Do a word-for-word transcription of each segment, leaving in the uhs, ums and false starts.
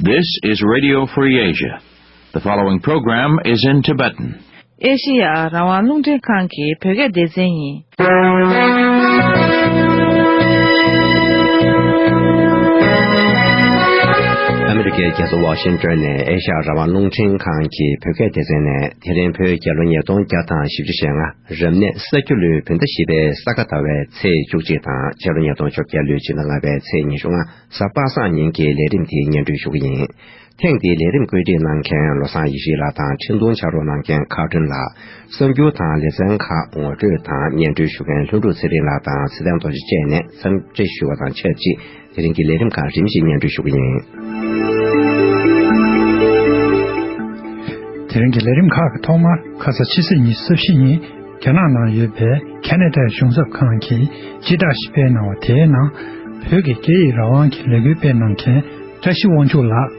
This is Radio Free Asia. The following program is in Tibetan. ཨེ་ཤི་ཡ་རང་དབང་རླུང་འཕྲིན་ཁང་གི་བོད་སྐད་སྡེ་ཚན་ཡིན། ཨ་མི་རི་ཀའི་རྒྱལ་ས་ཝ་ཤིང་ཏོན་ནས་ཨེ་ཤ་ཡ་རང་དབང་རླུང་འཕྲིན་ཁང་གི་བོད་སྐད་སྡེ་ཚན་ནས། དེ་རིང་བོད་རྒྱལ་ལོ་ཉིས་སྟོང་བརྒྱ་དང་བཞི་བཅུ་ཞེ་ལྔ། རབ་གནས་ས་རྒྱུ་ལོའི་བོད་ཟླ་བཞི་པའི་ས་ག་ཟླ་བའི་ཚེས་བཅུ་གཅིག་དང་། ཕྱི་ལོ་ཉིས་སྟོང་བཅོ་བརྒྱད་ལོའི་ཕྱི་ཟླ་ལྔ་པའི་ཚེས་ཉི་ཤུ་ལྔ། གཟའ་པ་སངས་ཉིན་གྱི་ལས་རིམ་དེ་སྙན་སྒྲོན་ཞུ་གི་ཡིན། ཐེངས་འདིའི་ལས་རིམ་བཀོད་སྒྲིག་གནང་མཁན་བློ་བཟང་ཡེ་ཤེས་ལགས་དང་། འཕྲིན་གཏོང་ཕྱག་རོགས་གནང་མཁན་ཁ་སྒྲོན་ལགས། གསར་འགྱུར་དང་ལེ་ཚན་ཁག་ངོ་སྤྲོད་དང་སྙན་སྒྲོན་ཞུ་མཁན་ལྷུན་གྲུབ་ཚེ་རིང་ལགས་དང་ཚེ་བརྟན་རྡོ་རྗེ་བཅས་ནས་འཚམས་འདྲི་ཞུ་བ་དང་ཆབས་ཅིག་དེ་རིང་གི་ལས་རིམ་ཁག་རིམ་བཞིན་སྙན་སྒྲོན་ཞུ་གི་ཡིན། དེ་རིང་གི་ལས་རིམ་ཁག་གི་ཐོག་མར་ཁ་ས་ཕྱི་ཚེས་ཉི་ཤུ་རྩ་བཞི་ཉིན་རྒྱ་ནག་ནང་ཡོད་པའི་ཁ་ན་ཌའི་གཞུང་ཚབ་ཁང་གིས་སྤྱི་བསྒྲགས་ཤིག་སྤེལ་གནང་བ་དེའི་ནང་། བོད་ཀྱི་སྐད་ཡིག་རང་དབང་གི་ལས་འགུལ་སྤེལ་གནང་མཁན་བཀྲ་ཤིས་དབང་ཕྱུག་ལགས་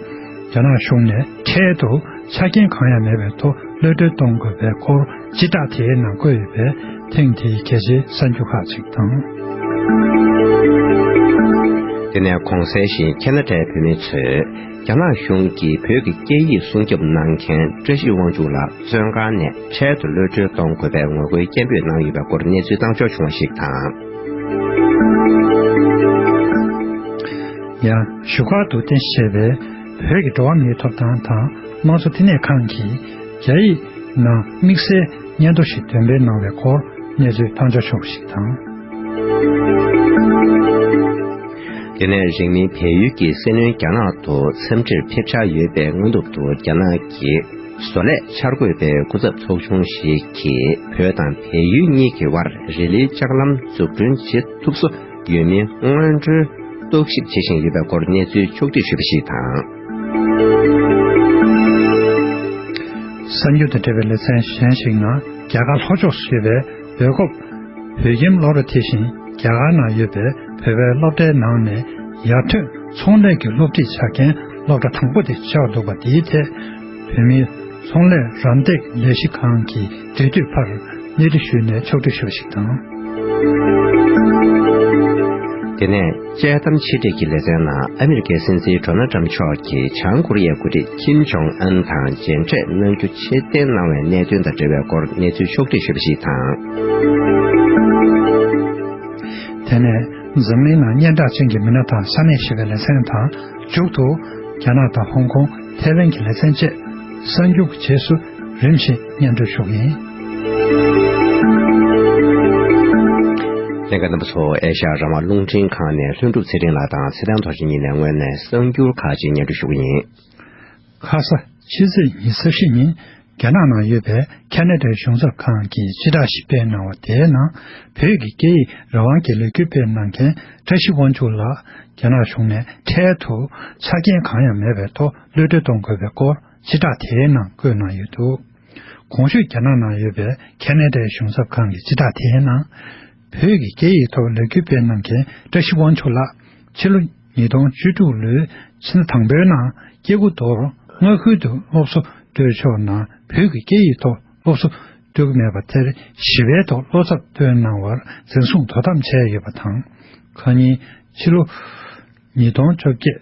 རྒྱ་ནག་གཞུང་ནས་འཕྲལ་དུ་ཆ་རྐྱེན་གང་ཡང་མེད་པའི་ཐོག་གློད་གྲོལ་གཏོང་དགོས་པའི་སྐོར་སྤྱི་བསྒྲགས་དེའི་ནང་བཀོད་ཡོད་པས། ཐེངས་འདིའི་གལ་ཆེའི་གསར་འགྱུར་ཁག་ཅིག་དང་། དེ་ནས་གོང་གསལ་བཞིན་ཁ་ན་ཌའི་བོད་མི་ཚོས་རྒྱ་ནག་གཞུང་གིས་བོད་ཀྱི་སྐད་ཡིག་སྲུང་སྐྱོབ་གནང་མཁན་བཀྲ་ཤིས་དབང་ཕྱུག་ལགས་བཙོན་ཁང་ནས་འཕྲལ་དུ་གློད་གྲོལ་གཏོང་དགོས་པའི་ངོ་རྒོལ་སྐད་འབོད་གནང་ཡོད་པའི་སྐོར་གནས་ཚུལ་བཏང་འབྱོར་བྱུང་བ་ཞིག་དང་། ཡང་བཞུགས་སྒར་དུ་རྟེན་གཞི་བྱས་པའི་བོད་ཀྱི་འགྲོ་བ་མིའི་ཐོབ་ཐང་དང་དམངས་གཙོ་བསྟི་གནས་ཁང་གིས་རྒྱ་ཡིག་ནང་དམིགས་བསལ་སྙན་ཐོ་ཞིག་འདོན་སྤེལ་གནང་བའི་སྐོར་གནས་ཚུལ་བཏང་འབྱོར་བྱུང་བ་ཞིག་དང་། དེ་ནས་རིང་མིན་བལ་ཡུལ་གྱི་སྲིད་བློན་རྒྱ་ནག་ཏུ་འཚམས་འདྲིར་ཕེབས་འཆར་ཡོད་པའི་སྔོན་དུ། རྒྱ་ནག་གི་བཟོ་ལས་འཆར་འགོད་པའི་སྐུ་ཚབ་ཚོགས་ཆུང་ཞིག་གིས་བོད་དང་བལ་ཡུལ་གཉིས་ཀྱི་དབར་རི་ལིའི་ལྕགས་ལམ་འཛུགས་སྐྲུན་བྱེད་ཐུབ་སོ་ཡོད་མིན་སྔོན་འགྲོའི་རྟོག་ཞིབ་བྱེད་བཞིན་ཡོད་པའི་སྐོར་གནས་ཚུལ་ཕྱོགས་བསྒྲིགས་ཞུས་པ་ཞིག་དང་། གསར་འགྱུར་དང་འབྲེལ་བའི་ལེ་ཚན་གཞན་ཞིག་ནང་། རྒྱ་གར་ལྷོ་ཕྱོགས་སུ་ཡོད་པའི་སྦེལ་ཀོབ་བོད་ཁྱིམ་སློབ་གྲྭ། དེ་བཞིན་རྒྱ་གར་ནང་ཡོད་པའི་བོད་པའི་སློབ་གྲྭའི་ནང་ནས་ཡར་ཐོན་ཚོང་ལས་ཀྱི་སློབ་ཁྲིད་བྱ་མཁན་སློབ་གྲྭ་དང་པོ་དེ་ཆགས་འདུག་པ། དེའི་ཐད་བོད་མིའི་ཚོང་ལས་རམ་འདེགས་ལས་གཞི་ཁང་གི་འབྲེལ་མཐུད་པར་གནས་འདྲི་ཞུས་ནས་ཕྱོགས་སྒྲིག་ཞུས་པ་ཞིག་དང་། དེ་ནས་དཔྱད་གཏམ་ཆེད་སྒྲིག་གི་ལེ་ཚན་ནང་ཨ་མི་རི་ཀའི་སྲིད་འཛིན་ཌོ་ནལ་ཊམ་མཆོག་གིས་བྱང་ཀོ་རི་ཡའི་འགོ་ཁྲིད་ཀིམ་ཇོང་ཨན་དང་མཇལ་འཕྲད་གནང་རྒྱུ་ཕྱིར་འཐེན་གནང་བའི་གནད་དོན་དང་འབྲེལ་བའི་སྐོར་གནས་ཚུལ་ཕྱོགས་སྒྲིག་ཞུས་པ་ཞིག་དང་། དེ་ནས་འཛམ་གླིང་ནང་སྙན་གྲགས་ཅན་གྱི་མི་སྣ་དང་ས་གནས་ཞེས་པའི་ལེ་ཚན་དང་། མཇུག་ཏུ་རྒྱ་ནག་དང་ཧོང་ཀོང་། ཐའེ་ཝན་གྱི་ལེ་ཚན་བཅས་གསར་འགྱུར་གྱི་རྗེས་སུ་རིམ་བཞིན་སྙན་སྒྲོན་ཞུ་གི་ཡིན། ལྷན་རྒྱས་རྣམ་པ་ཚོ། ཨེ་ཤ་ཡ་རང་དབང་རླུང་འཕྲིན་ཁང་ནས་ལྷུན་གྲུབ་ཚེ་རིང་ལགས་དང་ཚེ་བརྟན་རྡོ་རྗེ་གཉིས་ནས་སྔོན་ནས་གསར་འགྱུར་ཁག་ཅིག་སྙན་སྒྲོན་ཞུ་གི་ཡིན། ཁ་ས་ཕྱི་ཚེས་ཉི་ཤུ་རྩ་བཞི་ཉིན་རྒྱ་ནག་ནང་ཡོད་པའི་ཁ་ན་ཌའི་གཞུང་ཚབ་ཁང་གིས་སྤྱི་བསྒྲགས་ཤིག་སྤེལ་གནང་བ་དེའི་ནང་། བོད་ཀྱི་སྐད་ཡིག་རང་དབང་གི་ལས་འགུལ་སྤེལ་གནང་མཁན་བཀྲ་ཤིས་དབང་ཕྱུག་ལགས་རྒྱ་ནག་གཞུང་ནས་འཕྲལ་དུ་ཆ་རྐྱེན་གང་ཡང་མེད་པའི་ཐོག་གློད་གྲོལ་གཏོང་དགོས་པའི་སྐོར་སྤྱི་བསྒྲགས་དེའི་ནང་བཀོད་གནང་ཡོད་འདུག། གོང་ཞུས་རྒྱ་ནག་ནང་ཡོད་པའི་ཁ་ན་ཌའི་གཞུང་ཚབ་ཁང་གི་སྤྱི་བསྒྲགས་དེའི་ནང་། བོད་ཀྱི་སྐད་ཡིག་ཐོག་ལས་འགུལ་སྤེལ་གནང་མཁན་བཀྲ་ཤིས་དབང་ཕྱུག་ལགས་ཕྱི་ལོ་ཉིས་སྟོང་བཅུ་དྲུག་ལོའི་ཕྱི་ཟླ་དང་པོའི་ནང་སྐྱེ་རྒུ་མདོར་མངའ་ཁུལ་དུ་སློབ་གསོ་སྤྲོད་ཕྱོགས་ནང་བོད་ཀྱི་སྐད་ཡིག་ཐོག་སློབ་གསོ་སྤྲོད་ཀྱི་མེད་པ་དེར་ཞི་བའི་ཐོག་བློ་འཚབ་བཏོན་གནང་བར་འཛིན་བཟུང་དོ་དམ་བྱས་ཡོད་པ་དང་། ཁ་ཉིན་ཕྱི་ལོ་ཉིས་སྟོང་བཅོ་བརྒྱད་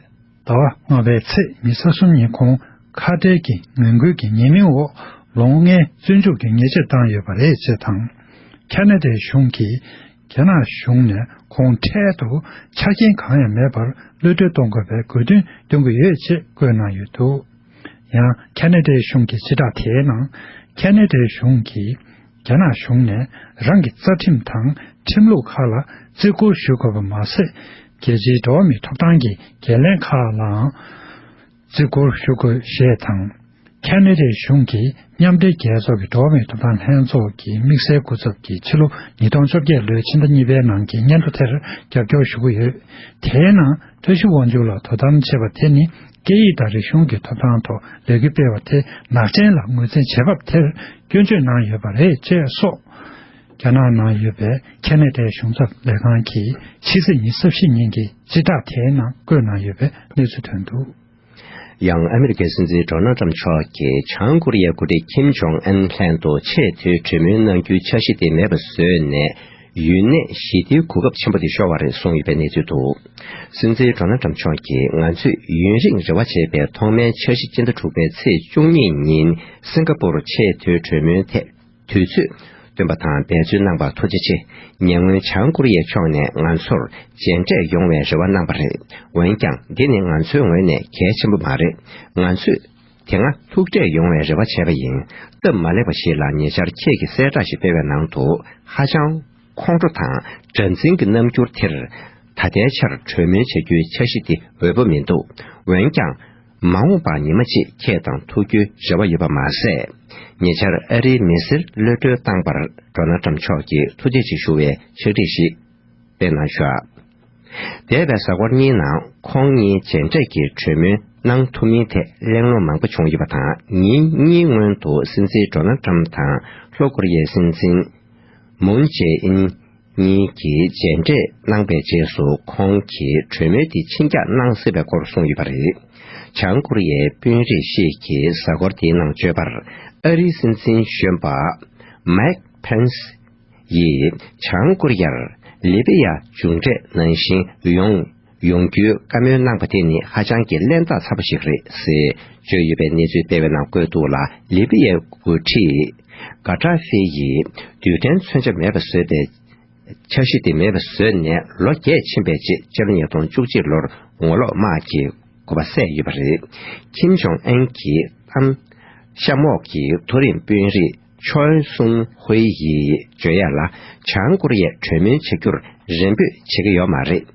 ཟླ་བ་ལྔ་པའི་ཚེས་ཉི་ཤུ་རྩ་གསུམ་ཉིན་ཁོང་ཁ་བྲལ་གྱི་ངན་སྐུལ་གྱི་ཉེས་མིང་འོག་ལོ་ལྔའི་བཙོན་འཇུག་གི་ཉེས་ཆད་བཏང་ཡོད་པ་རེད་ཅེས་དང་། ཁ་ན་ཌའི་གཞུང་གིས་རྒྱ་ནག་གཞུང་ནས་ཁོང་འཕྲལ་དུ་ཆ་རྐྱེན་གང་ཡང་མེད་པར་གློད་གྲོལ་གཏོང་དགོས་པའི་དགོས་འདུན་འདོན་གྱི་ཡོད་ཅེས་བཀོད་གནང་ཡོད་འདུག། ཡང་ཁ་ན་ཌའི་གཞུང་གི་སྤྱི་བསྒྲགས་དེའི་ནང་། ཁ་ན་ཌའི་གཞུང་གིས་རྒྱ་ནག་གཞུང་ནས་རང་གི་རྩ་ཁྲིམས་དང་ཁྲིམས་ལུགས་ཁག་ལ་བརྩི་བཀུར་ཞུ་དགོས་པ་མ་ཟད། རྒྱལ་སྤྱིའི་འགྲོ་བ་མིའི་ཐོབ་ཐང་གི་འགན་ལེན་ཁག་ལའང་བརྩི་བཀུར་ཞུ་དགོས་ཞེས་དང་། ཁ་ན་ཌའི་གཞུང་གིས་མཉམ་འབྲེལ་རྒྱལ་ཚོགས་ཀྱི་འགྲོ་བ་མིའི་ཐོབ་ཐང་ལྷན་ཚོགས་ཀྱི་དམིགས་བསལ་སྐུ་ཚབ་ཀྱིས་ཕྱི་ལོ་ཉིས་སྟོང་བཅོ་བརྒྱད་ལོའི་ཕྱི་ཟླ་གཉིས་པའི་ནང་གི་སྙན་ཐོ་དེར་རྒྱབ་སྐྱོར་ཞུ་གི་ཡོད། དེའི་ནང་བཀྲ་ཤིས་དབང་ཕྱུག་ལ་དོ་དམ་བྱེད་པ་དེ་ནི་སྐད་ཡིག་དང་རིག་གཞུང་གི་ཐོབ་ཐང་ཐོག་ལས་འགུལ་སྤེལ་བ་དེ་ནག་ཅན་ལ་ངོས་འཛིན་བྱེད་བབ་དེར་སྐྱོན་བརྗོད་གནང་ཡོད་པ་རེད་ཅེས་སོགས། རྒྱ་ནག་ནང་ཡོད་པའི་ཁ་ན་ཌའི་གཞུང་ཚབ་ལས་ཁང་གིས་ཕྱི་ཚེས་ཉི་ཤུ་རྩ་བཞི་ཉིན་གྱི་སྤྱི་བསྒྲགས་དེའི་ནང་བཀོད་གནང་ཡོད་པའི་གནས་ཚུལ་ཐོན་འདུག། ཡང་ཨ་མི་རི་ཀའི་སྲིད་འཛིན་ཌོ་ནལ་ཊམ་མཆོག་གིས་བྱང་ཀོ་རི་ཡའི་འགོ་ཁྲིད་ཀིམ་ཇོང་ཨན་ལྷན་དུ་ཆེས་མཐོའི་གྲོས་མོལ་གནང་རྒྱུའི་འཆར་གཞི་དེ་མེད་པ་བཟོས་ནས། ཡུན་གནས་ཞི་བདེའི་གོ་སྐབས་ཆེན་པོ་དེ་ཤོར་བ་རེད་གསུངས་ཡོད་པའི་གནས་ཚུལ་འདུག། སྲིད་འཛིན་ཌོ་ནལ་ཊམ་མཆོག་གིས་ང་ཚོས་ཡུན་རིང་རེ་བ་བྱས་པའི་ཐོག་མའི་འཆར་གཞི་སྤྱི་ཟླ་དྲུག་པའི་ཚེས་བཅུ་གཉིས་ཉིན་སིང་ག་པུར་ཆེས་མཐོའི་གྲོས་མོལ་ཐད་དུས་ཚོད་བཏོན་པ་དང་འབད་བརྩོན་གནང་པར་ཐུགས་རྗེ་ཆེ། ཉེ་སྔོན་བྱང་ཀོ་རི་ཡའི་ཕྱོགས་ནས་ང་ཚོར་མཇལ་འཕྲད་ཡོང་བའི་རེ་བ་གནང་པ་རེད། འོན་ཀྱང་འདི་ནི་ང་ཚོའི་ངོས་ནས་གལ་ཆེན་པོ་མ་རེད། ང་ཚོས་དེ་སྔ་ཐུག་འཕྲད་ཡོང་བའི་རེ་བ་བྱས་པ་ཡིན། སྟབས་མ་ལེགས་པ་ཞིག་ལ་ཉེ་ཆར་ཁྱེད་ཀྱིས་གསལ་བསྒྲགས་ཤིག་སྤེལ་བའི་ནང་དུ་ཧ་ཅང་ཁོང་ཁྲོ་དང་དགྲར་འཛིན་གྱི་རྣམ་འགྱུར་དེར། ད་ལྟའི་ཆར་གྲོས་མོལ་བྱ་རྒྱུའི་འཆར་གཞི་དེ་འོས་པ་མི་འདུག། འོན་ཀྱང་། མ་འོངས་པར་ཉི་མ་གཅིག་ཁྱེད་དང་ཐུག་རྒྱུའི་རེ་བ་ཡོད་པ་མ་ཟད། ཉེ་ཆར་ཨ་རིའི་མི་སེར་གློད་གྲོལ་བཏང་པར་ཌོ་ནལ་ཊམ་མཆོག་གིས་ཐུགས་རྗེ་ཆེ་ཞུ་བའི་ཕྱག་བྲིས་ཤིག་སྤེལ་གནང་བཞག། འདས་པའི་གཟའ་འཁོར་གཉིས་ནང་ཁོང་གཉིས་མཇལ་འཕྲད་ཀྱི་གྲོས་མོལ་གནང་ཐུབ་མིན་ཐད་གླེང་སློང་མང་པོ་བྱུང་ཡོད་པ་དང་། ཉིན་གཉིས་སྔོན་དུ་སྲིད་འཛིན་ཌོ་ནལ་ཊམ་དང་ལྷོ་ཀོ་རི་ཡའི་སྲིད་འཛིན་མུན་ཇེ་ཨིན་གཉིས་ཀྱིས་མཇལ་འཕྲད་གནང་པའི་རྗེས་སུ་ཁོང་གིས་གྲོས་མོལ་དེ་ཆིན་རྒྱག་གནང་སྲིད་པའི་སྐོར་གསུངས་ཡོད་པ་རེད། བྱང་ཀོ་རི་ཡའི་དཔོན་རིགས་ཤིག་གིས་གཟའ་འཁོར་དེའི་ནང་བརྗོད་པར། ཨ་རིའི་སྲིད་འཛིན་གཞོན་པ་མའེག་ཕེན་སི་ཡིས་བྱང་ཀོ་རི་ཡར་ལི་པི་ཡ་མཇུག་འབྲས་ནང་བཞིན་ཡོང་ཡོང་རྒྱུའི་བཀའ་མོལ་གནང་པ་དེ་ནི་ཧ་ཅང་གི་གླེན་རྟགས་ཚ་པོ་ཞིག་རེད་ཟེར་བརྗོད་ཡོད་པའི་གནས་ཚུལ་སྤེལ་བའི་ནང་བཀོད་འདུག་ལ། ལི་པི་ཡའི་འགོ་ཁྲིད་ག་ཏྲ་ཧྥེ་ཡིས་རྡུལ་ཕྲན་མཚོན་ཆ་མེད་པ་བཟོས་པའི་འཆར་གཞི་དེ་མེད་པ་བཟོས་ནས་ལོ་བརྒྱད་ཕྱིན་པའི་རྗེས། ཕྱི་ལོ་ཉིས་སྟོང་བཅུ་གཅིག་ལོར་ངོ་ལོག་དམག་གི་གོ་པ་བསད་ཡོད་པ་རེད། ཁིམ་ཇོང་ཨན་གྱི་གཏམ་གཤམ་འོག་གི་མཐོ་རིམ་དཔོན་རིགས་ཆོལ་སུན་ཧུའེ་ཡིས་བརྗོད་ཡག་ལ། བྱང་ཀོ་རི་ཡས་གྲོས་མོལ་བྱ་རྒྱུར་རེ་འབོད་བྱེད་ཀྱི་ཡོད་མ་རེད།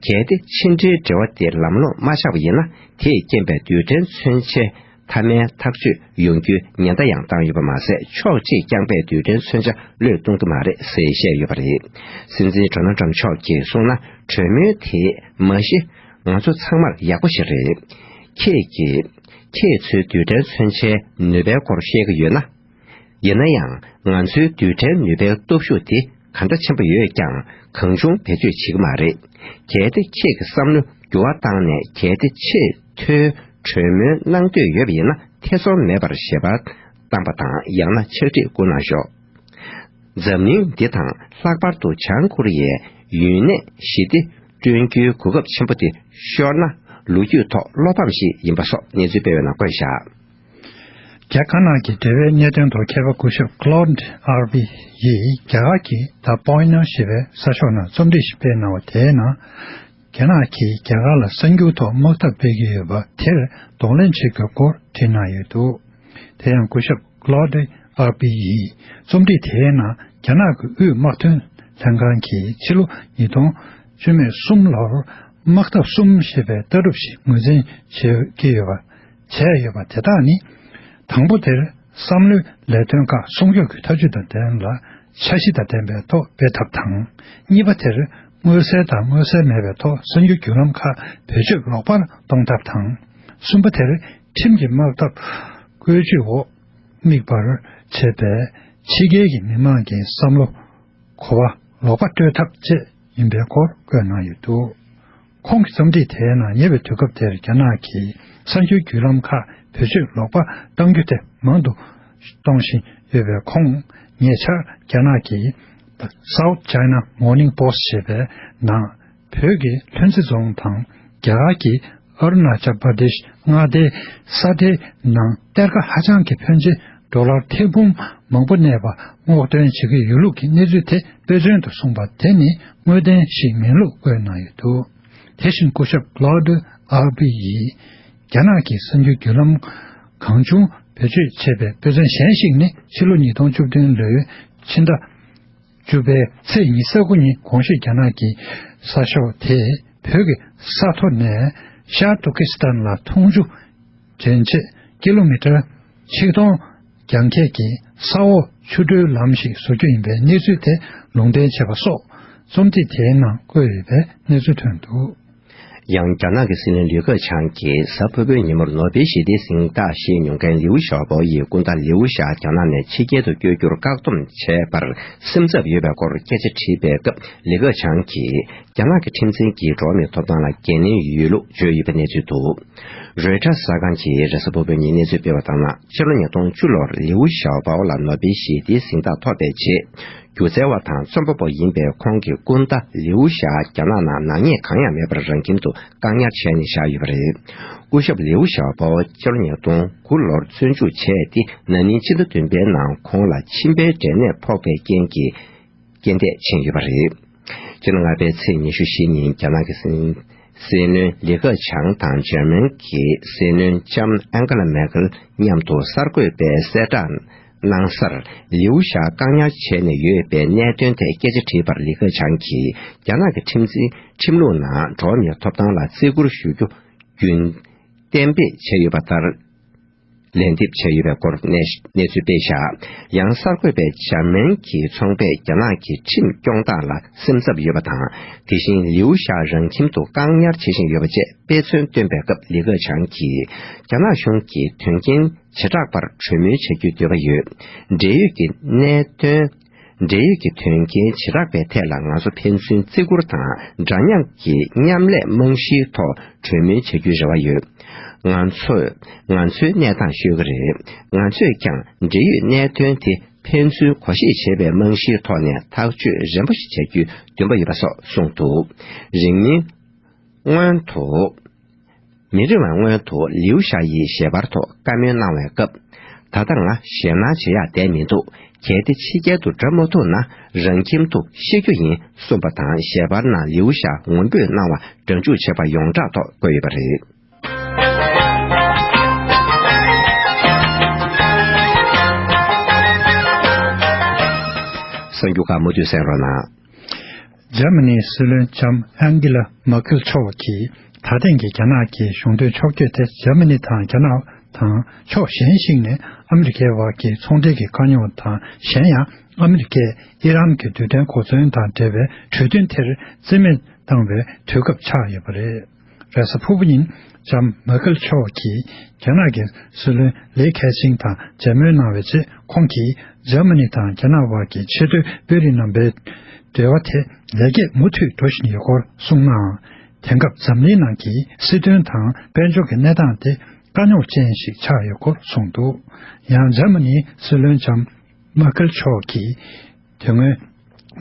གལ་ཏེ་ཕྱི་འབྲེལ་འབྲེལ་བ་དེ་ལམ་ལྷོང་མ་ཆགས་པ་ཡིན་ན། དེས་རྐྱེན་པས་རྡུལ་ཕྲན་མཚོན་ཆའི་མཐའ་མའི་ཐག་གཅོད་ཡོང་རྒྱུའི་ཉེན་བརྡ་ཡང་བཏང་ཡོད་པ་མ་ཟད། ཕྱོགས་གཅིག་རྐྱང་པས་རྡུལ་ཕྲན་མཚོན་ཆ་གློད་གཏོང་གི་མ་རེད་ཟེར་བཤད་ཡོད་པ་རེད། སྲིད་འཛིན་ཌོ་ནལ་ཊམ་མཆོག་གིས་གསུངས་ན། གྲོས་མོལ་དེ་མ་གཞི་ང་ཚོ་ཚང་མར་ཡག་པོ་ཞིག་རེད། ཁྱེད་ཀྱིས་ཁྱེད་ཚོའི་རྡུལ་ཕྲན་མཚོན་ཆའི་ནུས་པའི་སྐོར་བཤད་ཀྱི་ཡོད་ན། ཡིན་ན་ཡང་། ང་ཚོའི་རྡུལ་ཕྲན་ནུས་པའི་སྟོབས་ཤུགས་དེ་ག་འདྲ་ཆེན་པོ་ཡོད་ཀྱང་། གང་བྱུང་བེད་སྤྱོད་བྱེད་ཀྱི་མ་རེད། གལ་ཏེ་ཁྱེད་ཀྱིས་བསམ་བློ་འགྱུར་བ་བཏང་ནས། གལ་ཏེ་ཆེས་མཐོའི་གྲོས་མོལ་གནང་འདོད་ཡོད་པ་ཡིན་ན། ཐེ་ཚོམ་མེད་པར་ཞལ་པར་བཏང་པ་དང་། ཡང་ན་ཕྱག་བྲིས་བསྐུར་གནང་ཤོག། འཛམ་གླིང་འདི་དང་ལྷག་པར་དུ་བྱང་ཀོ་རི་ཡའི་ཡུན་གནས་ཞི་བདེ་བསྐྲུན་རྒྱུའི་གོ་སྐབས་ཆེན་པོ་དེ་ཤོར་ན། ལོ་རྒྱུས་ཐོག་བློ་ཕམ་ཞིག་ཡིན་པ་སོགས་གནས་ཚུལ་སྤེལ་བའི་ནང་བཀོད་བཞག། རྒྱ་དཀར་ནག་གི་འབྲེལ་བའི་གནད་དོན་ཐོག་མཁས་པ་སྐུ་ཞབས་Claude Arpi་ཡིས་རྒྱ་གར་གྱི་The Poinar་ཞེས་པའི་གསར་ཤོག་ནང་རྩོམ་སྒྲིག་ཞིག་སྤེལ་གནང་བ་དེའི་ནང་། རྒྱ་ནག་གིས་རྒྱ་གར་ལ་གསར་འགྱུར་ཐོག་དམག་འཐབ་སྤེལ་གྱི་ཡོད་པ་དེར་གདོང་ལེན་བྱེད་དགོས་སྐོར་བྲིས་གནང་ཡོད་འདུག། དེ་ཡང་སྐུ་ཞབས་Claude Arpi་ཡིས་རྩོམ་སྒྲིག་དེའི་ནང་། རྒྱ་ནག་གི་དབུས་དམག་དོན་ལྷན་ཁང་གིས་ཕྱི་ལོ་ཉིས་སྟོང་བཅུ་མེད་གསུམ་ལོར་དམག་འཐབ་གསུམ་ཞེས་པའི་ལྟ་གྲུབ་ཞིག་ངོས་འཛིན་བྱེད་ཀྱི་ཡོད་པ། བྱས་ཡོད་པ་དེ་དག་ནི། དང་པོ་དེར་བསམ་བློའི་ལས་དོན་ཁག་སྲུང་སྐྱོབ་ཀྱི་ཐབས་ཇུས་དང་ལྡན་ལ་འཆར་གཞི་དང་ལྡན་པའི་ཐོག་སྤེལ་ཐབས་དང་། གཉིས་པ་དེར་མངོན་གསལ་དང་མངོན་གསལ་མེད་པའི་ཐོག་གསར་འགྱུར་བརྒྱུད་ལམ་ཁག་བེད་སྤྱོད་ལོག་པར་གཏོང་ཐབས་དང་། གསུམ་པ་དེར་ཁྲིམས་ཀྱི་དམག་འཐབ་བཀོལ་སྤྱོད་འོག་དམིགས་པར་བྱེད་པའི་ཕྱི་རྒྱལ་གྱི་མི་དམངས་ཀྱི་བསམ་བློ། གོ་བ་ལོག་པ་སྤྲོད་ཐབས་བཅས་ཡིན་པའི་སྐོར་བཀོད་གནང་ཡོད་འདུག། ཁོང་གི་རྩོམ་སྒྲིག་དེའི་ནང་ཉེ་བའི་དུས་སྐབས་དེར་རྒྱ་ནག་གིས་གསར་འགྱུར་བརྒྱུད་ལམ་ཁག་བེད་སྤྱོད་ལོག་པ་གཏང་རྒྱུ་དེ་མང་དུ་གཏོང་བཞིན་ཡོད་པའི་ཁོངས། ཉེ་ཆར་རྒྱ་ནག་གིས་The South China Morning Post་ཞེས་པའི་ནང་། བོད་ཀྱི་ལྷུན་རྩེ་རྫོང་དང་རྒྱ་གར་གྱི་ཨ་རུ་ན་ཅལ་པར་དེཤ་མངའ་སྡེའི་ས་མཐོའི་ནང་གཏེར་ཁ་ཧ་ཅང་གི་ཕོན་ཆེ་ཌོ་ལར་ཐེར་འབུམ་མང་པོ་གནས་པ་སྔོག་འདོན་བྱེད་ཀྱི་ཡོད་ལུགས་ཀྱི་གནས་ཚུལ་དེ་དཔེ་མཚོན་དུ་གསུངས་པ་དེ་ནི་དངོས་བདེན་ཞིག་མིན་ལུགས་བཀོད་གནང་ཡོད་འདུག། དེ་བཞིན་སྐུ་ཞབས་Claude Arpi་ཡིས་རྒྱ་ནག་གི་གསར་འགྱུར་བརྒྱུད་ལམ་གང་བྱུང་བེད་སྤྱོད་བྱས་པའི་དཔེ་མཚོན་གཞན་ཞིག་ནི། ཕྱི་ལོ་ཉིས་སྟོང་བཅུ་བདུན་ལོའི་ཕྱི་ཟླ་བཅུ་པའི་ཚེས་ཉི་ཤུ་རྩ་དགུ་ཉིན་གོང་ཞུས་རྒྱ་ནག་གི་གསར་ཤོག་དེས་བོད་ཀྱི་ས་མཐོ་ནས་ཤར་ཏུར་ཀི་སི་ཐན་ལ་འཐུང་ཆུ་འདྲེན་ཆེད་ཀི་ལོ་མི་ཊར་ཆིག་སྟོང་རྒྱང་ཁྱད་ཀྱི་ས་འོག་ཆུ་དྲོའི་ལམ་ཞིག་བཟོ་རྒྱུ་ཡིན་པའི་གནས་ཚུལ་དེ་ལུང་འདྲེན་བྱས་པ་སོགས་རྩོམ་སྒྲིག་དེའི་ནང་བཀོད་ཡོད་པའི་གནས་ཚུལ་ཐོན་འདུག། ཡང་རྒྱ་ནག་གི་སྲིད་བློན་ལི་ཁེ་ཆང་གིས་གཟའ་ཕུར་བུའི་ཉིན་མོར་ནོ་བེལ་ཞི་བདེའི་གཟེངས་རྟགས་བཞེས་མྱོང་མཁན་ལིའུ་ཞའོ་པོ་ཡི་སྐུ་ཟླ་ལིའུ་ཞའོ་རྒྱ་ནག་ནས་ཕྱི་རྒྱལ་དུ་བསྐྱོད་རྒྱུར་བཀག་སྡོམ་བྱས་པར་སེམས་འཚབ་ཡོད་པའི་སྐོར་སྐད་ཆ་དྲིས་པའི་སྐབས། ལི་ཁེ་ཆང་གིས་རྒྱ་ནག་གི་ཁྲིམས་འཛིན་གྱིས་འགྲོ་བ་མིའི་ཐོབ་ཐང་ལ་འགན་ལེན་ཡོད་ལུགས་བརྗོད་ཡོད་པའི་གནས་ཚུལ་འདུག། རོའི་ཊར་གསར་ཁང་གིས་རེས་གཟའ་ཕུར་བུའི་ཉིན་གནས་ཚུལ་སྤེལ་བ་ལྟར་ན། ཕྱི་ལོ་ཉིས་སྟོང་བཅུ་ལོར་ལིའུ་ཞའོ་པོ་ལ་ནོ་བེལ་ཞི་བདེའི་གཟེངས་རྟགས་ཐོབ་པའི་རྗེས། སྒྱུ་རྩལ་བ་དང་རྩོམ་པ་པོ་ཡིན་པའི་ཁོང་གི་སྐུ་ཟླ་ལིའུ་ཞའ་རྒྱ་ནག་ནང་ནག་ཉེས་གང་ཡང་མེད་པར་རང་ཁྱིམ་དུ་བཀག་ཉར་བྱས་ནས་བཞག་ཡོད་པ་རེད། སྐུ་ཞབས་ལིའུ་ཞའ་ཕོ་བ་ཕྱི་ལོ་ཉིས་སྟོང་དགུ་ལོར་བཙོན་འཇུག་བྱས་ཏེ། ན་ནིང་ཕྱི་ཟླ་བདུན་པའི་ནང་ཁོང་ལ་མཆིན་པའི་འབྲས་ནད་ཕོག་པའི་རྐྱེན་གྱིས་རྐྱེན་འདས་ཕྱིན་ཡོད་པ་རེད། ཕྱི་ཟླ་ལྔ་པའི་ཚེས་ཉི་ཤུ་བཞི་ཉིན་རྒྱ་ནག་གི་སྲིད། སྲིད་བློན་ལི་ཁེ་ཆང་དང་འཇར་མན་གྱི་སྲིད་བློན་ལྕམ་ཨན་ཀེ་ལ་མེ་ཁེལ་མཉམ་དུ་གསར་འགོད་པས་གསལ་བསྒྲགས་གནང་སར། ལིའུ་ཞའ་བཀག་ཉར་བྱས་ནས་ཡོད་པའི་གནད་དོན་ཐད་སྐད་ཆ་དྲིས་པར། ལི་ཁེ་ཆང་གིས་རྒྱ་ནག་གི་ཁྲིམས་འཛིན་ཁྲིམས་ལུགས་ནང་འགྲོ་བ་མིའི་ཐོབ་ཐང་ལ་བརྩི་བཀུར་ཞུ་རྒྱུ་རྒྱུན་གཏན་འབེབས་བྱས་ཡོད་པ་ལྟར། ལན་འདེབས་བྱས་ཡོད་པའི་སྐོར་གནས་གནས་ཚུལ་སྤེལ་བཞག་ཡང་གསར་འགོད་པས་འཇར་མན་གྱི་ཚོང་པས་རྒྱ་ནག་གི་ཁྲིམས་སྐྱོང་སྟངས་ལ་སེམས་འཚབ་ཡོད་པ་དང་། དེ་བཞིན་ལིའུ་ཞའ་རང་ཁྱིམ་དུ་བཀག་ཉར་བྱེད་བཞིན་ཡོད་པ་བཅས་དཔེ་མཚོན་བཏོན་པའི་སྐབས། ལི་ཁེ་ཆང་གིས་རྒྱ་ནག་གཞུང་གིས་དོན་རྐྱེན་བྱེ་བྲག་པར་གྲོས་མོལ་བྱ་རྒྱུའི་འདོད་པ་ཡོད། འབྲེལ་ཡོད་ཀྱི་གནད་དོན། འབྲེལ་ཡོད་ཀྱི་དོན་རྐྱེན་བྱེ་བྲག་པའི་ཐད་ལ་ང་ཚོ་ཕན་ཚུན་བརྩི་བཀུར་དང་འདྲ་མཉམ་གྱི་མཉམ་ལས་རྨང་གཞིའི་ཐོག་གྲོས་མོལ་བྱ་རྒྱུའི་རེ་བ་ཡོད། ང་ཚོས་ང་ཚོའི་གནས་སྟངས་ཤོད་ཀྱི་རེད། ང་ཚོས་ཀྱང་འབྲེལ་ཡོད་གནད་དོན་དེ་ཕན་ཚུན་གོ་ཤེས་བྱེད་པའི་རྨང་གཞིའི་ཐོག་ནས་ཐག་གཅོད་རན་པོ་ཞིག་བྱ་རྒྱུའི་འདུན་པ་ཡོད་པ་སོགས་གསུངས་འདུག་རིང་མིན་སྔོན་དུ། མི་རིང་བའི་སྔོན་དུ་ལིའུ་ཞའ་ཡིས་ཞལ་པར་ཐོག་བཀའ་མོལ་གནང་བའི་སྐབས། ད་ལྟ་ང་ཞེད་སྣང་བྱེད་ཡག་བསྡད་མི་འདུག་གལ་ཏེ་ཕྱི་རྒྱལ་དུ་འགྲོ་མ་ཐུབ་ན། རང་ཁྱིམ་དུ་བཤད་རྒྱུ་ཡིན་གསུངས་པ་དང་། ཞལ་པར་ནང་ལིའུ་ཞའ་ངུ་འབོད་གནང་བ་སྒྲ་འཇུག་བྱས་པ་ཡོངས་གྲགས་ཐོག་བཀོད་ཡོད་པ་རེད། གསར་འགྱུར་ཁག་མུ་མཐུད་གསན་རོགས་གནང་། འཇར་མ་ནིའི་སྲིད་བློན་ལྕམ་ཨན་གི་ལ་མར་ཁེལ་མཆོག་གིས། ད་ཐེངས་ཀྱི་རྒྱ་ནག་གི་གཞུང་དོན་ཕྱོགས་བསྐྱོད་དེ། འཇར་མ་ནི་དང་རྒྱ་ནག་དང་ཕྱོགས་གཞན་ཞིག་ནས་ཨ་མི་རི་ཀའི་བར་གྱི་ཚོང་འབྲེལ་གྱི་དཀའ་རྙོག་དང་། གཞན་ཡང་ཨ་མི་རི་ཀས་ཨི་རན་གྱི་རྡུལ་ཕྲན་གོ་མཚོན་དང་འབྲེལ་བའི་གྲོས་མཐུན་དེར་རྩིས་མེད་བཏང་བའི་དུས་སྐབས་ཆགས་ཡོད་པ་རེད། རེས་གཟའ་ཕུར་བུ་ཉིན་ལྕམ་མར་ཁེལ་མཆོག་གིས་རྒྱ་ནག་གི་སྲིད་བློན་ལི་ཁེ་ཆིང་དང་མཇལ་མོལ་གནང་བའི་རྗེས། ཁོང་གིས་འཇར་མ་ནི་དང་རྒྱ་ནག་བར་གྱི་ཆེས་མཐོའི་དཔོན་རིགས་རྣམ་པའི་འབྲེལ་བ་དེ་ལེགས་སྐྱེས་མུ་མཐུད་འགྲོ་བཞིན་ཡོད་སྐོར་གསུངས་ནའང་། དེང་སྐབས་འཛམ་གླིང་ནང་གི་སྲིད་དོན་དང་དཔལ་འབྱོར་གྱི་གནས་སྟངས་དེ་དཀའ་རྙོག་ཅན་ཞིག་ཆགས་ཡོད་སྐོར་གསུངས་འདུག་ཡང་འཇར་མ་ནིའི་སྲིད་བློན་ལྕམ་མར་ཁེལ་མཆོག་གིས། དེ་སྔོན།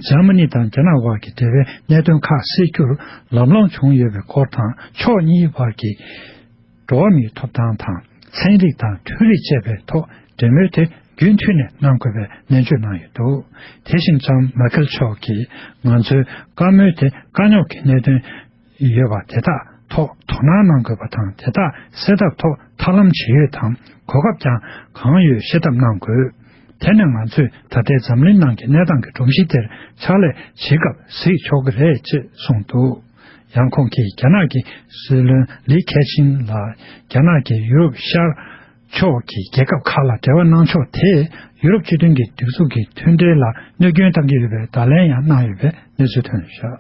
འཇར་མ་ནི་དང་རྒྱ་ནག་དབར་གྱི་འབྲེལ་བའི་གནད་དོན་ཁག་སེལ་རྒྱུར་ལམ་ལྷོང་བྱུང་ཡོད་པའི་སྐོར་དང་། ཕྱོགས་གཉིས་བར་གྱི་འགྲོ་བ་མིའི་ཐོབ་ཐང་དང་། ཚན་རིག་དང་འཕྲུལ་རིག་བཅས་པའི་ཐོག་འབྲེལ་མོལ་དེ་རྒྱུན་མཐུད་ནས་གནང་དགོས་པའི་ནན་བརྗོད་གནང་ཡོད་འདུག་དེ་བཞིན་ལྕམ་མར་ཁེལ་མཆོག་གིས། ང་ཚོའི་བཀའ་མོལ་དེ་དཀའ་རྙོག་གི་གནད་དོན་ཡོད་པ་དེ་དག་ཐོག་དོ་སྣང་གནང་དགོས་པ་དང་། དེ་དག་སེལ་ཐབས་ཐོག་ཐབས་ལམ་ཇི་ཡོད་དང་། གོ་སྐབས་ཀྱང་གང་ཡོད་ཤེས་ཐབས་གནང་དགོས། དེ་ནས་ང་ཚོས་ད་ལྟའི་འཛམ་གླིང་ནང་གི་གནས་སྟངས་ཀྱི་སྒྲོམ་གཞི་དེར་ཕྱག་ལས་བྱེད་སྐབས་གཟིགས་ཆོག་གི་རེད་ཅེས་གསུངས་འདུག་ཡང་ཁོང་གིས་རྒྱ་ནག་གི་སྲིད་བློན་ལི་ཁེ་ཆིང་ལ་རྒྱ་ནག་གིས་ཡུ་རོབ་ཤར་ཕྱོགས་ཀྱི་རྒྱལ་ཁབ་ཁག་ལ་འབྲེལ་བ་གནང་ཕྱོགས་དེས་ཡུ་རོབ་སྤྱི་མཐུན་གྱི་སྒྲིག་འཛུགས་ཀྱི་མཐུན་འབྲེལ་ལ་གནོད་སྐྱོན་གཏང་གི་ཡོད་པའི་བརྡ་ལན་ཡང་གནང་ཡོད་པའི་གནས་ཚུལ་ཐོན་བཞག་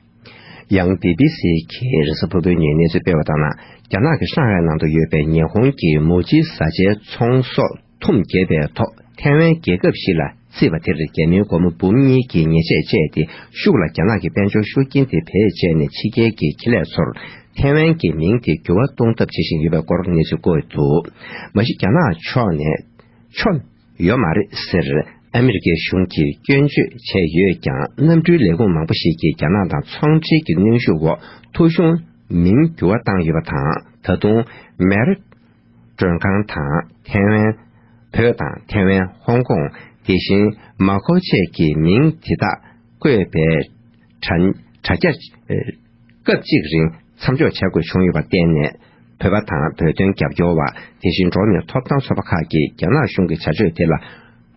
ཡང་བི་བི་སི་གིས་རེས་གཟའ་ཕུར་བུའི་ཉིན་གནས་ཚུལ་སྤེལ་བ་ལྟར་ན། རྒྱ་ནག་གི་ཧྲང་ཧའེ་ནང་དུ་ཡོད་པའི་ཉི་ཧོང་གི་མུ་ཇིའི་བཟའ་བཅའི་ཚོང་ཟོག་ཐུམ་འགྱེད་པའི་ཐོག་ཐའེ་ཝན་རྒྱལ་ཁབ་ཞིག་ལ་བརྩིས་པ་དེར། རྒྱ་མིའི་སྒོར་མོ་འབུམ་གཉིས་ཀྱི་ཉེས་ཆད་བཅད་དེ། ཤུགས་ལ་རྒྱ་ནག་གི་དཔལ་འབྱོར་ཤུགས་རྐྱེན་དེ་བེད་སྤྱད་ནས་ཕྱི་རྒྱལ་གྱི་ཁེ་ལས་ཚོར་ཐའེ་ཝན་གྱི་མིང་དེ་འགྱུར་བ་གཏོང་ཐབས་བྱེད་བཞིན་ཡོད་པའི་སྐོར་གནས་ཚུལ་བཀོད་འདུག་མ་གཞི་རྒྱ་ནག་ཕྱོགས་ནས་ཕྱོགས་ཡོད་མ་རེད་ཟེར། ཨ་མི་རི་ཀའི་གཞུང་གིས་སྐྱོན་བརྗོད་བྱས་ཡོད་ཀྱང་། གནམ་གྲུའི་ལས་ཁུངས་མང་པོ་ཞིག་གིས་རྒྱ་ནག་དང་ཚོང་འབྲེལ་གྱི་གནོན་ཤུགས་འོག་ཐོ་གཞུང་མིང་འགྱུར་བ་བཏང་ཡོད་པ་དང་། ད་དུང་མེ་རི་མགྲོན་ཁང་དང་། ཐའེ་ཝན། བོད་དང་ཐའེ་ཝན། ཧོང་ཀོང་། དེ་བཞིན་མ་ཁོ་བཅས་ཀྱི་མིང་དེ་དག་བཀོད་པའི་དྲ་དྲ་རྒྱ། སྐབས་གཅིག་རིང་མཚམས་འཇོག་བྱ་དགོས་བྱུང་ཡོད་པར་བརྟེན་ནས། བོད་པ་དང་བོད་དོན་རྒྱབ་སྐྱོར་བ། དེ་བཞིན་འགྲོ་བ་མིའི་ཐོབ་ཐང་ཚོགས་པ་ཁག་གིས་རྒྱ་ནག་གཞུང་གི་བྱ་སྤྱོད་དེ་ལ་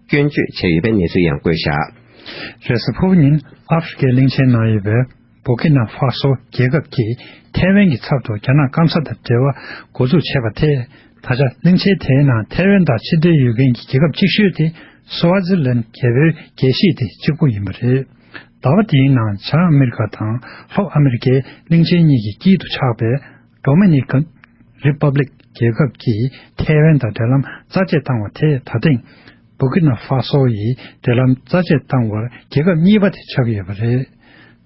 སྐྱོན་བརྗོད་བྱས་ཡོད་པའི་གནས་ཚུལ་ཡང་བཀོད་བཞག་རེས་གཟའ་ཕུར་བུ་ཉིན་ཨ་ཧྥེ་རི་ཁའི་གླིང་ཆེན་ནང་ཡོད་པའི་བུ་ཀི་ན་ཧྥ་སོ་རྒྱལ་ཁབ་ཀྱིས་ཐའེ་ཝན་གྱི་ཚབ་ཏུ་རྒྱ་ནག་སྐམ་ས་དང་འབྲེལ་བ་འགོ་འཛུགས་བྱས་པ་དེས། ད་ཆ་གླིང་ཆེན་དེའི་ནང་ཐའེ་ཝན་དང་ཕྱི་འབྲེལ་ཡོད་མཁན་གྱི་རྒྱལ་ཁབ་གཅིག་ཤོས་དེ་སུའ་ཛི་ལན་རྒྱལ་པོའི་རྒྱལ་གཞིས་དེ་གཅིག་པུ་ཡིན་པ་རེད། ཟླ་བ་འདིའི་ནང་བྱང་ཨ་མི་རི་ཀ་དང་ལྷོ་ཨ་མི་རི་ཀའི་གླིང་ཆེན་གཉིས་ཀྱི་དཀྱིལ་དུ་ཆགས་པའི་ཌོ་མི་ནི་ཀན་རི་པབ་ལིག་རྒྱལ་ཁབ་ཀྱིས་ཐའེ་ཝན་དང་འབྲེལ་ལམ་རྩ་བཅད་བཏང་བ་དེས་ད་ཐེངས་བུ་ཀི་ན་ཧྥ་སོ་ཡིས་འབྲེལ་ལམ་རྩ་བཅད་བཏང་བར་རྒྱལ་ཁབ་གཉིས་པ་དེ་ཆགས་ཀྱི་ཡོད་པ་རེད།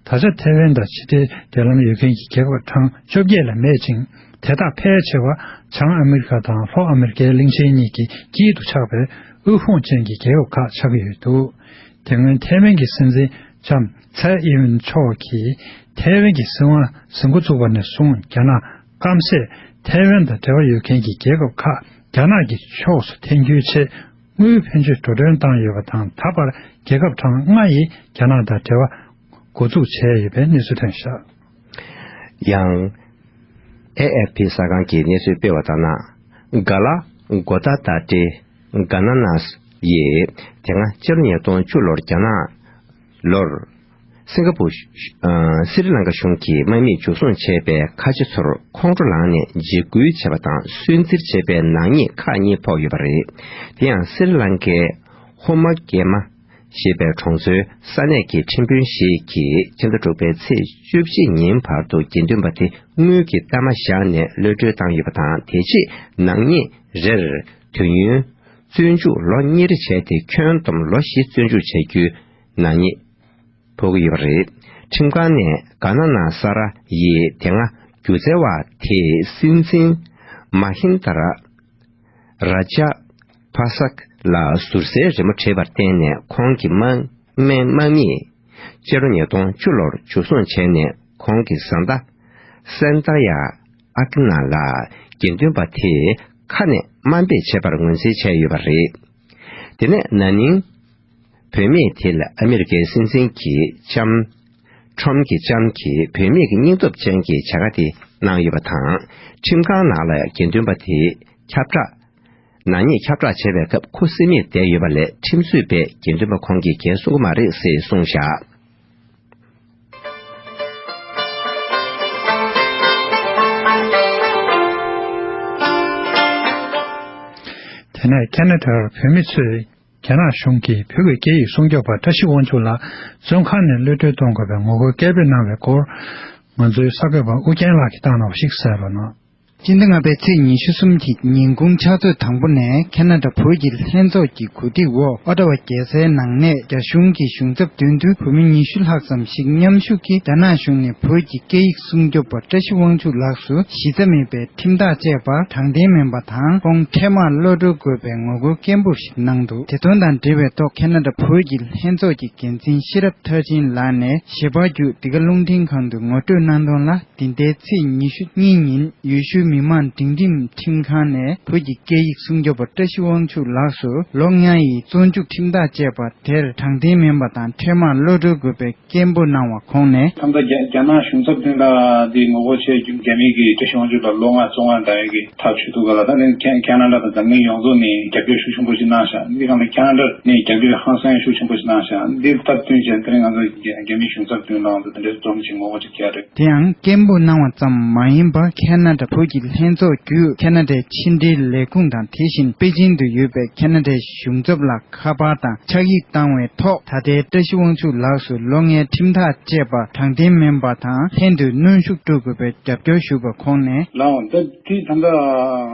ད་ཆ་ཐའེ་ཝན་དང་ཕྱི་འབྲེལ་འབྲེལ་ལམ་ཡོད་མཁན་གྱི་རྒྱལ་ཁབ་གྲངས་བཅོ་བརྒྱད་ལས་མེད་ཅིང་། དེ་དག་ཕལ་ཆེ་བ་བྱང་ཨ་མི་རི་ཀ་དང་ལྷོ་ཨ་མི་རི་ཀའི་གླིང་ཆེན་གཉིས་ཀྱི་དཀྱིལ་དུ་ཆགས་པའི་དབུལ་ཕོངས་ཅན་གྱི་རྒྱལ་ཁབ་ཁག་ཆགས་ཀྱི་ཡོད་འདུག་དེ་སྔོན་ཐའེ་ཝན་གྱི་སྲིད་འཛིན་ལྕམ་ཚའེ་ཨིན་ཝེན་མཆོག་གིས་ཐའེ་ཝན་གྱི་སྲིད་དབང་ཟིན་འགོ་བཙུགས་པ་ནས་བཟུང་རྒྱ་ནག་སྐམ་སས་ཐའེ་ཝན་དང་འབྲེལ་བ་ཡོད་མཁན་གྱི་རྒྱལ་ཁབ་ཁག་རྒྱ་ནག་གི་ཕྱོགས་སུ་འཐེན་རྒྱུའི་ཆེད་དངུལ་ཕོན་ཆེ་འགྲོ་གྲོན་བཏང་ཡོད་པ་དང་། ད་བར་རྒྱལ་ཁབ་གྲངས་ལྔ་ཡིས་རྒྱ་ནག་དང་འབྲེལ་བ་འགོ་འཛུགས་བྱས་ཡོད་པའི་གནས་ཚུལ་ཐོན་བཞག་ཡང་། ཨེ་ཨེཕ་པི་གསར་ཁང་གིས་གནས་ཚུལ་སྤེལ་བ་ལྟར་ན། ག་ལ་གོ་ད་ད་ཏྲེ་ག་ན་ནཱས་ཡིས་དེ་སྔ་ཕྱི་ལོ་ཉིས་སྟོང་བཅུ་ལོར་རྒྱ་ནག་ལོར་སིང་ག་པུར། ཨ། སི་རི་ལང་ཀ་གཞུང་གིས་དམག་མིས་འཇུ་བཟུང་བྱས་པའི་ཁ་ཆེ་ཚོར་ཁོང་ཁྲོ་ལངས་ནས་འཇིགས་སྐུལ་བྱས་པ་དང་སུན་གཙེར་བྱས་པའི་ནག་ཉེས་ཁག་གཉིས་ཕོག་ཡོད་པ་རེད། དེ་ཡང་སི་རི་ལང་ཀའི་ཧོ་མ་ཀེ་མ་ཞེས་པའི་གྲོང་ཚོའི་ས་གནས་ཀྱི་ཁྲིམས་དཔོན་ཞིག་གིས་ཕྱི་ཟླ་དྲུག་པའི་ཚེས་བཅུ་གཅིག་ཉིན་བར་དུ་དགེ་འདུན་པ་དེ་དངུལ་གྱི་གཏའ་མ་བཞག་ནས་གློད་གྲོལ་བཏང་ཡོད་པ་དང་། དེ་རྗེས་ནག་ཉེས་རེར་དུས་ཡུན་བཙོན་འཇུག་ལོ་གཉིས་རེ་བྱས་ཏེ། ཁྱོན་བསྡོམས་ལོ་བཞི་བཙོན་འཇུག་བྱ་རྒྱུའི་ནག་ཉེས་ཕོག་གི་ཡོད་པ་རེད། ཁྲིམས་ཁང་ནས་ག་ན་ན་ས་ར་ཡིས་དེ་སྔ་སྒྱུ་རྩལ་བ་དེས་སྲིད་འཛིན་མ་ཧིན་དར་ར་ཇ་པ་སག་ལ་ཟུར་ཟའི་རི་མོ་བྲིས་པར་བརྟེན་ནས་ཁོང་གི་དམག་དམག་དམག་མིས་ཕྱི་ལོ་ཉིས་སྟོང་བཅུ་ལོར་འཇུ་བཟུང་བྱས་ནས། ཁོང་གི་བཟའ་ཟླ་སན་ཏ་ཡ་ཨ་ཀི་ན་ལ་དགེ་འདུན་པ་དེས་ཁ་ནས་དམའ་འབེབས་བྱས་པར་ངོས་འཛིན་བྱས་ཡོད་པ་རེད། དེ་ནས་ན་ནིང་བུད་མེད་དེ་ལ་ཨ་མི་རི་ཀའི་སྲིད་འཛིན་གྱི་ལྕམ་ཁྲོམ་གྱི་ལྕམ་གྱིས་བུད་མེད་ཀྱི་སྙིང་སྟོབས་ཅན་གྱི་བྱ་དགའ་དེ་གནང་ཡོད་པ་དང་། ཁྲིམས་ཁང་ནང་ལ་དགེ་འདུན་པ་དེའི་ཁྱབ་བསྒྲགས། ནག་ཉེས་ཁྱབ་བསྒྲགས་བྱས་པའི་སྐབས་ཁུ་སིམ་མེར་བསྡད་ཡོད་པ་ལས། ཁྲིམས་རྩོད་པས་དགེ་འདུན་པ་ཁོང་གིས་འགན་སྲུང་གི་མ་རེད་ཟེར་གསུངས་བཞག་དེ་ནས་ཁེ་ན་ཌར་བོད་མི་ཚོས་རྒྱ་ནག་གཞུང་གིས་བོད་ཀྱི་སྐད་ཡིག་སྲུང་སྐྱོབ་པ་བཀྲ་ཤིས་དབང་ཕྱུག་ལགས་བཙོན་ཁང་ནས་གློད་གྲོལ་གཏོང་དགོས་པའི་ངོ་རྒོལ་སྐད་འབོད་གནང་བའི་སྐོར། ང་ཚོའི་གསར་འགོད་པ་ཨུ་རྒྱན་ལགས་ཀྱིས་བཏང་གནང་བ་ཞིག་གསན་རོགས་གནང་། སྤྱི་ཟླ་ལྔ་པའི་ཚེས་ཉི་ཤུ་གསུམ་གྱི་ཉིན་གུང་ཕྱག་ཚོད་དང་པོ་ནས་ཁེ་ན་ཌ་བོད་ཀྱི་ལྷན་ཚོགས་ཀྱི་གོ་སྒྲིག་འོག་ཨོ་ཊ་ཝ་རྒྱལ་སའི་ནང་ནས་རྒྱ་གཞུང་གི་གཞུང་ཚབ་མདུན་དུ་བོད་མི་ཉི་ཤུ་ལྷག་ཙམ་ཞིག་མཉམ་ཞུགས་ཀྱིས་རྒྱ་ནག་གཞུང་ནས་བོད་ཀྱི་སྐད་ཡིག་སྲུང་སྐྱོབ་པ་བཀྲ་ཤིས་དབང་ཕྱུག་ལགས་སུ་གཞི་རྩ་མེད་པའི་ཁྲིམས་ཐག་བཅད་པར་དྲང་བདེན་མིན་པ་དང་། ཁོང་འཕྲལ་མར་གློད་གྲོལ་དགོས་པའི་ངོ་རྒོལ་སྐད་འབོད་ཞིག་གནང་འདུག་དེ་དོན་དང་འབྲེལ་བའི་ཐོག་ཁེ་ན་ཌ་བོད་ཀྱི་ལྷན་ཚོགས་ཀྱི་འགན་འཛིན་ཤེས་རབ་མཐར་ཕྱིན་ལགས་ནས་ཞལ་པར་བརྒྱུད་འདི་ག་རླུང་འཕྲིན་ཁང་དུ་ངོ་སྤྲོད་གནང་དོན་ལ། འདི་ཟླའི་ཚེས་ཉི་ཤུ་གཉིས་ཉིན་ཡུལ་ཤུལ་མི་དམངས་སྒྲིང་སྒྲིང་ཁྲིམས་ཁང་ནས་བོད་ཀྱི་སྐད་ཡིག་སྲུང་སྐྱོབ་པ་བཀྲ་ཤིས་དབང་ཕྱུག་ལགས་སུ་ལོ་ལྔ་ཡི་བཙོན་འཇུག་ཁྲིམས་ཐག་བཅད་པ་དེར་དྲང་བདེན་མིན་པ་དང་འཕྲལ་མར་གློད་གྲོལ་དགོས་པའི་སྐད་འབོད་གནང་བ་ཁོང་ནས། ད་ལྟ་རྒྱ་རྒྱ་ནག་གཞུང་ཚབ་མདུན་ལ་འདི་ངོ་རྒོལ་བྱས་རྒྱུ་རྒྱ་མི་གིས་བཀྲ་ཤིས་དབང་ཕྱུག་ལ་ལོ་ལྔ་བཙོན་ཁང་བསྡད་ཡས་ཀྱི་ཐག་ཆོད་འདུག་ག་ལ། ད་ནི་ཁེ་ཁེ་ན་ཌ་དང་འཛམ་གླིང་ཡོངས་རྫོགས་ནས་རྒྱབ་སྐྱོར་ཤུགས་ཆེན་པོ་ཞིག་གནང་ཤག་འདི་སྒང་ལ་ཁེ་ན་ཌ་ནས་རྒྱབ་སྐྱོར་ཧང་སང་ཤུགས་ཆེན་པོ་ཞིག་གནང་ཤག་འདི་སྟབས་བསྟུན་བྱས་དེ་རིང་ང་ཚོ་རྒྱ་རྒྱ་མིའི་གཞུང་ཚབ་མདུན་ལ་ང་ཚོ་དེ་འདྲའི་འཛོམས་ཤིག་ངོ་རྒོལ་ཅིག་རྒྱག་རེད། དེ་ཡང་སྐད་འབོད་གནང་བ་ཙམ་མ་ཡིན་པར་ཁེ་ན་ཌ་བོད་ཀྱི་ལྷན་ཚོགས་བརྒྱུད་ཁེ་ན་ཌའི་ཕྱི་འབྲེལ་ལས་ཁུངས་དང་། དེ་བཞིན་པེ་ཅིན་དུ་ཡོད་པའི་ཁེ་ན་ཌའི་གཞུང་ཚབ་ལ་ཁ་པར་དང་ཕྱག་ཡིག་བཏང་བའི་ཐོག་ད་ལྟའི་བཀྲ་ཤིས་དབང་ཕྱུག་ལགས་སུ་ལོ་ལྔའི་ཁྲིམས་ཐག་བཅད་པ་དྲང་བདེན་མིན་པ་དང་ལྷན་དུ་གནོན་ཤུགས་སྤྲོད་དགོས་པའི་རྒྱབ་སྐྱོར་ཞུས་པ་ཁོང་ནས། ལའོ་ད་དེ་ད་ལྟ་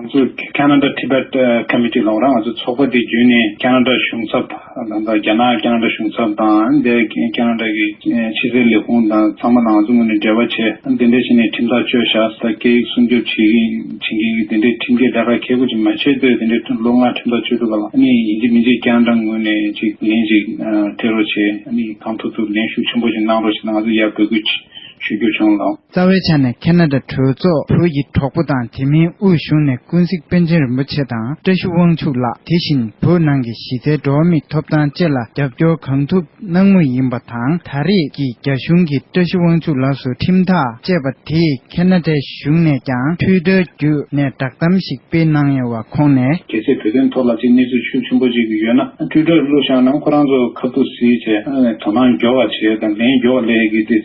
ང་ཚོ་Canada Tibet Committee ལབ་ར། ང་ཚོ་ཚོགས་པ་དེ་བརྒྱུད་ནས་ཁེ་ན་ཌ་གཞུང་ཚབ་དང་། རྒྱ་ནག་ཁེ་ན་ཌ་གཞུང་ཚབ་དང་། འདི་ཁེ་ན་ཌ་གི་ཕྱི་སྲིད་ལས་ཁུངས་དང་ཚང་མ་དང་ང་ཚོ་ངོས་ནས་འབྲེལ་བ་བྱས། འདི་འདྲ་བྱས་ནས་ཁྲིམས་ཐག་གཅོད་བཞག་ཟེར། སྐད་ཡིག་སྲུང་སྐྱོབ་བྱེད་ཀྱི་བྱེད་མཁན་གྱི་འདི་འདྲའི་ཁྲིམས་འགལ་ལས་ཀ་གལ་དགོས་ཅིག་མ་བྱས་དུས་འདི་འདྲའི་ལོ་ལྔ་ཁྲིམས་ཐག་གཅོད་འདུག་ག་ལ། ཨ་ནི་ཡིན་གཅིག་མིན་གཅིག་ཁེ་ན་ཌ་ངོས་ནས་ཅིག་ལན་ཅིག་སྤྲད་རོགས་བྱས། ཨ་ནི་གང་ཐུབ་ཐུབ་ལན་ཤུགས་ཆེན་པོ་ཞིག་གནང་རོགས་ཞེས་ང་ཚོ་ཡར་འབོད་སྐུལ་ཞུ་རྒྱུ་བྱུང་ལགས། རྩ་བའི་ཆ་ནས་ཁེ་ན་ཌ་གྲོས་ཚོགས་བོད་ཀྱི་གྲོགས་པོ་དང་དེ་མིན་དབུས་གཞུང་ནས་ཀུན་གཟིགས་པཎ་ཆེན་རིན་པོ་ཆེ་དང་བཀྲ་ཤིས་དབང་ཕྱུག་ལགས། དེ་བཞིན་བོད་ནང་གི་གཞི་རྩའི་འགྲོ་བ་མིའི་ཐོབ་ཐང་བཅས་ལ་རྒྱབ་སྐྱོར་གང་ཐུབ་གནང་མུས་ཡིན་པ་དང་། ད་རེས་ཀྱི་རྒྱ་གཞུང་གིས་བཀྲ་ཤིས་དབང་ཕྱུག་ལགས་སུ་ཁྲིམས་ཐག་བཅད་པ་དེས་ཁེ་ན་ཌའི་གཞུང་ནས་ཀྱང་Twitter་བརྒྱུད་ནས་བསྒྲགས་གཏམ་ཞིག་སྤེལ་གནང་ཡོད་པ་ཁོང་ནས། གལ་སྲིད་བོད་དོན་ཐོག་ལ་ཅིག་གནས་ཚུལ་ཤུགས་ཆེན་པོ་ཅིག་ཡོད་ན་Twitter་བླུགས་བཞག་ན་ཁོ་རང་ཚོ་ཁ་ཐུག་གཟིགས་བྱས་དོ་སྣང་མགྱོགས་པ་བྱས་དང་ལན་མགྱོགས་པ་སླེབས་ཀྱི་དེ་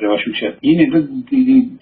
རེ་བ་ཤུགས་ཆེ། ཡིན་ནའི་ད་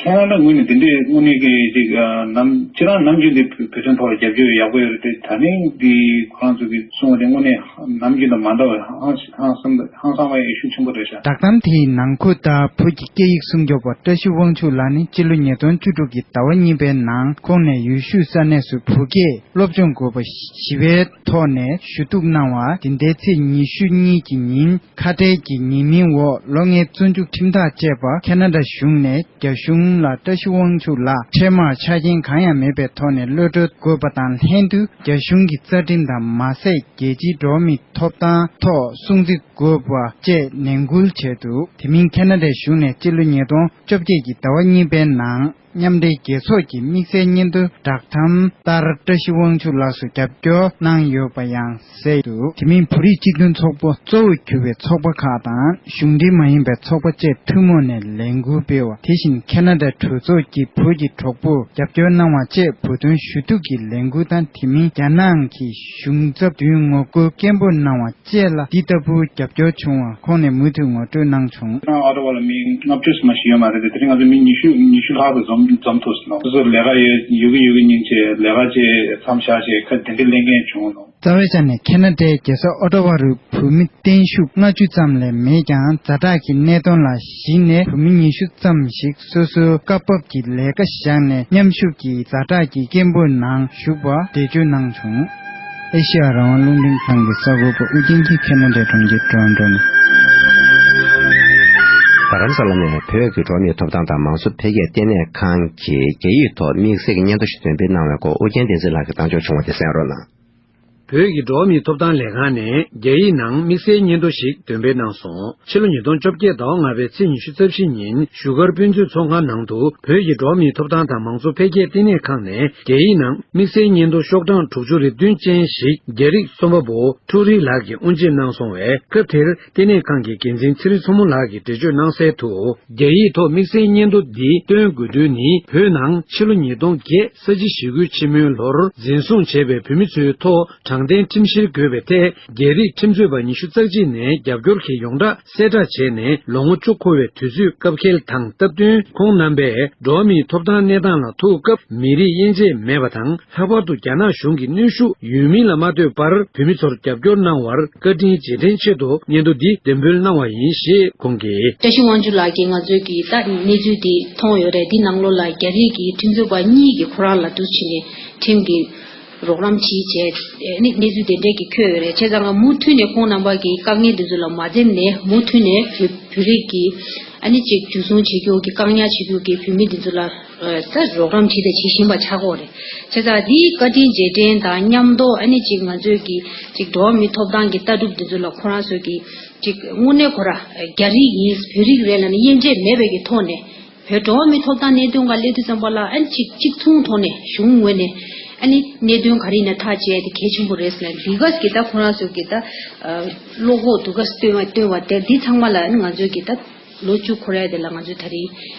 ཁེ་ན་ཌ་ངོས་ནས་དེ་འདྲའི་དངོས་གནས་ཀྱི་ཅིག་ནམ་ཁྱེད་རང་ནམ་རྒྱུན་དེ་བོད་དོན་ཐོག་ལ་རྒྱབ་སྐྱོར་ཡག་པོ་ཡོད་རེད་དེ། ད་ནི་འདི་ཁོ་རང་ཚོ་གིས་གསུངས་པ་དེ་དངོས་གནས་ནམ་རྒྱུན་དང་མ་འདྲ་བའི་ཧང་ཧང་སང་ཧང་སང་བའི་ཤུགས་ཆེན་པོ་རེད་ཤག་བསྒྲགས་གཏམ་དེའི་ནང་འཁོད་ལྟར་བོད་ཀྱི་སྐད་ཡིག་སྲུང་སྐྱོབ་པ་བཀྲ་ཤིས་དབང་ཕྱུག་ལགས་ནི་སྤྱི་ལོ་ཉིས་སྟོང་བཅུ་དྲུག་གི་ཟླ་བ་གཉིས་པའི་ནང་ཁོང་ནས་ཡུལ་ཤུལ་ས་གནས་སུ་བོད་སྐད་སློབ་སྦྱོང་དགོས་པ་ཞི་བའི་ཐོག་ནས་ཞུ་གཏུག་གནང་བ། འདི་ཟླའི་ཚེས་ཉི་ཤུ་གཉིས་ཀྱི་ཉིན་ཁ་བྲལ་གྱི་ཉེས་མིང་འོག་ལོ་ལྔའི་བཙོན་འཇུག་ཁྲིམས་ཐག་བཅད་པ་ ཁེ་ན་ཌ་གཞུང་ནས་རྒྱ་གཞུང་ལ་བཀྲ་ཤིས་དབང་ཕྱུག་ལགས་འཕྲལ་མར་ཆ་རྐྱེན་གང་ཡང་མེད་པའི་ཐོག་ནས་གློད་གྲོལ་དགོས་པ་དང་ལྷན་དུ། རྒྱ་གཞུང་གི་རྩ་ཁྲིམས་དང་མ་ཟད། རྒྱལ་སྤྱིའི་འགྲོ་བ་མིའི་ཐོབ་ཐང་ཐོག་སྲུང་བརྩི་དགོས་པ་བཅས་ནན་སྐུལ་བྱས་འདུག་དེ་མིན་ཁེ་ན་ཌའི་གཞུང་ནས་སྤྱི་ལོ་ཉིས་སྟོང་བཅོ་བརྒྱད་ཀྱི་ཟླ་བ་གཉིས་པའི་ནང་མཉམ་འབྲེལ་རྒྱལ་ཚོགས་ཀྱི་དམིགས་བསལ་སྙན་ཐོའི་བསྒྲགས་གཏམ་ལྟར། བཀྲ་ཤིས་དབང་ཕྱུག་ལགས་སུ་རྒྱབ་སྐྱོར་གནང་ཡོད་པ་ཡང་གསལ་འདུག་དེ་མིན་བོད་རིགས་སྤྱི་མཐུན་ཚོགས་པ་གཙོ་བོ་གྱུར་པའི་ཚོགས་པ་ཁག་དང་གཞུང་འབྲེལ་མ་ཡིན་པའི་ཚོགས་པ་བཅས་ཐུན་མོང་ནས་ལས་འགུལ་སྤེལ་བ། དེ་བཞིན་ཁེ་ན་ཌའི་གྲོས་ཚོགས་ཀྱིས་བོད་ཀྱི་གྲོགས་པོར་རྒྱབ་སྐྱོར་གནང་བ་བཅས་བོད་དོན་ཞུ་གཏུག་གི་ལས་འགུལ་དང་། དེ་མིན་རྒྱ་ནག་གི་གཞུང་ཚབ་དུས་ངོ་རྒོལ་སྐད་འབོད་གནང་བ་བཅས་ལ་འདི་ལྟ་བུའི་རྒྱབ་སྐྱོར་བྱུང་བར་ཁོང་ནས་མུ་མཐུད་ངོ་སྤྲོད་གནང་བྱུང་། ཨ་རི་བ་ལ་མི་ལྔ་བཅུ་ཙམ་ཞིག་ཡོད་མ་རེད་དེ། དེ་རིང་ང་ཚོ་མི་ཉི་ཤུ་ཉི་ཤུ་ལྷག་ཙམ་འཛོམས་འཛོམས་ཐུབ་སོང་། སོ་སོར་ལས་ཀ་ཡོད་ཡོད་གི་ཡོད་གི་སྙིང་རྗེ། ལས་ཀ་ཅིག་མཚམས་བཞག་ཅིག་ཁ་དེ་འདྲའི་གླེང་མཁན་བྱུང་སོང་། རྩ་བའི་ཆ་ནས་ཁེ་ན་ཌའི་རྒྱལ་ས་ཨོ་ཊ་ཝ་རུ་བོད་མི་བརྟན་བཞུགས་ལྔ་བཅུ་ཙམ་ལས་མེད་ཀྱང་། ཛ་དྲག་གི་གནད་དོན་ལ་གཞིགས་ནས་བོད་མི་ཉི་ཤུ་ཙམ་ཞིག་སོ་སོའི་སྐབས་བབ་ཀྱི་ལས་ཀ་བཞག་ནས་མཉམ་ཞུགས་ཀྱིས་ཛ་དྲག་གི་སྐད་འབོད་ནང་ཞུགས་པ་འགྲེལ་བརྗོད་གནང་བྱུང་། ཨེ་ཤེ་ཡ་རང་དབང་རླུང་འཕྲིན་ཁང་གི་གསར་འགོད་པ་ཨུ་རྒྱན་གྱིས་ཁེ་ན་ཌའི་གྲོང་ཁྱེར་ཊོ་རོན་ཊོ་ནས། རྡ་རམ་ས་ལ་ནས་བོད་ཀྱི་འགྲོ་བ་མིའི་ཐོབ་ཐང་དང་མང་གཙོ་འཕེལ་རྒྱས་ལྟེ་གནས་ཁང་གིས་རྒྱ་ཡིག་ཐོག་དམིགས་བསལ་གྱི་སྙན་ཐོ་ཞིག་འདོན་སྤེལ་གནང་བའི་སྐོར་ཨུ་རྒྱན་བསྟན་འཛིན་ལགས་ཀྱིས་གཏམ་བརྗོད་བྱུང་བ་དེ་གསན་རོགས་གནང་། བོད་ཀྱི་འགྲོ་བ་མིའི་ཐོབ་ཐང་ལས་ཁང་ནས་རྒྱ་ཡིག་ནང་དམིགས་བསལ་སྙན་ཐོ་ཞིག་འདོན་སྤེལ་གནང་སོང་། ཕྱི་ལོ་ཉིས་སྟོང་བཅོ་བརྒྱད་ཟླ་བ་ལྔ་པའི་ཚེས་ཉི་ཤུ་རྩ་བཞི་ཉིན་བཞུགས་སྒར་དཔེ་མཛོད་ཚོགས་ཁང་ནང་དུ་བོད་ཀྱི་འགྲོ་བ་མིའི་ཐོབ་ཐང་དང་མང་གཙོ་འཕེལ་རྒྱས་ལྟེ་གནས་ཁང་ནས་རྒྱ་ཡིག་ནང་དམིགས་བསལ་སྙན་ཐོ་ཤོག་གྲངས་དྲུག་ཅུ་རེ་བདུན་ཅན་ཞིག་རྒྱ་རིགས་རྩོམ་པ་པོ་ཀྲུའུ་རི་ལགས་ཀྱིས་དབུ་འབྱེད་གནང་སོང་བས། སྐབས་དེར་ལྟེ་གནས་ཁང་གི་འགན་འཛིན་ཚེ་རིང་མཚོ་མོ་ལགས་ཀྱིས་འགྲེལ་བརྗོད་གནང་གསལ་དུ། རྒྱ་ཡིག་ཐོག་དམིགས་བསལ་སྙན་ཐོ་འདི་བཏོན་དགོས་དོན་ནི། བོད་ནང་ཕྱི་ལོ་ཉིས་སྟོང་བརྒྱད་ས་བྱི་ཞི་རྒོལ་ཆེན་མོའི་ལོར་འཛིན་བཟུང་བྱས་པའི་བོད་མི་ཚོའི་ཐོག་དྲང་བདེན་ཁྲིམས་བཤེར་དགོས་པའི་ཐད། རྒྱ་རིགས་ཁྲིམས་རྩོད་པ་ཉི་ཤུ་རྩ་གཅིག་ནས་རྒྱབ་སྐྱོར་གྱི་ཡོངས་གྲགས་གསལ་བསྒྲགས་བྱས་ནས་ལོ་ངོ་བཅུ་འཁོར་བའི་དུས་ཚོད་སྐབས་འཁེལ་དང་སྟབས་བསྟུན། ཁོང་རྣམ་པས་འགྲོ་བ་མིའི་ཐོབ་ཐང་གནས་སྟངས་ལ་ཐུག་སྐབས་མི་རིགས་དབྱེ་འབྱེད་མེད་པ་དང་། ལྷག་པར་དུ་རྒྱ་ནག་གཞུང་གི་གནོན་ཤུགས་ཡོད་མིན་ལ་མ་ལྟོས་པར་བོད་མི་ཚོར་རྒྱབ་སྐྱོར་གནང་བར་བཀའ་དྲིན་རྗེས་དྲན་ཆེད་དུ་སྙན་ཐོ་འདི་འདོན་སྤེལ་གནང་བ་ཡིན་ཞེས་ཁོང་གིས། བཀྲ་ཤིས་དབང་ཕྱུག་ལགས་ཀྱིས་ང་ཚོའི་གི་ད་གནས་ཚུལ་འདི་མཐོང་ཡོད་རེད། འདི་ནང་ལོགས་ལ་རྒྱ་རིགས་ཀྱི་ཁྲིམས་རྩོད་པ་གཉིས་ཀྱིས་ཁོ་རང་ལ་འདུག་བྱས་ནས་ཁྲིམས་ཀྱི་རོགས་རམ་བྱས་བྱས་ནི་གནས་ཚུལ་དེ་འདྲས་ཀྱི་འཁོད་ཡོད་རེད། བྱས་ཙང་ང་མུ་མཐུད་ནས་ཁོང་རྣམ་པ་གི་དཀའ་ངལ་འདི་ཚོ་ལ་མ་འཛེམས་ནས་མུ་མཐུད་ནས་བོད་བོད་རིགས་ཀྱི་ཨ་ནི་ཅིག་འཇུ་བཟུང་བྱེད་རྒྱུ་གི་དཀའ་ངལ་བྱེད་རྒྱུ་གི་བོད་མི་འདི་ཚོ་ལ་ད་རོགས་རམ་བྱེད་དང་བྱེད་བཞིན་པ་ཆགས་ཀྱི་ཡོད་རེད། བྱས་ཙང་འདིའི་བཀའ་དྲིན་རྗེས་དྲན་དང་མཉམ་དུ་ཨ་ནི་ཅིག་ང་ཚོས་ཀྱི་ཅིག་འགྲོ་བ་མིའི་ཐོབ་ཐང་གི་ལྟ་གྲུབ་འདི་ཚོ་ལ་ཁོ་རང་ཚོས་ཀྱི་ཅིག་དངོས་གནས་ཁོ་རང་རྒྱ་རིགས་ཡིན་བོད་རིགས་རེད་ལབ་ནས་དབྱེ་འབྱེད་མེད་པའི་གི་ཐོག་ནས་བོད་འགྲོ་བ་མིའི་ཐོབ་ཐང་གནད་དོན་སྒང་སླེབས་དུས་ཙམ་པ་ལ་ཨ་ནི་ཅིག་གཅིག་མཚུངས་ཐོག་ནས་གཞུང་ངོས་ནས་ཨ་ནི་གནད་དོན་ག་རེ་ཡིན་ན་ཐག་བཅད་དེ་གལ་ཆེན་པོ་རེད་ཟེར་ནས་འདི་ག་གི་ད་ཁོ་རང་ཚོས་ཀྱི་ད་བློ་ཁོག་འདུག་ག་བཏོན་བ་བཏོན་བ་དེ་འདི་ཚང་མ་ལ་ཨ་ནི་ང་ཚོས་ཀྱི་ད་ལོ་བཅུ་འཁོར་ཡ་དེ་ལ་ང་ཚོས་ད་རིང་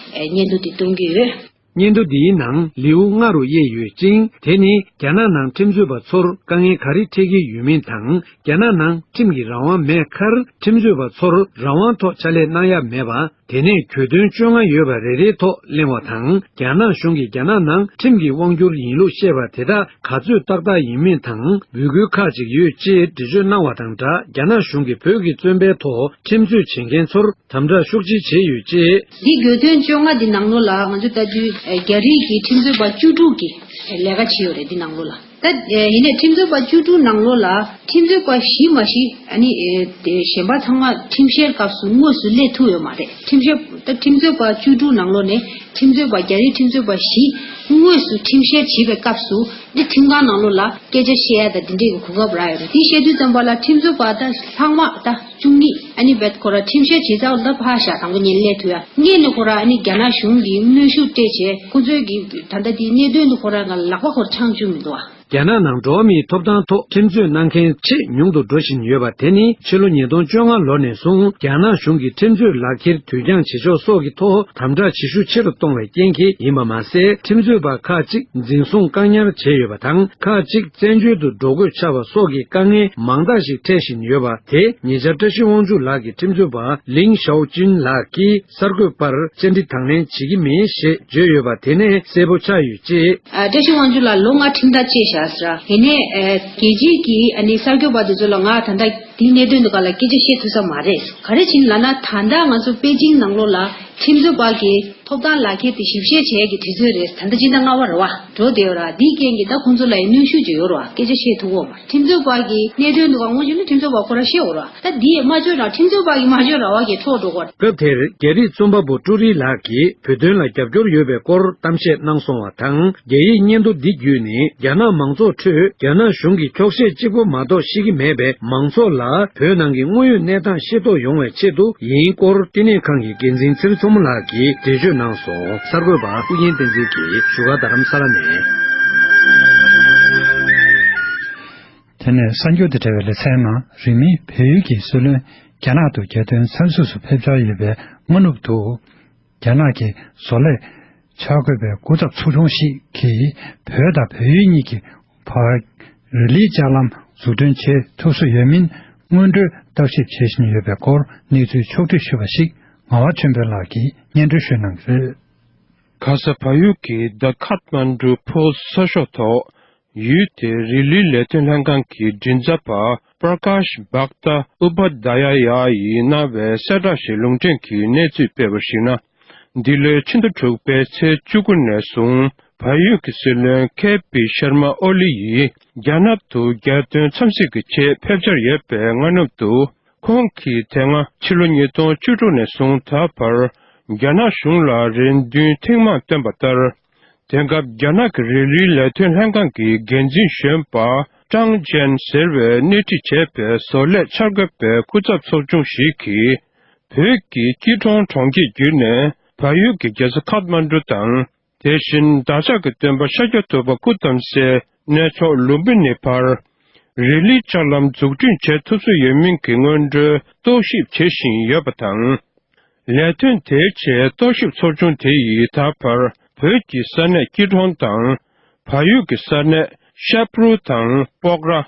སྙན་ཐོ་འདི་གཏོང་གི་ཡོད། སྙན་ཐོ་འདིའི་ནང་ལེའུ་ལྔ་རུ་དབྱེ་ཡོད་ཅིང་། དེ་ནི་རྒྱ་ནག་ནང་ཁྲིམས་རྩོད་པ་ཚོར་དཀའ་ངལ་ག་རེ་འཕྲད་ཀྱི་ཡོད་མིན་དང་། རྒྱ་ནག་ནང་ཁྲིམས་ཀྱི་རང་དབང་མེད་ཁར་ཁྲིམས་རྩོད་པ་ཚོར་རང་དབང་ཐོག་ཕྱག་ལས་གནང་ཡ་མེད་པ། དེ་ནས་གྱོད་དོན་བཅོ་ལྔ་ཡོད་པ་རེ་རེའི་ཐོག་གླེང་བ་དང་། རྒྱ་ནག་གཞུང་གིས་རྒྱ་ནག་ནང་ཁྲིམས་ཀྱི་དབང་སྒྱུར་ཡིན་ལུགས་བཤད་པ་དེ་དག་ག་ཚོད་ཏག་ཏག་ཡིན་མིན་དང་། འབོད་སྐུལ་ཁག་ཅིག་ཡོད་ཅེས་འགྲེལ་བརྗོད་གནང་བ་དང་སྦྲགས། རྒྱ་ནག་གཞུང་གིས་བོད་ཀྱི་བཙོན་པའི་ཐོག་ཁྲིམས་རྩོད་བྱེད་མཁན་ཚོར་དམ་དྲག་ཤུགས་ཆེ་བྱས་ཡོད་ཅེས། འདི་གྱོད་དོན་བཅོ་ལྔ་འདི་ནང་ལོགས་ལ་ང་ཚོས་ལྟ་དུས་རྒྱ་རིགས་ཀྱི་ཁྲིམས་རྩོད་པ་བཅུ་དྲུག་གིས་ལས་ཀ་བྱས་ཡོད་རེད། འདི་ནང་ལོགས་ལ་ད་ཡིན་ནའི་ཁྲིམས་རྩོད་པ་བཅུ་དྲུག་ནང་ལོགས་ལ་ཁྲིམས་རྩོད་པ་བཞི་མ་གཞི་ཨ་ནི་གཞན་པ་ཚང་མ་ཁྲིམས་བཤེར་སྐབས་སུ་དངོས་སུ་སླེབས་ཐུབ་ཡོད་མ་རེད། ཁྲིམས་བཤེར་ད་ཁྲིམས་རྩོད་པ་བཅུ་དྲུག་ནང་ལོགས་ནས་ཁྲིམས་རྩོད་པ་རྒྱ་རིགས་ཁྲིམས་རྩོད་པ་བཞི་དངོས་སུ་ཁྲིམས་བཤེར་བྱེད་པའི་སྐབས་སུ་ནི་ཁྲིམས་ཁང་ནང་ལོགས་ལ་སྐད་ཆ་བཤད་ཡ་དང་འདི་འདྲས་ཀྱི་གོ་སྐབས་རག་ཡོད་རེད། འདི་བཤད་དུས་ཙམ་པ་ལ་ཁྲིམས་རྩོད་པ་ད་ལྷག་མ་ད་བཅུ་གཉིས་ཨ་ནི་བེད་ཁོ་ར་ཁྲིམས་བཤེར་བྱེད་ཚར་ལ་ཕར་བཞག་དང་པོ་ཉིན་སླེབས་ཐུབ་ཡ། སྔོན་ནས་ཁོ་ར་ཨ་ནི་རྒྱ་ནག་གཞུང་གིས་གནོན་ཤུགས་སྤྲད་བྱས་ཁོ་ཚོས་ཀྱི་ད་ལྟ་དེའི་གནད་དོན་དུ་ཁོ་ར་ང་ལག་པ་ཁོར་འཆང་བཅུག་མི་འདུག་ཨ། རྒྱ་ནག་ནང་འགྲོ་བ་མིའི་ཐོབ་ཐང་ཐོག་ཁྲིམས་རྩོད་གནང་མཁན་ཆེས་ཉུང་དུ་འགྲོ་བཞིན་ཡོད་པ་དེ་ནི་ཕྱི་ལོ་ཉིས་སྟོང་བཅོ་ལྔ་ལོ་ནས་བཟུང་རྒྱ་ནག་གཞུང་གིས་ཁྲིམས་རྩོད་ལག་འཁྱེར་དུས་འགྱངས་བྱེད་ཕྱོགས་སོགས་ཀྱི་ཐོག་དམ་དྲག་བྱེད་ཤུགས་ཆེ་རུ་གཏོང་བའི་རྐྱེན་གྱིས་ཡིན་པ་མ་ཟད། ཁྲིམས་རྩོད་པ་ཁག་ཅིག་འཛིན་བཟུང་བཀག་ཉར་བྱས་ཡོད་པ་དང་། ཁག་ཅིག་བཙན་བྱོལ་དུ་འགྲོ་དགོས་ཆགས་པ་སོགས་ཀྱི་དཀའ་ངལ་མང་དག་ཞིག་འཕྲད་བཞིན་ཡོད་པ་དེ་ཉེ་ཆར་བཀྲ་ཤིས་དབང་ཕྱུག་ལགས་ཀྱི་ཁྲིམས་རྩོད་པ་ལིང་ཞའོ་ཅུན་ལགས་ཀྱིས་གསར་འགོད་པར་བཅར་འདྲི་དང་ལེན་བྱེད་ཀྱི་མེད་ཞེས་བརྗོད་ཡོད་པ་དེ་ནས་གསལ་པོ་ཆགས་ཡོད་ཅེས། ཨ། བཀྲ་ཤིས་དབང་ཕྱུག་ལགས་ལོ་ལྔ་ཁྲིམས་ཐག་བཅད་བཞག་ཟེར། ཡིན་ནའི་ཨ་རྒྱལ་སྤྱིའི་གི་ཨ་ནི་གསར་འགོད་པ་དེ་ཚོ་ལ་ང་ད་ལྟ་དེའི་གནད་དོན་དེ་ག་ལ་སྐད་ཆ་བཤད་ཐུབ་ས་མ་རེད། ག་རེ་བྱས་ནས་ལབ་ན་ད་ལྟ་ང་ཚོ་པེ་ཅིང་ནང་ལོགས་ལ་ཁྲིམས་རྩོད་པ་གི་ཐོབ་ཐང་ལག་ཁྱེར་དེ་ཞིབ་བཤེར་བྱེད་ཡས་ཀྱི་དུས་ཚོད་རེད། ད་ལྟ་སྤྱི་ཟླ་ལྔ་པ་རེད་བ། འགྲོ་བསྡད་ཡོད་ར། འདིའི་རྐྱེན་གྱིས་ད་ཁོང་ཚོ་ལ་ཡང་གནོན་ཤུགས་ཅིག་ཡོད་ར། སྐད་ཆ་བཤད་ཐུབ་ཀྱི་ཡོད་མ་རེད། ཁྲིམས་རྩོད་པ་གི་གནད་དོན་འདུག་ག་དངོས་གཞི་ནི་ཁྲིམས་རྩོད་པ་ཁོ་ར་བཤད་ཡོད་ར། ད་འདི་ཡང་མ་བཅོས་ན་ཁྲིམས་རྩོད་པ་གི་མ་བཅོས་ར་བ་གི་འཕྲོག་འགྲོ་གོ། སྐབས་དེར་རྒྱ་རིགས་རྩོམ་པ་པོ་ཀྲུའུ་རི་ལགས་ཀྱིས་བོད་དོན་ལ་རྒྱབ་སྐྱོར་ཡོད་པའི་སྐོར་གཏམ་བཤད་གནང་སོང་བ་དང་། རྒྱ་ཡིག་སྙན་ཐོ་འདི་བརྒྱུད་ནས་རྒྱ་ནག་མང་ཚོགས་ཁྲོད་རྒྱ་ནག་གཞུང་གི་འཁྱོག་བཤད་གཅིག་པོ་མ་གཏོགས་ཤེས་ཀྱི་མེད་པས། མང་ཚོགས་ལ་བོད་ནང་གི་དངོས་ཡོད་གནས་སྟངས་ཤེས་རྟོགས་ཡོང་བའི་ཆེད་དུ་ཡིན་སྐོར། བསྟི་གནས་ཁང་གི་འགན་འཛིན་ཚེ་རིང་མཚོ་མོ་ལགས་ཀྱིས་འགྲེལ་བརྗོད་གནང་སོང་། གསར་འགོད་པ་ཨུ་རྒྱན་བསྟན་འཛིན་གྱིས་བཞུགས་སྒར་རྡ་རམ་ས་ལ་ནས། དེ་ནས་གསར་འགྱུར་དང་འབྲེལ་བའི་ལེ་ཚན་ནང་། རིང་མིན་བལ་ཡུལ་གྱི་སྲིད་བློན་རྒྱ་ནག་ཏུ་རྒྱལ་དོན་འཚམས་གཟིགས་སུ་ཕེབས་འཆར་ཡོད་པའི་སྔ་ནུབ་ཏུ། རྒྱ་ནག་གི་བཟོ་ལས་འཆར་འགོད་པའི་སྐུ་ཚབ་ཚོགས་ཆུང་ཞིག་གིས་བོད་དང་བལ་ཡུལ་གཉིས་ཀྱི་བར་རི་ལིའི་ལྕགས་ལམ་འཛུགས་སྐྲུན་བྱེད་ཐུབ་སྲོལ་ཡོད་མིན་སྔོན་འགྲོའི་བརྟག་ཞིབ་བྱེད་བཞིན་ཡོད་པའི་སྐོར་གནས་ཚུལ་ཕྱོགས་བསྒྲིགས་ཞུས་པ་ཞིག་ངག་དབང་ཆོས་འཕེལ་ལགས་ཀྱིས་སྙན་སྒྲོན་ཞུ་གནང་གི་རེད། ཁ་ས་བལ་ཡུལ་གྱི་The Kathmandu Post གསར་ཤོག་ཐོག་ཡུལ་དེའི་རི་ལིའི་ལས་དོན་ལྷན་ཁང་གི་མགྲིན་ཚབ་པ་པྲ་ཀཱཤ་བྷག་ཏཱ་ཨུ་པ་དྷ་ཡ་ཡ་ཡིས་གནང་བའི་གསལ་བསྒྲགས་ཤིག་ལུང་འདྲེན་གྱིས་གནས་ཚུལ་སྤེལ་བར་གཞིགས་ན། འདི་ལོའི་ཕྱི་ཟླ་དྲུག་པའི་ཚེས་བཅུ་དགུ་ནས་བཟུང་བལ་ཡུལ་གྱི་སྲིད་བློན་ཁེ་པི་ཤར་མ་ཨོ་ལི་ཡིས་རྒྱ་ནག་ཏུ་རྒྱལ་དོན་འཚམས་གཟིགས་ཀྱི་ཆེད་ཕེབས་འཆར་ཡོད་པའི་སྔ་ནུབ་ཏུ། ཁོང་གིས་དེ་སྔ་ཕྱི་ལོ་ཉིས་སྟོང་བཅུ་དྲུག་ནས་བཟུང་ད་བར་རྒྱ་ནག་གཞུང་ལ་རེ་འདུན་ཐེངས་མང་བཏོན་པ་ལྟར། དེང་སྐབས་རྒྱ་ནག་གི་རི་ལིའི་ལས་དོན་ལྷན་ཁང་གི་འགན་འཛིན་གཞོན་པ་ཀྲང་ཅན་ཟེར་བས་སྣེ་ཁྲིད་བྱས་པའི་བཟོ་ལས་འཆར་འགོད་པའི་སྐུ་ཚབ་ཚོགས་ཆུང་ཞིག་གིས། བོད་ཀྱི་སྐྱིད་གྲོང་གྲོང་ཁྱེར་བརྒྱུད་ནས་བལ་ཡུལ་གྱི་རྒྱལ་ས་ཁཱཐ་མན་ཌུ་དང་། དེ་བཞིན་བདག་ཅག་གི་སྟོན་པ་ཤཱཀྱ་ཐུབ་པ་སྐུ་བལྟམས་སའི་གནས་མཆོག་ལུམ་བི་ནི་བར། རི་ལིའི་ལྕགས་ལམ་འཛུགས་སྐྲུན་བྱེད་ཐུབ་སྲོལ་ཡོད་མིན་གྱི་སྔོན་འགྲོའི་རྟོག་ཞིབ་བྱེད་བཞིན་ཡོད་པ་དང་། ལས་དོན་དེའི་ཆེད་རྟོག་ཞིབ་ཚོགས་ཆུང་དེ་ཡིས་ད་བར་བོད་ཀྱི་ས་གནས་སྐྱིད་གྲོང་དང་། བལ་ཡུལ་གྱི་ས་གནས་ཤ་པྲུ་དང་སྤོག་ར།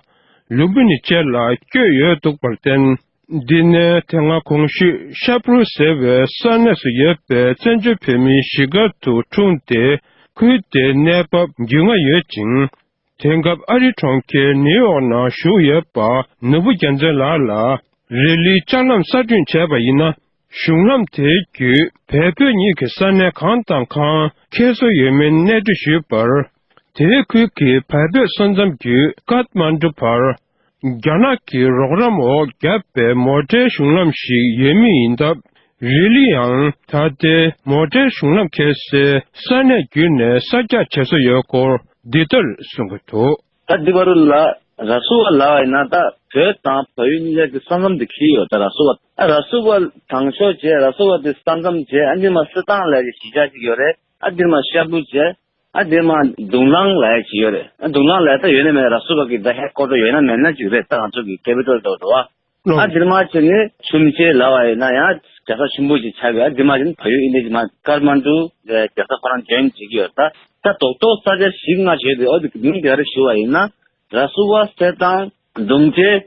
ལུམ་བི་ནི་བཅས་ལ་བསྐྱོད་ཡོད་འདུག་པར་བརྟེན། འདི་ནས་དེ་སྔ་གོང་ཞུས་ཤ་པྲུ་ཟེར་བའི་ས་གནས་སུ་ཡོད་པའི་བཙན་བྱོལ་བོད་མིའི་གཞིས་སྒར་དུ་འཁྲུངས་ཏེ། ཁུལ་དེའི་གནས་བབ་རྒྱུས་མངའ་ཡོད་ཅིང་། དེང་སྐབས་ཨ་རིའི་གྲོང་ཁྱེར་ནིའུ་ཡོག་ནང་བཞུགས་ཡོད་པ་ནོར་བུ་རྒྱལ་མཚན་ལགས་ལ། རི་ལིའི་ལྕགས་ལམ་གསར་སྐྲུན་བྱས་པ་ཡིན་ན། གཞུང་ལམ་དེའི་བརྒྱུད་བལ་བོད་གཉིས་ཀྱི་ས་གནས་གང་དང་གང་འཁེལ་སྲོལ་ཡོད་མིན་གནས་འདྲི་ཞུས་པར། དེའི་ཁུལ་གྱི་བལ་བོད་ས་མཚམས་བརྒྱུད་ཀཱཐ་མན་ཌུ་བར། རྒྱ་ནག་གི་རོགས་རམ་འོག་བརྒྱབ་པའི་མོ་ཊའི་གཞུང་ལམ་ཞིག་ཡོད་མུས་ཡིན་སྟབས། རི་ལི་ཡང་ད་ལྟའི་མོ་ཊའི་གཞུང་ལམ་འཁེལ་སའི་ས་གནས་བརྒྱུད་ནས་གསར་རྒྱག་བྱེད་སྲོལ་ཡོད་སྐོར་འདི་ལྟར་གསུང་གི་འདུག། ད་འདི་བར་ལ་ར་སུ་བ་ལབ་པ་ཡིན་ན། ད་བོད་དང་བལ་ཡུལ་གཉིས་ཀ་གི་ས་མཚམས་དེ་འཁེལ་ཡོད། ད་ར་སུ་བ། ཨ་ར་སུ་བ་དང་ཕྱོགས་བྱས། ར་སུ་བ་དེ་ས་མཚམས་བྱས། ཨ་འདི་མ་སི་ཏང་ལབ་ཀྱི་གཞིས་ཆགས་ཅིག་ཡོད་རེད། ཨ་འདིར་མ་ཤ་བུ་བྱས། ཨ་འདིར་མ་དུང་ལང་ལབ་ཡ་ཅིག་ཡོད་རེད། ཨ་དུང་ལང་ལབ་ཡ་ད་ཡོད་ན་མེད། ར་སུ་བ་གི་ད་ཧེཌ་ཀོ་ཊར་ཡོད་ན་མེད་ན་ཅིག་རེད། ད་ང་ཚོ་གི་ཀེ་པི་ཊལ་འདྲ་བོ་འདུག་བ། ཨ་འདིར་མ་བྱས་ནས་ཆུམ་ཆེ་ལབ་པ་ཡིན་ན་ཡང་རྒྱལ་ས་ཆེན་པོ་ཅིག་ཆགས་ཡོད། ཨ་འདིར་མ་བྱས་ནས་བལ་ཡུལ་ཨིན་དེ་ཅིག་མ་ཀར་མན་ཌུ་རྒྱལ་ས་ཁོ་རང་ཇོ་ཡིན་བྱེད་ཀྱི་ཡོད། ད་ད་རྡོག་རྡོག་ས་ཆ་བཞི་ལྔ་བྱས་ཏེ། ཨོ་དེ་གི་མིང་དེ་ག་རེ་ཞུ་བ་ཡིན་ན། ར་སུ་བ། སེ་ཏང་། དུང་ཆེ།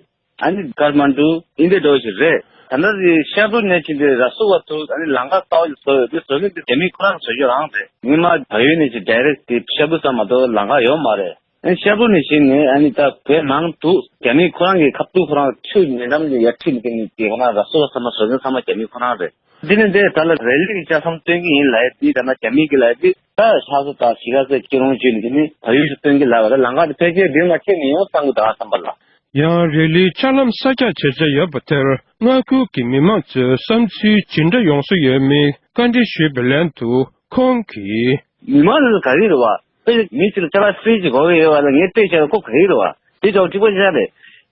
ཨ་ནི་ཀར་མན་ཌུ་ཨིན་དེ་འདྲ་བོ་ཞིག་རེད། ད་ལྟ་དེ་ཤ་བུ་ནས་ཕྱིན་ཏེ་ར་སུ་བ་ཚུར་ཨ་ནི་ལམ་ཁ་གསར་པ་ཞིག་བཟོ་ཡོད་དེ། བཟོ་མཁན་དེ་རྒྱ་མི་ཁོ་རང་བཟོ་རྒྱུ་རང་རེད། སྔོན་མ་བལ་ཡུལ་ནས་ཅིག་ཌའི་རེག་དེ་ཤ་བུ་ཙམ་མ་གཏོགས་ལམ་ཁ་ཡོད་མ་རེད། ཨ་ནི་ཤ་བུ་ནས་ཕྱིན་ནས་ཨ་ནི་ད་བོད་ནང་དུ་རྒྱ་མི་ཁོ་རང་གི་ཁ་ཐུག་ཁོ་རང་ཆུ་ཉེ་འགྲམ་ནས་ཡར་ཁྲིད་མཁན་དེ་ཁོ་རང་ར་སུ་བ་ཚང་མ་བཟོ་མཁན་ཚང་མ་རྒྱ་མི་ཁོ་རང་རེད། འདི་ནས་འདིར་ད་ལ་རི་ལི་གི་ལྕགས་ཟམ་སྟོན་གྱི་ཡིན་ལབ་ཡ་དེ། ད་ལྟ་རྒྱ་མི་གིས་ལབ་ཡ་དེ། ད་ལྷ་ས་དང་གཞིས་ཀ་རྩེ་སྐྱིད་གྲོང་བརྒྱུད་ནས་དེ་ནི་བལ་ཡུལ་དུ་སྟོན་གྱི་ལབ་པ་རེད། ལམ་ཁ་དེ་ཕལ་ཆེར་འདིར་མ་ཁྱེར་ནས་ཡོང་བསམ་གྱི་འདུག་བསམ་པ་ལ། ཡང་རི་ལིའི་ལྕགས་ལམ་གསར་རྒྱག་བྱེད་འཆར་ཡོད་པ་དེར་མངའ་ཁུལ་གྱི་མི་མང་ཚོའི་བསམ་ཚུལ་ཇི་འདྲ་ཡོང་སྲོལ་ཡོད་མེད་བཀའ་འདྲི་ཞུས་པའི་ལན་དུ། ཁོང་གིས། མི་མང་ལ་ག་རེ་རེད་བ། དཔེ་མི་གཅིག་ལ་ཅ་ལག་ཧྥི་རི་ཇི་དགོས་ཀྱི་ཡོད་པ་ལ་ངས་སྤྲད་བཞག་པ་ཁོ་ག་རེ་རེད་བ། དེ་ཅོག་གཅིག་པ་ཅིག་རེད།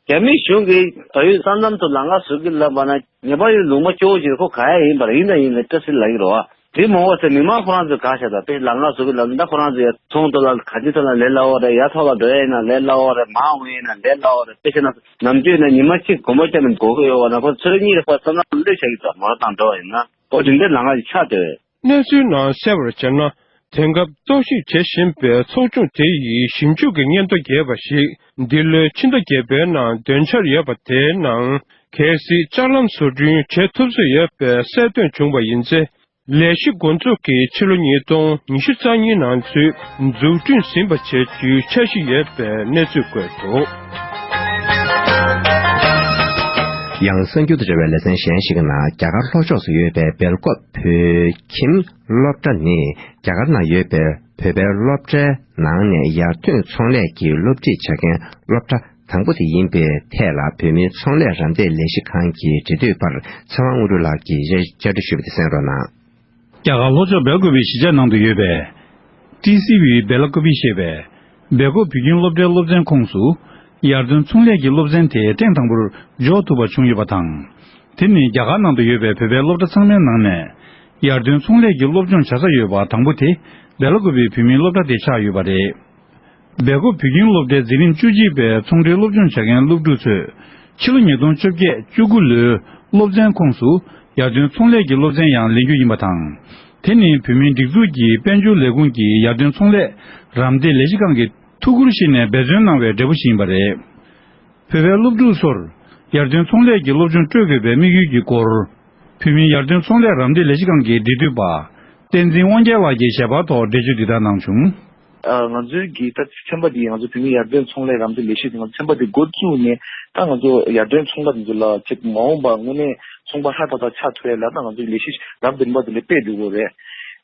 རྒྱ་མི་གཞུང་གིས་བལ་ཡུལ་ས་མཚམས་སུ་ལམ་ཁ་བཟོ་གི་ལབ་པ་ན། ཉེ་བར་ཡོད་ལུང་པ་སྐྱོ་བོ་ཅིག་ཁོ་ག་ཡ་ཡིན་པ་རེད། ཡིན་དང་ཡིན་མིན་བཀྲ་ཤིས་ལབ་ཀྱི་རེད་བ། དེ་མ་འོངས་པ་ཟེར་མི་མང་ཁོ་རང་ཚོས་དགའ་ཤག་ད་དཔེ་ལམ་ཁ་བཟོ་གི་ལབ་ན། ད་ཁོ་རང་ཚོ་ཡ་ཚོང་དུ་ལ་ག་ཅི་ཐོག་ལ་ལས་སླ་བོ་རེད། ཡ་ཐོག་ལ་འགྲོ་ཡ་ཡིན་ན་ལས་སླ་བོ་རེད། མར་འོང་ཡ་ཡིན་ན་ལས་སླ་བོ་རེད། དཔེ་བྱས་ན་ནམ་རྒྱུན་ན་ཉི་མ་གཅིག་དགོང་མོ་ཅག་ནས་འགོར་གི་ཡོད་པ་ན། ཁོ་ཚོ་གཉིས་ལ་ཕར་ས་མཚམས་སླེབས་བཞག་གི་འདུག་མོ་ཊ་བཏང་འགྲོ་བ་ཡིན་ན། ཨོ་དེ་འདྲའི་ལམ་ཁ་ཅིག་ཆགས་བསྡད་པས། གནས་ཚུལ་ནང་གསལ་བར་བྱས་ན། དེང་སྐབས་རྟོག་ཞིབ་བྱེད་བཞིན་པའི་ཚོགས་ཆུང་དེ་ཡིས་ཞིབ་འཇུག་གི་སྙན་ཐོ་རྒྱས་པ་ཞིག་འདི་ལོའི་ཕྱི་ཟླ་བརྒྱད་པའི་ནང་འདོན་འཆར་ཡོད་པ་དེའི་ནང་། གལ་སྲིད་ལྕགས་ལམ་བཟོ་སྐྲུན་བྱེད་ཐུབ་སྲོལ་ཡོད་པའི་གསལ་སྟོན་བྱུང་བ་ཡིན་ཚེ། ལས་གཞི་འགོ་འཛུགས་ཀྱིས་ཕྱི་ལོ་ཉིས་སྟོང་ཉི་ཤུ་རྩ་གཉིས་ནང་ཚུད་འཛུགས་སྐྲུན་ཟིན་པ་བྱེད་རྒྱུའི་འཆར་གཞི་ཡོད་པའི་གནས་ཚུལ་བཀོད་འདུག། ཡང་གསར་འགྱུར་དང་འབྲེལ་བའི་ལེ་ཚན་གཞན་ཞིག་གི་ནང་། རྒྱ་གར་ལྷོ་ཕྱོགས་སུ་ཡོད་པའི་སྦེལ་ཀོབ་བོད་ཁྱིམ་སློབ་གྲྭ་ནི། རྒྱ་གར་ནང་ཡོད་པའི་བོད་པའི་སློབ་གྲྭའི་ནང་ནས་ཡར་ཐོན་ཚོང་ལས་ཀྱི་སློབ་ཁྲིད་བྱ་མཁན་སློབ་གྲྭ་དང་པོ་དེ་ཡིན་པའི་ཐད་ལ། བོད་མིའི་ཚོང་ལས་རམ་འདེགས་ལས་གཞི་ཁང་གི་འབྲེལ་མཐུད་པར་ཚེ་དབང་དངོས་གྲུབ་ལགས་ཀྱིས་བཅར་འདྲི་ཞུས་པ་དེ་གསན་རོགས་གནང་། རྒྱ་གར་ལྷོ་ཕྱོགས་སྦེལ་ཀོབ་པའི་གཞིས་ཆགས་ནང་དུ་ཡོད་པའི་ཏི་སི་ཝི་སྦེ་ལ་ཀོབ་པི་ཞེས་པའི་སྦེལ་ཀོབ་བོད་ཁྱིམ་སློབ་གྲྭའི་སློབ་ཚན་ཁོངས་སུ། ཡར་ཐོན་ཚོང་ལས་ཀྱི་སློབ་ཚན་དེ་ཐེངས་དང་པོར་འཇོག་ཐུབ་པ་བྱུང་ཡོད་པ་དང་། དེ་ནི་རྒྱ་གར་ནང་དུ་ཡོད་པའི་བོད་པའི་སློབ་གྲྭ་ཚང་མའི་ནང་ནས། ཡར་ཐོན་ཚོང་ལས་ཀྱི་སློབ་སྦྱོང་བྱ་ས་ཡོད་པ་དང་པོ་དེ། སྦེ་ལ་ཀོབ་པའི་བོད་མིའི་སློབ་གྲྭ་དེ་ཆགས་ཡོད་པ་རེད། སྦེལ་ཀོབ་བོད་ཁྱིམ་སློབ་གྲྭའི་འཛིན་རིམ་བཅུ་གཅིག་པའི་ཚོང་འབྲེལ་སློབ་སྦྱོང་བྱ་མཁན་སློབ་ཕྲུག་ཚོས། ཕྱི་ལོ་ཉིས་སྟོང་བཅོ་བརྒྱད་བཅུ་དགུ་ལོའི་སློབ་ཚན་ཁོངས་སུ། ཡར་ཐོན་ཚོང་ལས་ཀྱི་སློབ་ཚན་ཡང་ལེན་རྒྱུ་ཡིན་པ་དང་། དེ་ནི་བོད་མིའི་སྒྲིག་འཛུགས་ཀྱི་དཔལ་འབྱོར་ལས་ཁུངས་ཀྱི་ཡར་ཐོན་ཚོང་ལས་རམ་འདེགས་ལས་གཞི་ཁང་གིས་ཐུགས་ཁུར་བཞེས་ནས་འབད་བརྩོན་གནང་བའི་འབྲས་བུ་ཞིག་ཡིན་པ་རེད། བོད་པའི་སློབ་ཕྲུག་ཚོར་ཡར་ཐོན་ཚོང་ལས་ཀྱི་སློབ་སྦྱོང་སྤྲོད་དགོས་པའི་དམིགས་ཡུལ་གྱི་སྐོར། བོད་མིའི་ཡར་ཐོན་ཚོང་ལས་རམ་འདེགས་ལས་གཞི་ཁང་གི་འབྲེལ་མཐུད་པ། བསྟན་འཛིན་དབང་རྒྱལ་ལགས་ཀྱིས་ཞལ་པར་ཐོག་འགྲེལ་བརྗོད་འདི་ལྟར་གནང་བྱུང་། ཨ། ང་ཚོའི་གི་ད་ཚན་པ་འདི་ང་ཚོ་བོད་མིའི་ཡར་ཐོན་ཚོང་ལས་རམ་འདེགས་ལས་གཞི་འདི་ང་ཚོ་ཚན་པ་འདི་འགོ་བཙུགས་ནས། ད་ང་ཚོ་ཡར་ཐོན་ཚོང་པ་འདི་ཚོ་ལ་ཅིག་མ་འོངས་པ་དངོས་གནས་ཚོང་པ་ཧྲ་ཏག་ཏག་ཆགས་ཐུབ་ཡ་ལ། ད་ང་ཚོ་ལས་གཞི་རབ་དང་རིམ་པ་འདི་འདྲ་སྤེལ་འདུག་གོ་རེད།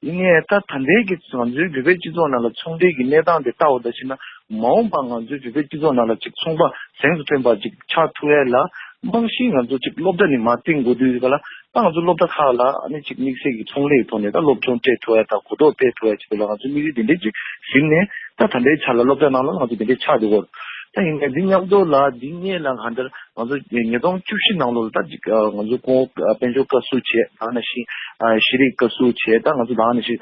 ཡིན་ནའི་ད་ད་ལྟའི་གི་ང་ཚོའི་བོད་པའི་སྤྱི་ཚོགས་ནང་ལ་ཚོང་འབྲེལ་གྱི་གནས་སྟངས་དེ་ལྟ་བ་ད་ཕྱིན་ན། མ་འོངས་པ་ང་ཚོའི་བོད་པའི་སྤྱི་ཚོགས་ནང་ལ་ཅིག་ཚོང་པ་གཟེངས་སུ་ཐོན་པ་ཅིག་ཆགས་ཐུབ་ཡ་ལ། རྨང་གཞི་ང་ཚོ་ཅིག་སློབ་གྲྭ་ནས་མར་བཏིང་དགོས་དུས་ག་ལ། ད་ང་ཚོ་སློབ་གྲྭ་ཁག་ལ་ཨ་ནི་ཅིག་དམིགས་བསལ་གྱི་ཚོང་ལས་ཀྱི་ཐོག་ནས་ད་སློབ་སྦྱོང་སྤྲད་ཐུབ་ཡ་དང་གོ་རྟོགས་སྤེལ་ཐུབ་ཡ་ཆེད་དུ་ལ། ང་ཚོ་དམིགས་ཡུལ་དེ་འདྲའི་ཅིག་ཟིན་ནས། ད་ད་ལྟའི་ཆ་ལ་སློབ་གྲྭ་ནང་ལ་ང་ཚོ་དེ་འདྲའི་ཆགས་འདུག་གོ། ད་ཡིན་ནའི་འདི་མཉམ་དུ་ལ་འདི་སྔོན་ལ་གང་ལྟར་ང་ཚོ་ཉིས་སྟོང་བཅུ་བཞི་ནང་ལོགས་ལ་ད་ཅིག་ང་ཚོ་ཀོང་པོ་དཔལ་འབྱོར་བཀའ་ཟུར་བྱས། ད་ནང་བཞིན་ཤེས་རིག་བཀའ་ཟུར་བྱས། ད་ང་ཚོ་ད་ནང་བཞིན་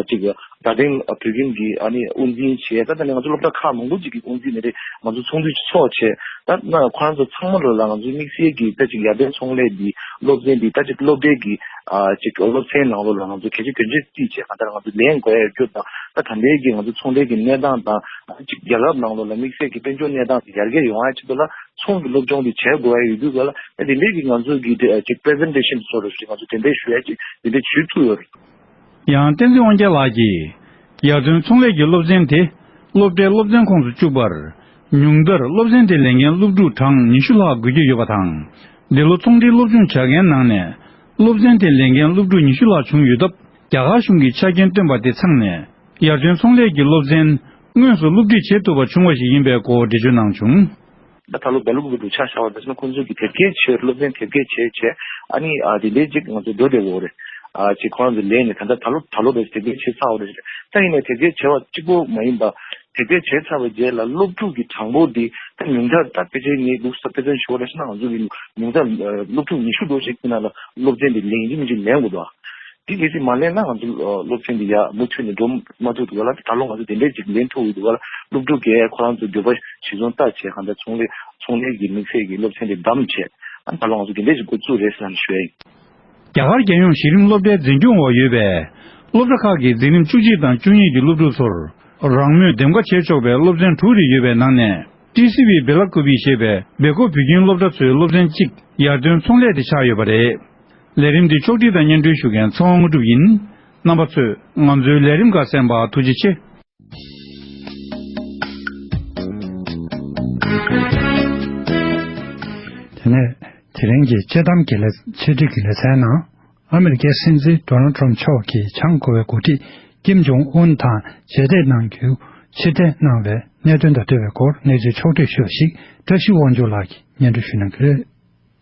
ཅིག་རྡ་སྟེང་བོད་ཁྱིམ་གྱི་ཨ་ནི་དབུ་འཛིན་བྱས། ད་ད་ནི་ང་ཚོ་སློབ་གྲྭ་ཁག་མང་པོ་ཅིག་གི་དབུ་འཛིན་མི་རེད། ང་ཚོ་ཚོགས་འདུ་ཅིག་ཚོགས་བྱས། ད་ན་ཁོ་རང་ཚོ་ཚང་མ་ལོ་ལ་ང་ཚོའི་དམིགས་བསལ་གྱི་ད་ཅིག་ཡར་ཐོན་ཚོང་ལས་འདི་སློབ་ཚན་འདི་ད་ཅིག་སློབ་གྲྭའི་གི་ཨ་ཅིག་སློབ་ཚན་ནང་ལོགས་ལ་ང་ཚོ་གལ་ཆེ་གལ་ཆེ་རྩིས་བྱས། གང་ལྟར་ང་ཚོ་ལེན་དགོས་ཡ་ཡོད་རྒྱུ་དང་། ད་ད་ལྟའི་གི་ང་ཚོ་ཚོང་ལས་ཀྱི་གནས་སྟངས་དང་། ཨ་ཅིག་རྒྱལ་ཁབ་ནང་ལོགས་ལ་དམིགས་བསལ་གྱི་དཔལ་འབྱོར་གནས་སྟངས་དེ་ཡར་རྒྱས་ཡོང་ཡ་ཆེད་དུ་ལ་ཚོང་གི་སློབ་སྦྱོང་དེ་བྱེད་དགོས་ཡ་ཡོད་དུས་ག་ལ། ཨ་དེ་འདྲའི་གི་ང་ཚོ་གི་དེ་ཅིག་པི་རི་སེན་ཊེ་ཤན་བཟོ་འདྲ་ཞིག་ང་ཚོ་དེ་འདྲའི་ཞུ་ཡ་ཅིག་དེ་འདྲའི་ཞུས་ཐུབ་ཡོད་རེད། ཡང་བསྟན་འཛིན་དབང་རྒྱལ་ལགས་ཀྱིས། ཡར་ཐོན་ཚོང་ལས་ཀྱི་སློབ་ཚན་དེ་སློབ་གྲྭའི་སློབ་ཚན་ཁོངས་སུ་བཅུག་པར། ཉུང་མཐར་སློབ་ཚན་དེ་ལེན་མཁན་སློབ་ཕྲུག་གྲངས་ཉི་ཤུ་ལྷག་དགོས་ཀྱི་ཡོད་པ་དང་། འདི་ལོ་ཚོང་འབྲེལ་སློབ་སྦྱོང་བྱ་མཁན་ནང་ནས་སློབ་ཚན་དེ་ལེན་མཁན་སློབ་ཕྲུག་ཉི་ཤུ་ལྷག་བྱུང་ཡོད་སྟབས། རྒྱ་གར་གཞུང་གི་ཆ་རྐྱེན་བཏོན་པ་དེ་ཚང་ནས་ཡར་ཐོན་ཚོང་ལས་ཀྱི་སློབ་ཚན་དངོས་སུ་སློབ་ཁྲིད་བྱེད་ཐུབ་པ་བྱུང་བ་ཞིག་ཡིན་པའི་སྐོར་འགྲེལ་བརྗོད་གནང་བྱུང་། ད་ད་ལོ་སྦེལ་ཀོབ་གི་འདུག་ཆ་བཞག་པ་ད་ཕྱིན་ན་ཁོང་ཚོས་ཀྱི་དེབ་སྐྱེལ་བྱས། སློབ་ཚན་དེབ་སྐྱེལ་བྱས་བྱས། ཨ་ནི་ཨ་དེ་འདྲའི་ཅིག་ང་ཚོ་འགྲོ་བསྡད་ཡོད་རེད། ཨ་ཅིག་ཁོ་རང་ཚོ་ལས་ནས་ད་ལྟ་ད་ལོ་རེད་དེབ་སྐྱེལ་བྱས་ཚར་བ་རེད། ད་ཡིན་ནའི་དེབ་སྐྱེལ་བྱས་པ་གཅིག་པོ་མ་ཡིན་པ། དེབ་སྐྱེལ་བྱས་ཚར་བའི་རྗེས་ལ་སློབ་ཕྲུག་གི་གྲངས་འབོར་འདི་ད་ཉུང་མཐར་ད་ཕལ་ཆེར་ངས་འདུག་ས་ཕལ་ཆེར་ཞུ་བ་ལ་ཕྱིན་ན་ང་ཚོ་གི་ཉུང་མཐར་སློབ་ཕྲུག་ཉི་ཤུ་ལྷག་ཅིག་ཁྱོན་ནང་ལ་སློབ་ཚན་འདི་ལེན་གྱི་མིན་གྱི་ལེན་དགོས་འདུག་དེ་གལ་སྲིད་མ་ལེན་ན་ང་ཚོ་སློབ་ཚན་འདི་ཡར་མུ་མཐུད་ནས་འགྲོ་མ་ཐུབ་འདུག་ག་ལ། ད་ལོ་ང་ཚོ་དེ་འདྲས་ཅིག་ལེན་ཐུབ་ཡོད་འདུག་ག་ལ། སློབ་ཕྲུག་གིས་ཁོ་རང་ཚོ་འདོད་པ་གཞིར་བཟུང་ལྟ་བྱས། གང་ལྟར་ཚོང་ལས་ཚོང་ལས་ཀྱི་དམིགས་བསལ་གྱི་སློབ་ཚན་འདི་བདམས་བྱས། ཨ་ད་ལོ་ང་ཚོ་དེ་འདྲས་ཅིག་འགོ་བཙུགས་རེད་ཟེར་ནས་ཞུ་ཡ་ཡིན། རྒྱ་གར་རྒྱལ་ཡོངས་གཞི་རིམ་སློབ་གྲྭའི་འཛིན་སྐྱོང་འོག་ཡོད་པའི་སློབ་གྲྭ་ཁག་གི་འཛིན་རིམ་བཅུ་གཅིག་དང་བཅུ་གཉིས་ཀྱི་སློབ་ཕྲུག་ཚོར་རང་མོས་འདེམས་ཀ་བྱེད་ཆོག་པའི་སློབ་ཚན་དྲུག་རེ་ཡོད་པའི་ནང་ནས། ཏི་སི་ཝི་སྦེ་ལ་ཀོ་བི་ཞེས་པའི་སྦེལ་ཀོབ་བོད་ཁྱིམ་སློབ་གྲྭ་ཚོའི་སློབ་ཚན་གཅིག་ཡར་ཐོན་ཚོང་ལས་དེ་ཆགས་ཡོད་པ་རེད། ལས་རིམ་འདི་ཕྱོགས་སྒྲིག་དང་སྙན་སྒྲོན་ཞུ་མཁན་ཚེ་དབང་དངོས་གྲུབ་ཡིན། རྣམ་པ་ཚོས་ང་ཚོའི་ལས་རིམ་ཁག་གསན་པར་ཐུགས་རྗེ་ཆེ། དེ་ནས་དེ་རིང་གི་དཔྱད་གཏམ་གྱི་ལས་ཆེད་སྒྲིག་གི་ལེ་ཚན་ནང་། ཨ་མི་རི་ཀའི་སྲིད་འཛིན་ཌོ་ནལ་ཊམ་མཆོག་གིས་བྱང་ཀོ་རི་ཡའི་འགོ་ཁྲིད་ཀིམ་ཇོང་ཨུན་དང་མཇལ་འཕྲད་གནང་རྒྱུ་ཕྱིར་འཐེན་གནང་བའི་གནད་དོན་དང་འབྲེལ་བའི་སྐོར་གནས་ཚུལ་ཕྱོགས་བསྒྲིགས་ཞུས་པ་ཞིག་བཀྲ་ཤིས་དབང་ཕྱུག་ལགས་ཀྱིས་སྙན་སྒྲོན་ཞུ་གནང་གི་རེད།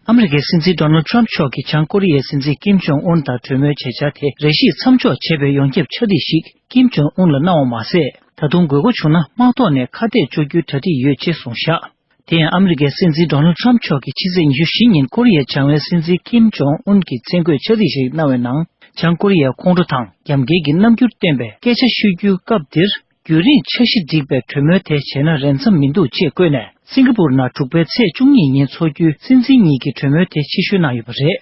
ཨ་མི་རི་ཀའི་སྲིད་འཛིན་ཌོ་ནལ་ཊམ་མཆོག་གིས་བྱང་ཀོ་རི་ཡའི་སྲིད་འཛིན་ཀིམ་ཇོང་ཨུན་དང་གྲོས་མོལ་བྱེད་འཆར་དེ་རེ་ཞིག་མཚམས་འཇོག་བྱས་པའི་ཡོངས་ཁྱབ་ཕྱག་བྲིས་ཤིག་ཀིམ་ཇོང་ཨུན་ལ་གནང་བ་མ་ཟད། ད་དུང་དགོས་མཁོ་བྱུང་ན་དམག་ཐོག་ནས་ཁ་གཏད་གཅོག་རྒྱུའི་གྲ་སྒྲིག་ཡོད་ཅེས་གསུངས་བཞག་དེ་ཡང་ཨ་མི་རི་ཀའི་སྲིད་འཛིན་ཌོ་ནལ་ཊམ་མཆོག་གིས་ཕྱི་ཚེས་ཉི་ཤུ་བཞི་ཉིན་ཀོ་རི་ཡའི་བྱང་བའི་སྲིད་འཛིན་ཀིམ་ཇོང་ཨུན་གྱི་མཚན་བཀོད་ཕྱག་བྲིས་ཤིག་གནང་བའི་ནང་། བྱང་ཀོ་རི་ཡའི་ཁོང་ཁྲོ་དང་རྒྱབ་འགལ་གྱི་རྣམ་འགྱུར་བསྟན་པའི་སྐད་ཆ་ཤོད་རྒྱུའི་སྐབས་འདིར། རྒྱུན་རིང་འཆར་གཞི་བསྒྲིགས་པའི་གྲོས་མོལ་དེ་བྱས་ན་རན་མཚམས་མི་འདུག་ཅེས་བཀོད་ནས། སིང་ག་པུར་ནང་དྲུག་པའི་ཚེས་བཅུ་གཉིས་ཉིན་འཚོགས་རྒྱུའི་སྲིད་འཛིན་གཉིས་ཀྱི་གྲོས་མོལ་དེ་ཕྱིར་བཤོལ་གནང་ཡོད་པ་རེད།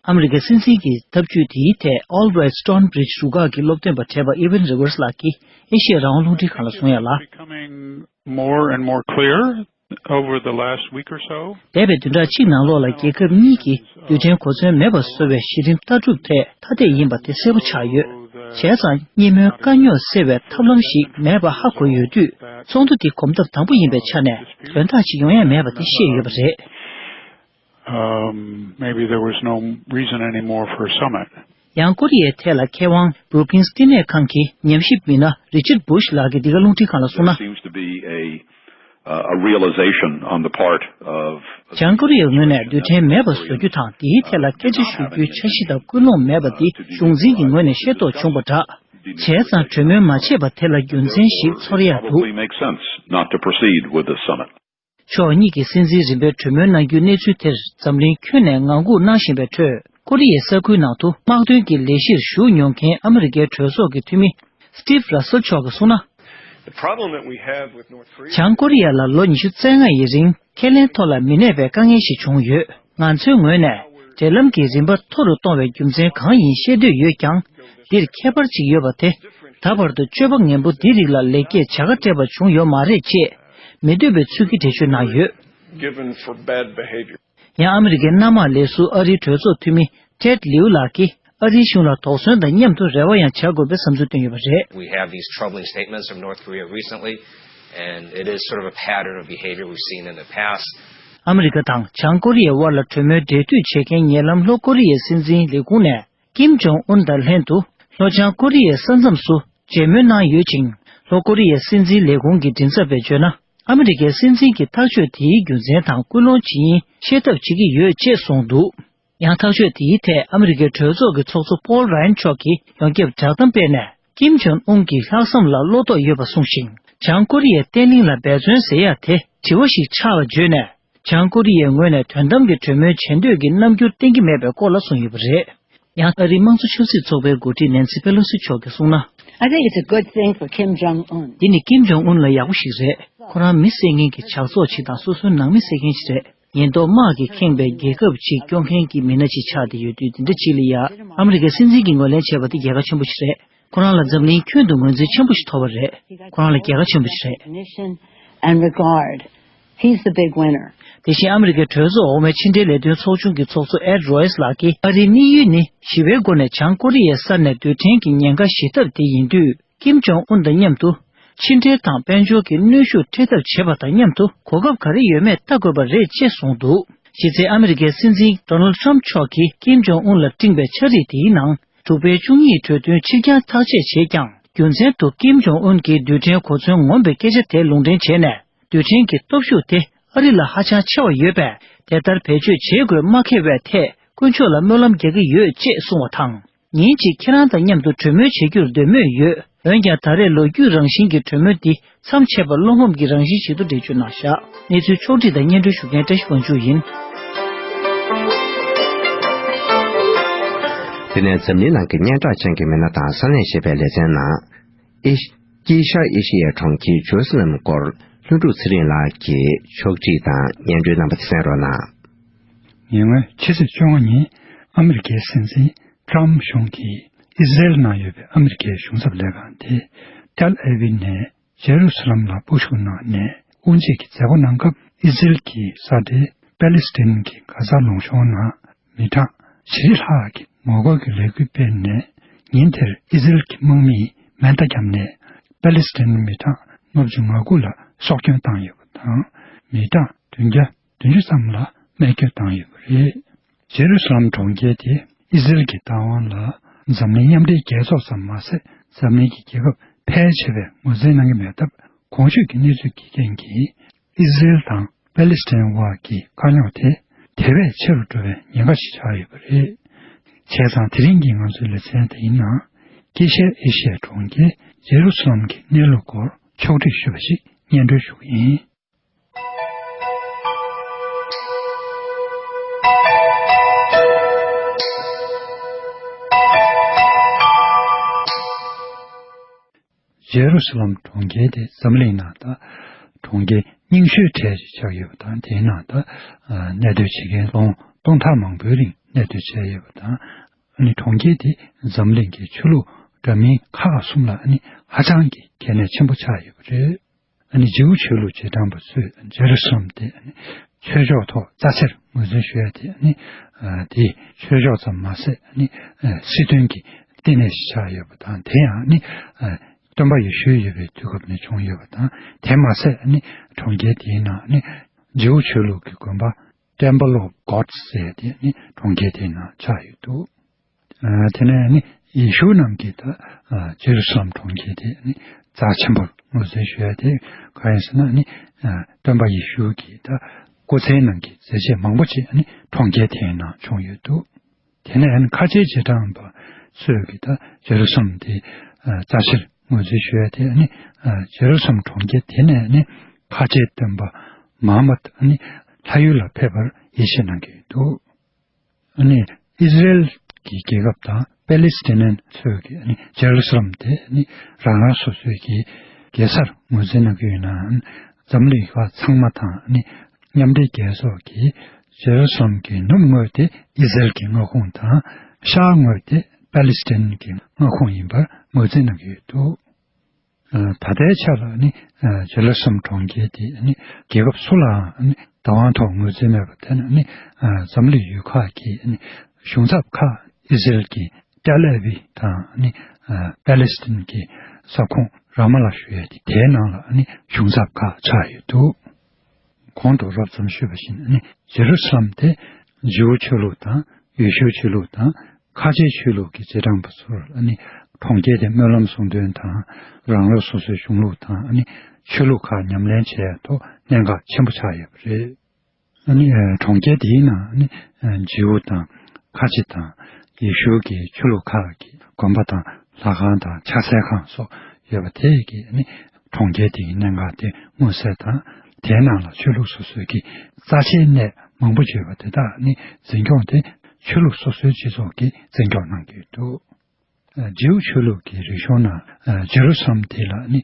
ཨ་མི་རི་ཀའི་སྲིད་འཛིན་གྱི་ཐབས་ཇུས་དེའི་ཐད་Albright Stonebridge་རུ་ཁག་གི་སློབ་སྟོན་པ་བགྲེས་པ་Evan Rivers ལགས་ཀྱིས་ཨེ་ཤེ་ཡ་རང་དབང་རླུང་འཕྲིན་ཁང་ལ་གསུངས་ཡ་ལ། Becoming more and more clear over the last week or so. འདས་པའི་བདུན་ཕྲག་གཅིག་ནང་ལོགས་ལ་རྒྱལ་ཁབ་གཉིས་ཀྱིས་རྡུལ་ཕྲན་གོ་མཚོན་མེད་པར་བཟོ་བའི་གཞི་རིམ་ལྟ་གྲུབ་ཐད་ཐ་དད་ཡིན་པ་དེ་གསལ་པོ་ཆགས་ཡོད། བྱས་ཙང་སྙེ་མོའི་དཀའ་རྙོག་སེལ་བའི་ཐབས་ལམ་ཞིག་མེད་པ་ཧ་གོ་ཡོད་དུས། ཚོགས་འདུ་འདི་གོམ་སྟབས་དང་པོ་ཡིན་པའི་ཆ་ནས་དོན་དག་ཅིག་ཡོང་ཡ་མེད་པ་དེ་ཤེས་ཡོད་པ་རེད། Um, maybe there was no reason anymore for a summit. ཡང་ཀོ་རི་ཡའི་ཐད་ལ་མཁས་དབང་Brookings་བསྟི་གནས་ཁང་གི་ཉམས་ཞིབ་མི་སྣ་Richard Bush་ལགས་ཀྱིས་འདི་ག་རླུང་འཕྲིན་ཁང་ལ་གསུངས་ན། Seems to be a, uh, a realization on the part of བྱང་ཀོ་རི་ཡའི་ངོས་ནས་རྡུལ་ཕྲན་མེད་པ་བཟོ་རྒྱུ་དང་དེའི་ཐད་ལ་སྐད་ཆ་ཞུ་རྒྱུའི་འཆར་གཞི་དང་ཀུན་སློང་མེད་པ་འདི་གཞུང་འཛིན་གྱི་ངོས་ནས་ཤེས་རྟོགས་བྱུང་བ་འདྲ། བྱས་ཙང་གྲོས་མོལ་མ་བྱས་པ་དེ་ལ་རྒྱུ་མཚན་ཞིག་ཚོར་ཡ་འདུག Probably makes sense not to proceed with the summit. ཕྱོགས་གཉིས་ཀྱི་སྲིད་འཛིན་རིམ་པའི་གྲོས་མོལ་གནང་རྒྱུའི་གནས་ཚུལ་དེར་འཛམ་གླིང་ཁྱོན་ནས་ངང་སྒུག་གནང་བཞིན་པའི་ཁྲོད། ཀོ་རི་ཡའི་ས་ཁུལ་ནང་དུ་དམག་དོན་གྱི་ལས་གཞིར་ཞུགས་མྱོང་མཁན་ཨ་མི་རི་ཀའི་གྲོས་ཚོགས་ཀྱི་འཐུས་མི་Steve Russell་མཆོག་གིས་གསུངས་ན། The problem that we have with North Korea བྱང་ཀོ་རི་ཡ་ལ་ལོ་ཉི་ཤུ་རྩ་ལྔ་ཡི་རིང་ཁས་ལེན་ཐོག་ལ་མི་གནས་པའི་དཀའ་ངལ་ཞིག་བྱུང་ཡོད། ང་ཚོའི་ངོས་ནས་འབྲེལ་ལམ་གྱི་རིམ་པ་མཐོ་རུ་གཏོང་བའི་རྒྱུ་མཚན་གང་ཡིན་ཤེས་འདོད་ཡོད་ཀྱང་། འདིར་ཁྱད་པར་ཅིག་ཡོད་པ་དེ། ད་བར་དུ་སྤྱོད་པ་ངན་པོ་འདི་རིགས་ལ་ལེགས་སྐྱེས་བྱ་དགའ་སྤྲད་པ་བྱུང་ཡོད་མ་རེད་ཅེས་མི་འདོད་པའི་ཚུལ་གྱིས་འགྲེལ་བརྗོད་གནང་ཡོད། Given for bad behavior. ཡང་ཨ་མི་རི་ཀའི་གནམ་དམག་ལས་ཟུར་ཨ་རིའི་གྲོས་ཚོགས་འཐུས་མི་Ted Lieu་ལགས་ཀྱིས་ཨ་རིའི་གཞུང་ལ་དོགས་ཟོན་དང་མཉམ་དུ་རེ་བ་ཡང་བྱ་དགོས་པའི་བསམ་ཚུལ་བཏོན་ཡོད་པ་རེད། We have these troubling statements from North Korea recently, and it is sort of a pattern of behavior we've seen in the past. ཨ་མི་རི་ཀ་དང་བྱང་ཀོ་རི་ཡའི་དབར་ལ་གྲོས་མོལ་འབྲེལ་མཐུད་བྱེད་མཁན་ཉེ་ལམ་ལྷོ་ཀོ་རི་ཡའི་སྲིད་འཛིན་ལས་ཁུངས་ནས། ཀིམ་ཇོང་ཨུན་དང་ལྷན་དུ་ལྷོ་བྱང་ཀོ་རི་ཡའི་ས་མཚམས་སུ་མཇལ་མོལ་གནང་ཡོད་ཅིང་། ལྷོ་ཀོ་རི་ཡའི་སྲིད་འཛིན་ལས་ཁུངས་ཀྱི་མགྲིན་ཚབ་པས་བརྗོད་ན། ཨ་མི་རི་ཀའི་སྲིད་འཛིན་གྱི་ཐག་གཅོད་དེའི་རྒྱུ་མཚན་དང་ཀུན་སློང་ཇི་ཡིན་ཤེས་ཐབས་བྱེད་ཀྱི་ཡོད་ཅེས་གསུངས་འདུག་ཡང་ཐག་གཅོད་དེའི་ཐད་ཨ་མི་རི་ཀའི་གྲོས་ཚོགས་ཀྱི་ཚོགས་གཙོ་Paul Ryan་མཆོག་གིས་ཡོངས་ཁྱབ་བསྒྲགས་གཏམ་སྤེལ་ནས། ཀིམ་ཇོང་ཨུན་གྱི་ལྷག་བསམ་ལ་བློ་དོགས་ཡོད་པ་གསུངས་ཤིང་། བྱང་ཀོ་རི་ཡའི་བརྟན་ལྷིང་ལ་འབད་བརྩོན་ཟེར་ཡ་དེ་དྲི་བ་ཞིག་ཆགས་པ་བརྗོད་ནས། བྱང་ཀོ་རི་ཡའི་ངོས་ནས་དོན་དམ་གྱི་གྲོས་མོལ་བྱེད་འདོད་ཀྱི་རྣམ་འགྱུར་བསྟན་གྱི་མེད་པའི་སྐོར་ལ་གསུངས་ཡོད་པ་རེད། ཡང་ཨ་རིའི་དམངས་གཙོ་ཆབ་སྲིད་ཚོགས་པའི་འགོ་ཁྲིད་Nancy Pelosi་མཆོག་གིས་གསུངས་ན། I think it's a good thing for Kim Jong Un. འདི་ནི་ཀིམ་ཇོང་ཨུན་ལ་ཡག་པོ་ཞིག་རེད། ཁོ་རང་མི་བསད་མཁན་གྱི་ཇག་ཚོགས་ཤིག་དང་སོ་སོའི་ནང་མི་བསད་མཁན་ཞིག་རེད། ཉེན་རྟོག་དམག་གིས་ཁེངས་པའི་རྒྱལ་ཁབ་ཅིག་སྐྱོང་མཁན་གྱི་མི་སྣ་ཅིག་ཆགས་བསྡད་ཡོད་དུས་འདི་འདྲ་ཅིག་ལ་ཡ། ཨ་མི་རི་ཀའི་སྲིད་འཛིན་གྱིས་ངོས་ལེན་བྱས་པ་དེ་རྒྱལ་ཁ་ཆེན་པོ་ཞིག་རེད། ཁོ་རང་ལ་འཛམ་གླིང་ཁྱོན་དུ་ངོས་འཛིན་ཆེན་པོ་ཞིག་ཐོབ་པ་རེད། ཁོ་རང་ལ་རྒྱལ་ཁ་ཆེན་པོ་ཞིག་རེད། Recognition and regard. He's the big winner. དེ་བཞིན་ཨ་མི་རི་ཀའི་གྲོས་ཚོགས་འོག་མའི་ཕྱི་འབྲེལ་ལས་དོན་ཚོགས་ཆུང་གི་ཚོགས་གཙོ་Ed Royce་ལགས་ཀྱིས་ཨ་རིའི་དམིགས་ཡུལ་ནི་ཞི་བའི་སྒོ་ནས་བྱང་ཀོ་རི་ཡའི་ས་ནས་རྡུལ་ཕྲན་གྱི་ཉེན་ཁ་ཞི་ཐབས་དེ་ཡིན་དུས། ཀིམ་ཇོང་ཨུན་དང་མཉམ་དུ་ཕྱི་འབྲེལ་དང་དཔལ་འབྱོར་གྱི་གནོན་ཤུགས་འཕྲོད་ཐབས་བྱེད་པ་དང་མཉམ་དུ་གོ་སྐབས་ག་རེ་ཡོད་མེད་ལྟ་དགོས་པ་རེད་ཅེས་གསུངས་འདུག་གཞི་རྩའི་ཨ་མི་རི་ཀའི་སྲིད་འཛིན་Donald Trump་མཆོག་གིས་ཀིམ་ཇོང་ཨུན་ལ་སྤྲིངས་པའི་ཕྱག་བྲིས་དེའི་ནང་། འབྲུག་པའི་བཅུ་གཉིས་གྲོས་མཐུན་ཕྱིར་འགྱངས་ཐག་བཅད་བྱས་ཀྱང་། རྒྱུ་མཚན་དུ་ཀིམ་ཇོང་ཨུན་གྱིས་རྡུལ་ཕྲན་གོ་མཚོན་ངོམ་པའི་སྐད་ཆ་དེ་ལུང་འདྲེན་བྱས་ནས། རྡུལ་ཕྲན་གྱི་སྟོབས་ཤུགས་དེ་ཨ་རི་ལ་ཧ་ཅང་ཆེ་བ་ཡོད་པས། དེ་ལྟར་བེད་སྤྱོད་བྱེད་དགོས་མ་ཁེལ་བའི་ཐད་དཀོན་མཆོག་ལ་སྨོན་ལམ་རྒྱག་གི་ཡོད་ཅེས་གསུངས་པ་དང་། ཉིན་གཅིག་ཁྱེད་རང་དང་མཉམ་དུ་གྲོས་མོལ་བྱེད་རྒྱུར་འདོད་མོས་ཡོད། འོན་ཀྱང་ད་རེས་ལོ་རྒྱུས་རང་བཞིན་གྱི་གྲོས་མོལ་འདི་མཚམས་ཆད་པ་བློ་ངོམ་གྱི་རང་བཞིན་ཞིག་ཏུ་འགྲེལ་བརྗོད་གནང་བཞག་གནས་ཚུལ་ཕྱོགས་བསྒྲིགས་དང་སྙན་སྒྲོན་ཞུ་མཁན་བཀྲ་ཤིས་དབང་ཕྱུག་ཡིན། དེ་ནས་འཛམ་གླིང་ནང་གི་སྙན་གྲགས་ཅན་གྱི་མི་སྣ་དང་གསར་ལེན་ཞེས་པའི་ལེ་ཚན་ནང་། ཨེ་ཤ། དཀྱིལ་ཤར་ཨེ་ཤི་ཡའི་གྲོང་ཁྱེར་ཇེ་རུ་སི་ལམ་སྐོར་ལྷུན་གྲུབ་ཚེ་རིང་ལགས་ཀྱིས་ཕྱོགས་སྒྲིག་དང་སྙན་སྒྲོན་གནང་བ་དེ་གསན་རོགས་གནང་། ཉེ་སྔོན་ཕྱི་ཚེས་བཅོ་ལྔ་ཉིན་ཨ་མི་རི་ཀའི་སྲིད་འཛིན་ཏྲམ་གཞུང་གིས་ཨི་ཟི་རེལ་ནང་ཡོད་པའི་ཨ་མི་རི་ཀའི་གཞུང་ཚབ་ལས་ཁང་དེ་ཏེལ་ཨ་བྷི་བ་ནས་ཇེ་རུ་སི་ལམ་ལ་སྤོ་ཤུགས་གནང་ནས་དབུ་འབྱེད་ཀྱི་མཛད་སྒོ་གནང་སྐབས་ཨི་ཟི་རེལ་གྱི་ས་ཁྲའི་པ་ལི་སི་ཐན་གྱི་གྷ་ཟ་ལུང་གཤོང་ནང་མི་གྲངས་ཞེ་བརྒྱད་ལྷག་གིས་ངོ་རྒོལ་གྱི་ལས་འགུལ་སྤེལ་ནས། ཉིན་དེར་ཨི་ཟི་རེལ་གྱི་དམག་མིས་མེ་མདའ་བརྒྱབ་ནས་པ་ལི་སི་ཐན་མི་གྲངས་ལྔ་བཅུ་ང་དགུ་ལ་སྲོག་སྐྱོན་བཏང་ཡོད་པ་དང་། མི་གྲངས་བདུན་བརྒྱ་བདུན་ཅུ་ཙམ་ལ་རྨས་སྐྱོན་བཏང་ཡོད་པ་རེད། ཇེ་རུ་སི་ལམ་གྲོང་ཁྱེར་དེ་ཨི་ཟི་རེལ་གྱི་བདག་དབང་ལ་འཛམ་གླིང་མཉམ་འབྲེལ་རྒྱལ་ཚོགས་ཙམ་མ་ཟད། འཛམ་གླིང་གི་རྒྱལ་ཁབ་ཕལ་ཆེ་བས་ངོས་འཛིན་གནང་གི་མེད་སྟབས། གོང་ཞུས་ཀྱི་གནས་ཚུལ་གྱི་རྐྱེན་གྱིས། ཨི་ཟི་རེལ་དང་པ་ལི་སི་ཐན་དབར་གྱི་དཀའ་རྙོག་དེ་དེ་བས་ཆེ་རུ་འགྲོ་བའི་ཉེན་ཁ་ཞིག་ཆགས་ཡོད་པ་རེད། བྱས་ཙང་དེ་རིང་གི་ང་ཚོའི་ལེ་ཚན་དེའི་ནང་། དཀྱིལ་ཤར་ཨེ་ཤི་ཡའི་གྲོང་ཁྱེར་ཇེ་རུ་སི་ལམ་གྱི་གནས་ལུགས་སྐོར་ཕྱོགས་བསྒྲིགས་ཞུས་པ་ཞིག་སྙན་སྒྲོན་ཞུ་གི་ཡིན། ཇེ་རུ་སི་ལམ་གྲོང་ཁྱེར་དེ་འཛམ་གླིང་ནང་ད་གྲོང་ཁྱེར་རྙིང་ཤོས་གྲས་ཤིག་ཆགས་ཡོད་པ་དང་། དེའི་ནང་ད་གནས་སྡོད་བྱེད་མཁན་ལོ་ངོ་སྟོང་ཕྲག་མང་པོའི་རིང་གནས་སྡོད་བྱས་ཡོད་པ་དང་། ཨ་ནི་གྲོང་ཁྱེར་དེ་འཛམ་གླིང་གི་ཆོས་ལུགས་འདྲ་མིན་ཁག་ཁག་གསུམ་ལ་ཨ་ནི་ཧ་ཅང་གི་གལ་གནད་ཆེན་པོ་ཆགས་ཡོད་པ་རེད། ཨ་ནི་ཇིའུ་ཆོས་ལུགས་རྗེས་འབྲང་པ་ཚོས་ཇེ་རུ་སི་ལམ་དེ་ཨ་ནི་ཆོས་ཕྱོགས་ཐོག་རྩ་ཆེར་ངོས་འཛིན་ཞུ་ཡ་དེ་ཨ་ནི་དེ་ཆོས་ཕྱོགས་ཙམ་མ་ཟད་ཨ་ནི་སྲིད་དོན་གྱི་བསྟི་གནས་ཤིག་ཆགས་ཡོད་པ་དང་། དེ་ཡང་ཨ་ནི་སྟོན་པ་ཡེ་ཤུ་ཡོད་པའི་དུས་སྐབས་ནས་བྱུང་ཡོད་པ་དང་། དེ་མ་ཟད་ཨ་ནི་གྲོང་ཁྱེར་དེའི་ནང་ཨ་ནི་ཇིའུ་ཆོས་ལུགས་ཀྱི་དགོན་པ་ Temple of Gods ཟེར་དེ་ནི་གྲོང་ཁྱེར་དེའི་ནང་ཆགས་ཡོད་འདུག་ཨ། དེ་ནས་ནི་ཡེ་ཤུ་རྣམས་ཀྱིས་ད་ཨ་ཇེ་རུ་སཱ་ལམ་གྲོང་ཁྱེར་དེ་ནི་རྩ་ཆེན་པོར་ངོས་འཛིན་ཞུ་ཡ་དེ་གང་ཡིན་ཟེར་ན་ནི། ཨ། སྟོན་པ་ཡེ་ཤུ་གི་ད་སྐུ་ཚེའི་ནང་གི་མཛད་རྗེས་མང་པོ་ཅིག་ནི་གྲོང་ཁྱེར་དེའི་ནང་བྱུང་ཡོད་འདུག་དེ་ནས་ཁ་ཆེའི་རྗེས་འབྲང་པ་ཚོས་ཀྱིས་ད་ཇེ་རུ་སཱ་ལམ་དེ་ཨ་རྩ་ཆེར་ངོས་འཛིན་ཞུ་ཡ་དེ་ནི། ཨ། ཇེ་རུ་སཱ་ལམ་གྲོང་ཁྱེར་དེ་ནས་ནི་ཁ་ཆེའི་སྟོན་པ་མུ་ཧམ་མད་ནི་ལྷ་ཡུལ་ལ་ཕེབས་པར་ཡིད་ཆེས་གནང་གི་ཡོད་འདུག་ཨ་ནི་ཨི་ཟི་རེལ་གྱི་རྒྱལ་ཁབ་དང་པེ་ལི་སི་ཐན་ཚོས་ཀྱིས་ཨ་ནི་ཇེ་རུ་སཱ་ལམ་དེ་ནི་རང་རང་སོ་སོའི་གི་རྒྱལ་སར་ངོས་འཛིན་གནང་གི་ཡོད་ནའང་། འཛམ་གླིང་ཡུལ་ཁག་ཚང་མ་དང་ཨ་ནི་མཉམ་འབྲེལ་རྒྱལ་ཚོགས་ཀྱིས་ཇེ་རུ་སཱ་ལམ་གྱི་ནུབ་ངོས་དེ་ཨི་ཟི་རེལ་གྱི་མངའ་ཁོངས་དང་། ཤར་ངོས་དེ་པེ་ལི་སི་ཐན་གྱི་མངའ་ཁོངས་ཡིན་པར་ངོས་འཛིན་གནང་གི་ཡོད་འདུག་ཨ། ད་ལྟའི་ཆ་ལ་ནི། ཨ། ཇེ་རུ་སཱ་ལམ་གྲོང་ཁྱེར་དེ་ནི་རྒྱལ་ཁབ་སུ་ལའང་ནི་བདག་དབང་ཐོག་ངོས་འཛིན་མེད་པ་དེ་ནི། ཨ། འཛམ་གླིང་ཡུལ་ཁག་གི་ནི་གཞུང་ཚབ་ཁག་ཨི་ཟི་རེལ་གྱི་ཏེལ་ཨ་བི་དང་ནི། ཨ། པེ་ལི་སི་ཐན་གྱི་ས་ཁོངས་ར་མ་ལ་ཞུ་ཡས་དེ་དེའི་ནང་ལ་ནི་གཞུང་ཚབ་ཁག་ཆགས་ཡོད་འདུག་གོང་དུ་རོབ་ཙམ་ཞུས་པ་བཞིན་ནི་ཇེ་རུ་སཱ་ལམ་དེ་ཇིའུ་ཆོས་ལུགས་དང་ཡེ་ཤུའི་ཆོས་ལུགས་དང་། ཁ་ཆེའི་ཆོས་ལུགས་ཀྱི་རྗེས་འབྲང་པ་ཚོར་ཨ་ནི་གྲོང་ཁྱེར་དེ་སྨོན་ལམ་གསུང་འདོན་དང་། རང་རང་སོ་སོའི་གཞུང་ལུགས་དང་ཨ་ནི་ཆོས་ལུགས་ཁག་ཉམས་ལེན་བྱེད་ཡ་ཐོག་གནད་འགག་ཆེན་པོ་ཆགས་ཡོད་པ་རེད། ཨ་ནི་ཨ་གྲོང་ཁྱེར་དེའི་ནང་ཨ་ནི་ཨ་ཇིའུ་དང་ཁ་ཆེ་དང་ཡེ་ཤུ་གི་ཆོས་ལུགས་ཁག་གི་དགོན་པ་དང་ལྷ་ཁང་དང་ཕྱག་འཚལ་ཁང་སོགས་ཡོད་པ་དེ་གིས་ཨ་ནི་གྲོང་ཁྱེར་དེའི་གནད་འགག་དེ་མངོན་གསལ་དང་། དེའི་ནང་ལ་ཆོས་ལུགས་སོ་སོའི་གི་རྩ་ཆེའི་གནས་མང་པོ་ཡོད་པ་དེ་དག་ནི་འཛིན་སྐྱོང་དེ་ཆོས་ལུགས་སོ་སོའི་སྤྱི་ཚོགས་ཀྱིས་འཛིན་སྐྱོང་གནང་གི་ཡོད་འདུག་ཨ། ཇིའུ་ཆོས་ལུགས་ཀྱི་རིག་གཞུང་ནང་ཨ་ཇེ་རུ་སཱ་ལམ་དེ་ལ་ནི་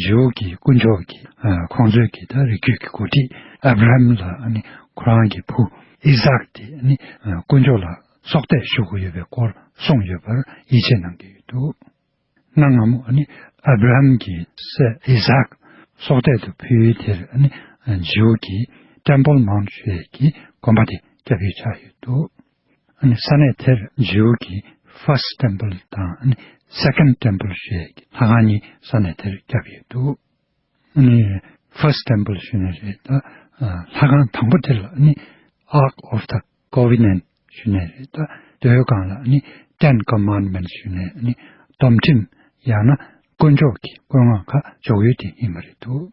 ཇིའུ་གི་དཀོན་མཆོག་གི་ཨ་ཁོང་ཚོའི་གི་ད་རིགས་རྒྱུད་ཀྱི་འགོ་ཁྲིད་ཨབ་ར་ཧམ་ལ་ནི་ཁོ་རང་གི་བུ་ཨི་ཟག་དེ་ནི་ཨ་དཀོན་མཆོག་ལ་སྲོག་གཏད་ཞུ་གི་ཡོད་པའི་སྐོར་གསུངས་ཡོད་པར་ཡིད་ཆེས་གནང་གི་ཡོད་འདུག་གནའ་སྔ་མོ་ནི་ཨབ་ར་ཧམ་གྱི་སྲས་ཨི་ཟག་སྲོག་གཏད་དུ་ཕུལ་ཡུལ་དེར་ནི་ཇིའུ་གི་ཊེམ་པལ་མའུན་ཊི་ཞེས་ཀྱི་དགོན་པ་དེ་བརྒྱབ་ཡོད་ཆགས་ཡོད་འདུག་ཨ་ནི་ས་གནས་དེར་ཇིའུ་གི་ཕར་སི་ཊི་ཊེམ་པལ་དང་ཨ་ནི་སེ་ཀེན་ཌི་ཊེམ་པལ་ཞེས་ཀྱི་ལྷ་ཁང་གཉིས་ས་གནས་དེར་བརྒྱབ་ཡོད་འདུག་ཨ་ནི་ཕར་སི་ཊི་ཊེམ་པལ་ཞུས་ནའི་རེད་ད། ཨ་ལྷ་ཁང་དང་པོ་དེ་ལ་ཨ་ནི་Ark of the Covenant ཞུས་ནའི་རེད་ད། མདོའི་སྒང་ལ་ཨ་ནི་Ten Commandments ཞུས་ནའི་ཨ་ནི་སྡོམ་ཁྲིམས་ཡང་ན་དཀོན་མཆོག་གི་བཀོད་མངགས་ཁག་འཇོག་ཡུལ་དེ་ཡིན་པ་རེད་འདུག་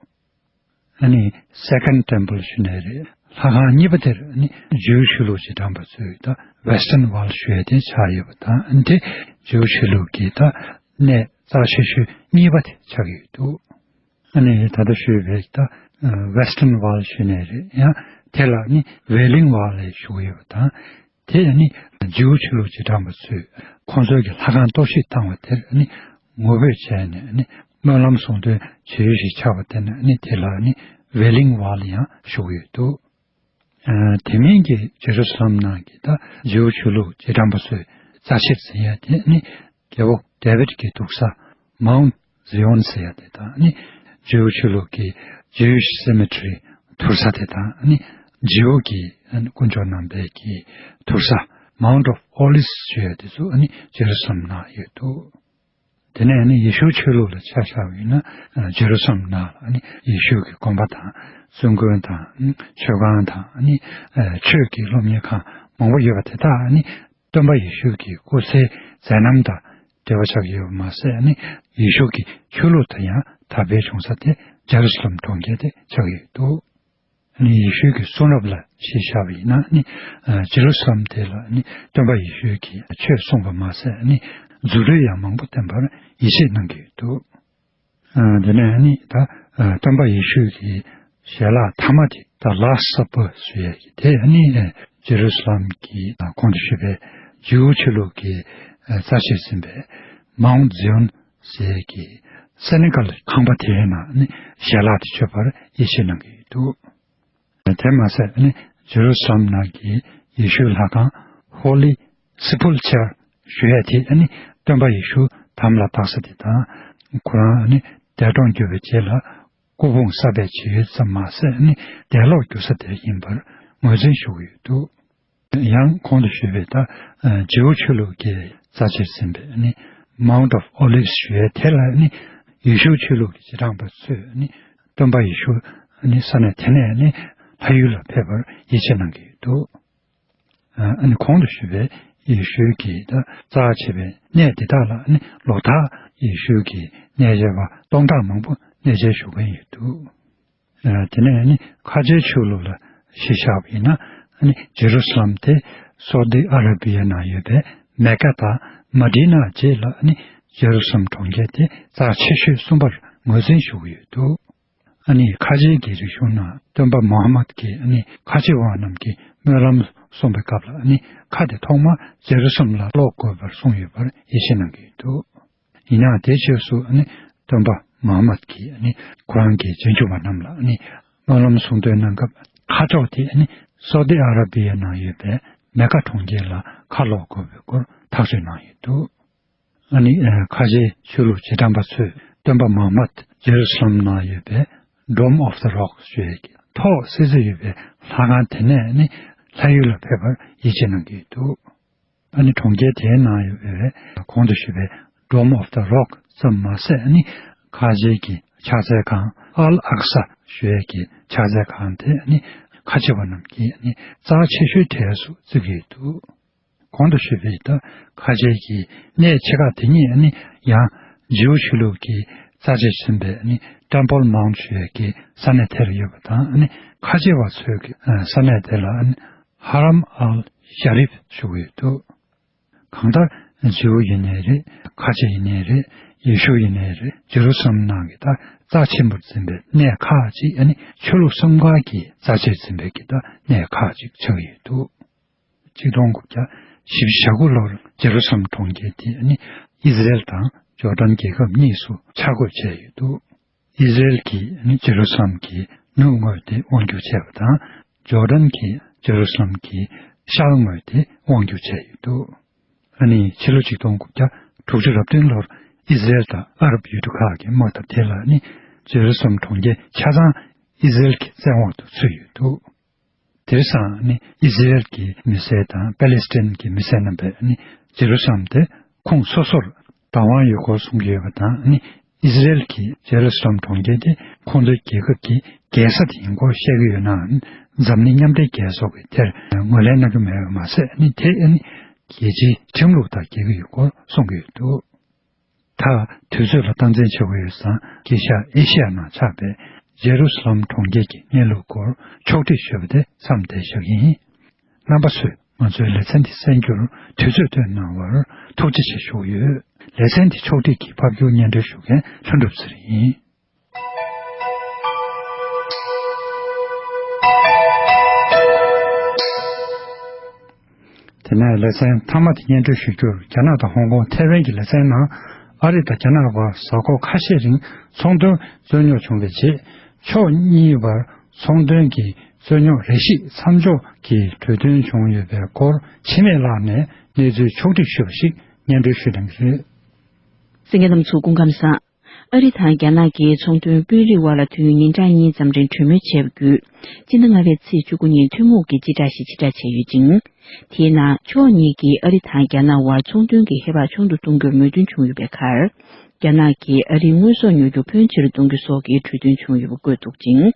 ཨ་ནི་སེ་ཀེན་ཌི་ཊེམ་པལ་ཞུས་ནའི་རེད། ལྷ་ཁང་གཉིས་པ་དེར་ཨ་ནི་ཇིའུ་ཆོས་ལུགས་རྗེས་འབྲང་པ་ཚོས་ད་ཝེ་སི་ཊརན་ཝོལ་ཞུ་ཡ་དེ་ཆགས་ཡོད་པ་དང་། ཨ་ནི་དེ་ཇིའུ་ཆོས་ལུགས་ཀྱི་ད་གནས་རྩ་ཆེ་ཤོས་གཉིས་པ་དེ་ཆགས་ཀྱི་ཡོད་འདུག་ཨ་ནི་ད་ལྟ་ཞུས་པའི་ད་ཝེ་སི་ཊརན་ཝོལ་ཞུས་ནའི་རེད། ཡང་དེ་ལ་ནི་ཝེ་ལིང་ཝོལ་ཞུ་གི་ཡོད་པ་དང་། དེ་ནི་ཇིའུ་ཆོས་ལུགས་རྗེས་འབྲང་པ་ཚོས་ཁོང་ཚོའི་གི་ལྷ་ཁང་གཏོར་བཤིག་བཏང་བ་དེར་ནི་ངོ་རྒོལ་བྱས་ནས་ནི་སྨོན་ལམ་གསུང་འདོན་བྱེད་ཡུལ་ཞིག་ཆགས་པ་དེ་ནི་ནི་དེ་ལ་ནི་ཝེ་ལིང་ཝོལ་ཡང་ཞུ་གི་ཡོད་འདུག་ཨ། དེ་མིན་གྱི་ཇེ་རུ་སཱ་ལམ་ནང་གི་ད་ཇིའུ་ཆོས་ལུགས་རྗེས་འབྲང་པ་ཚོས་རྩ་ཆེར་འཛིན་ཡ་དེ་ནི་རྒྱལ་པོ་ཌེ་བིད་ཀྱི་འདུག་ས་མའུན་ཛི་ཡོན་ཟེར་ཡ་དེ་དང་ནི་ཇིའུ་ཆོས་ལུགས་ཀྱི་ཇིའུ་ཤི་སེ་མེ་ཊི་རི་ཐུར་ས་དེ་དང་ནི་ཇིའུ་གི་དཀོན་མཆོག་རྣམ་པའི་གི་ཐུར་ས་Mount of Olives ཞུ་ཡ་དེ་ཚོ་ནི་ཇེ་རུ་སཱ་ལམ་ནང་ཡོད་འདུག་དེ་ནས་ནི་ཡེ་ཤུའི་ཆོས་ལུགས་ལ་ཆ་བཞག་པ་ཡིན་ན། ཨ་ཇེ་རུ་སཱ་ལམ་ནང་ལ་ནི་ཡེ་ཤུ་གི་དགོན་པ་དང་བཙུན་དགོན་དང་མཆོད་ཁང་དང་ནི་ཨ་ཆོས་ཀྱི་སློབ་གཉེར་ཁང་མང་པོ་ཡོད་པ་དེ་དག་ནི་སྟོན་པ་ཡེ་ཤུ་གི་སྐུ་ཚེའི་མཛད་རྣམ་དང་འབྲེལ་བ་ཆགས་ཀྱི་ཡོད་པ་མ་ཟད། ནི་ཡེ་ཤུ་གི་ཆོས་ལུགས་དང་ཡང་དར་འཕེལ་བྱུང་ས་དེ་ཇེ་རུ་སཱ་ལམ་གྲོང་ཁྱེར་དེ་ཆགས་ཀྱི་ཡོད་འདུག་ནི་ཡེ་ཤུ་གི་གསུང་རབ་ལ་གཞི་བཞག་པ་ཡིན་ན་ནི། ཨ་ཇེ་རུ་སཱ་ལམ་དེ་ལ་ནི་སྟོན་པ་ཡེ་ཤུ་གིས་ཆོས་གསུངས་པ་མ་ཟད་ནི་རྫུ་འཕྲུལ་ཡང་མང་པོ་བསྟན་པར་ཡིད་ཆེས་གནང་གི་ཡོད་འདུག་ཨ་དེ་ནས་ནི་ད་ཨ་སྟོན་པ་ཡེ་ཤུ་གི་ཞལ་ལག་ཐ་མ་དེ་ད་Last Supper ཞུ་ཡ་གི་དེ་ནི་ཨ་ཇེ་རུ་སཱ་ལམ་གྱི་ཨ་གོང་དུ་ཞུས་པའི་ཇིའུ་ཆོས་ལུགས་ཀྱི་ཨ་རྩ་ཆེར་འཛིན་པའི་མའུན་ཛི་ཡོན་ཟེར་གྱི་སེ་ནི་གལ་ཁང་པ་དེའི་ནང་ནི་ཞལ་ལག་དེ་མཆོད་པར་ཡིད་ཆེས་གནང་གི་ཡོད་འདུག་དེ་མ་ཟད་ནི་ཇེ་རུ་སཱ་ལམ་ནང་གི་ཡེ་ཤུའི་ལྷ་ཁང་Holy Sepulchre ཞུ་ཡས་དེ་ནི་སྟོན་པ་ཡེ་ཤུ་དམ་ལ་བཏགས་ས་དེ་དང་། ཁོ་རང་ནི་འདས་གྲོངས་གྱུར་པའི་རྗེས་ལ་སྐུ་ཕུང་གསར་པའི་བྱེད་ཡུལ་ཙམ་མ་ཟད་ནི་འདས་ལོག་གྱུར་ས་དེ་ཡིན་པར་ངོས་འཛིན་ཞུ་གི་ཡོད་འདུག་ཡང་གོང་དུ་ཞུས་པའི་ད་ཨ་ཇིའུ་ཆོས་ལུགས་ཀྱི་རྩ་ཆེར་ཟིན་པའི་ནི་Mount of Olives ཞུ་ཡས་དེ་ལ་ནི་ཡེ་ཤུ་ཆོས་ལུགས་ཀྱི་རྗེས་འབྲང་པ་ཚོས་ནི་སྟོན་པ་ཡེ་ཤུ་ནི་ས་གནས་དེ་ནས་ནི་ ལྷ་ཡུལ་ལ་ཕེབས་པར་ཡིད་ཆེས་གནང་གི་ཡོད་འདུག་ཨ་ནི་གོང་དུ་ཞུས་པའི་ཡེ་ཤུའི་གི་ད་རྩ་ཆེ་བའི་གནས་དེ་དག་ལ་ཨ་ནི་ལོ་ལྟར་ཡེ་ཤུའི་གི་གནས་མཇལ་བ་སྟོང་ཕྲག་མང་པོ་གནས་མཇལ་ཞུ་གི་ཡོད་འདུག་ཨ་དེ་ནས་ཨ་ནི་ཁ་ཆེའི་ཆོས་ལུགས་ལ་གཞི་བཞག་པ་ཡིན་ན་ཨ་ནི་ཇེ་རུ་སི་ལམ་དེ་སོ་ཏི་ཨ་ར་བི་ཡ་ནང་ཡོད་པའི་མེ་ཀ་དང་མ་ཌི་ན་བཅས་ལ་ཨ་ནི་ཇེ་རུ་སི་ལམ་གྲོང་ཁྱེར་དེ་རྩ་ཆེ་ཤོས་གསུམ་པར་ངོས་འཛིན་ཞུ་གི་ཡོད་འདུག་ཨ་ནི་ཁ་ཆེའི་གི་རིག་གཞུང་ནང་སྟོན་པ་མུ་ཧམ་མད་ཀྱིས་ཨ་ནི་ཁ་ཆེ་བ་རྣམས་ཀྱི་སྨོན་ལམ་གསུངས་པའི་སྐབས་ལ་ཨ་ནི་ཁ་དེ་ཐོག་མ་ཇེ་རུ་སི་ལམ་ལ་སློག་དགོས་པར་གསུངས་ཡོད་པར་ཡིད་ཆེས་གནང་གི་ཡོད་འདུག་ཡིན་ཡང་དེའི་རྗེས་སུ་ཨ་ནི་སྟོན་པ་མུ་ཧམ་མད་ཀྱིས་ཨ་ནི་ཁོ་རང་གི་རྗེས་འཇུག་པ་རྣམས་ལ་ཨ་ནི་སྨོན་ལམ་གསུང་འདོན་གནང་སྐབས་ཁ་ཕྱོགས་དེ་ཨ་ནི་སོ་ཏི་ཨ་ར་བི་ཡ་ནང་ཡོད་པའི་མེ་ཀ་གྲོང་ཁྱེར་ལ་ཁ་ལོག་དགོས་པའི་སྐོར་ཐག་གཅོད་གནང་ཡོད་འདུག་ཨ་ནི་ཨ་ཁ་ཆེའི་ཆོས་ལུགས་རྗེས་འབྲང་པ་ཚོས་སྟོན་པ་མུ་ཧམ་མད་ཇེ་རུ་སི་ལམ་ནང་ཡོད་པའི་Dome of the Rock ཞེས་ཀྱི་ཐོག་སེ་སེ་ཡོད་པའི་ལྷ་ཁང་དེ་ནས་ཨ་ནི་ལྷ་ཡུལ་ལ་ཕེབས་པར་ཡིད་ཆེས་གནང་གི་ཡོད་འདུག་ཨ་ནི་གྲོང་ཁྱེར་དེའི་ནང་ཡོད་པའི་གོང་དུ་ཞུས་པའི་Dome of the Rock ཙམ་མ་ཟད་ཨ་ནི་ཁ་ཆེའི་གི་ཕྱག་འཚལ་ཁང་ཨལ་ཨག་ས་ཞེས་ཀྱི་ཕྱག་འཚལ་ཁང་དེ་ཨ་ནི་ཁ་ཆེ་བ་རྣམས་ཀྱིས་ཨ་ནི་རྩ་ཆེ་ཤོས་གྲས་སུ་བརྩི་གི་ཡོད་འདུག་གོང་དུ་ཞུས་པའི་ད་ཁ་ཆེའི་གི་གནས་ཆེ་ཁག་དེ་ཉིད་ནི་ཡང་ཇིའུ་ཆོས་ལུགས་ཀྱི་རྩ་ཆེ་ཟིན་པའི་ནི་Temple Mount ཞེས་ཀྱི་ས་གནས་དེར་ཡོད་པ་དང་ནི་ཁ་ཆེ་བ་ཚོའི་གི་ས་གནས་དེ་ལ་ནི་ཧ་རམ་ཨལ་ཤ་རིབ་ཞུ་གི་ཡོད་འདུག་གང་ལྟར་ཇིའུ་ཡིན་ནའི་རེད། ཁ་ཆེ་ཡིན་ནའི་རེད། ཡེ་ཤུ་ཡིན་ནའི་རེད། ཇེ་རུ་སཱ་ལེམ་ནང་གི་ད་རྩ་ཆེན་པོར་འཛིན་པའི་གནས་ཁག་ཅིག་ཨ་ནི་ཆོས་ལུགས་གསུམ་ཀ་གི་རྩ་ཆེར་འཛིན་པའི་གི་ད་གནས་ཁག་ཅིག་ཆགས་ཀྱི་ཡོད་འདུག་ཆིག་སྟོང་དགུ་བརྒྱ་བཞི་བཅུ་ཞེ་དགུ་ལོར་ཇེ་རུ་སཱ་ལེམ་གྲོང་ཁྱེར་དེ་ནི་ཨི་ཟི་རེལ་དང་ཇོར་ཌན་རྒྱལ་ཁབ་གཉིས་སུ་ཆ་བགོས་བྱས་ཡོད་འདུག་ཨི་ཟི་རེལ་གྱིས་ནི་ཇེ་རུ་སཱ་ལེམ་གྱི་ནུབ་ངོས་དེ་དབང་བསྒྱུར་བྱས་པ་དང་། ཇོར་ཌན་གྱིས་ཇེ་རུ་སཱ་ལེམ་གྱི་ཤར་ངོས་དེ་དབང་བསྒྱུར་བྱས་ཡོད་འདུག་ཨ་ནི་ཕྱི་ལོ་ཆིག་སྟོང་དགུ་བརྒྱ་དྲུག་ཅུ་རེ་བདུན་ལོར་ཨི་ཟི་རེལ་དང་ཨ་རབ་ཡུལ་གྲུ་ཁག་གི་དམག་འཐབ་དེ་ལ་ནི་ཇེ་རུ་སཱ་ལེམ་གྲོང་ཁྱེར་ཆ་ཚང་ཨི་ཟི་རེལ་གྱི་བཙན་འོག་ཏུ་ཚུད་ཡོད་འདུག་དེང་སང་ནི་ཨི་ཟི་རེལ་གྱི་མི་སེར་དང་པ་ལེ་སི་ཐན་གྱི་མི་སེར་རྣམ་པས་ནི་ཇེ་རུ་སཱ་ལེམ་དེ་ཁོངས་སོ་སོར་བདག་དབང་ཡོད་སྐོར་གསུང་གི་ཡོད་པ་དང་ནི་ཨི་ཟི་རེལ་གྱིས་ཇེ་རུ་སཱ་ལེམ་གྲོང་ཁྱེར་དེ་ཁོང་ཚོའི་རྒྱལ་ཁབ་ཀྱི་རྒྱལ་ས་དེ་ཡིན་སྐོར་བཤད་ཀྱི་ཡོད་ནའང་འཛམ་གླིང་མཉམ་འབྲེལ་རྒྱལ་ཚོགས་ཀྱིས་དེར་ངོས་ལེན་གནང་གི་མེད་པ་མ་ཟད་ནི་དེ་ནི་རྒྱལ་སྤྱིའི་ཁྲིམས་ལུགས་དང་འགལ་གྱི་ཡོད་སྐོར་གསུང་གི་ཡོད་འདུག་ད་དུས་ཚོད་ལ་སྟངས་འཛིན་བྱེད་དགོས་ཡོད་ཙང་དཀྱིལ་ཤར་ཨེ་ཤི་ཡ་ནང་ཆགས་པའི་ཇེ་རུ་སཱ་ལེམ་གྲོང་ཁྱེར་གྱི་གནས་ལུགས་སྐོར་ཕྱོགས་བསྒྲིགས་ཞུས་པ་དེ་མཚམས་བསྡད་བཞག་གི་ཡིན། རྣམ་པ་ཚོས་ང་ཚོའི་ལེ་ཚན་འདི་གསན་རྒྱུར་དུས་ཚོད་བཏོན་གནང་བར་ཐུགས་རྗེ་ཆེ་ཞུ་གི་ཡོད། ལེ་ཚན་འདི་ཕྱོགས་བསྒྲིགས་ཀྱིས་ཕབ་སྒྱུར་སྙན་སྒྲོན་ཞུ་མཁན་ལྷུན་གྲུབ་ཚེ་རིང་ཡིན། དེ་ནས་ལེ་ཚན་མཐའ་མ་དེ་སྙན་སྒྲོན་ཞུ་རྒྱུར། རྒྱ་ནག་དང་ཧོང་ཀོང་ཐའེ་ཝན་གྱི་ལེ་ཚན་ནང་ཨ་རི་དང་རྒྱ་ནག་བར་གཟའ་འཁོར་ཁ་ཤས་རིང་ཚོང་དོན་རྩོད་རྙོག་བྱུང་བའི་རྗེས། ཕྱོགས་གཉིས་བར་ཚོང་དོན་གྱི་རྩོད་རྙོག་རེ་ཞིག་མཚམས་འཇོག་གི་གྲོས་མཐུན་བྱུང་ཡོད་པའི་སྐོར་འཆི་མེད་ལགས་ནས་གནས་ཚུལ་ཕྱོགས་བསྒྲིགས་ཞུས་པ་ཞིག་སྙན་སྒྲོན་ཞུ་གནང་གི་རེད། གསན་མཁན་རྣམ་ཚོ་སྐུ་ཁམས་བཟང་། ཨ་རི་དང་རྒྱ་ནག་གི་ཚོང་དོན་དཔོན་རིགས་དབར་ལ་དུས་ཡུན་ཉིན་གྲངས་གཉིས་ཙམ་རིང་གྲོས་མོལ་བྱས་པ་བརྒྱུད། སྤྱི་ཟླ་ལྔ་པའི་ཚེས་བཅུ་དགུ་ཉིན་ཐུན་མོང་གི་སྤྱི་བསྒྲགས་ཤིག་ཕྱིར་བསྒྲགས་བྱས་ཡོད་ཅིང་། དེའི་ནང་ཕྱོགས་གཉིས་ཀྱིས་ཨ་རི་དང་རྒྱ་ནག་དབར་ཚོང་དོན་གྱི་ཧེ་བག་ཆུང་དུ་གཏོང་རྒྱུར་མོས་མཐུན་བྱུང་ཡོད་པའི་ཁར། རྒྱ་ནག་གིས་ཨ་རིའི་དངོས་ཟོག་ཉོ་རྒྱུ་ཕོན་ཆེ་རུ་གཏོང་རྒྱུ་སོགས་ཀྱི་གྲོས་མཐུན་བྱུང་ཡོད་པ་བཀོད་འདུག་ཅིང་།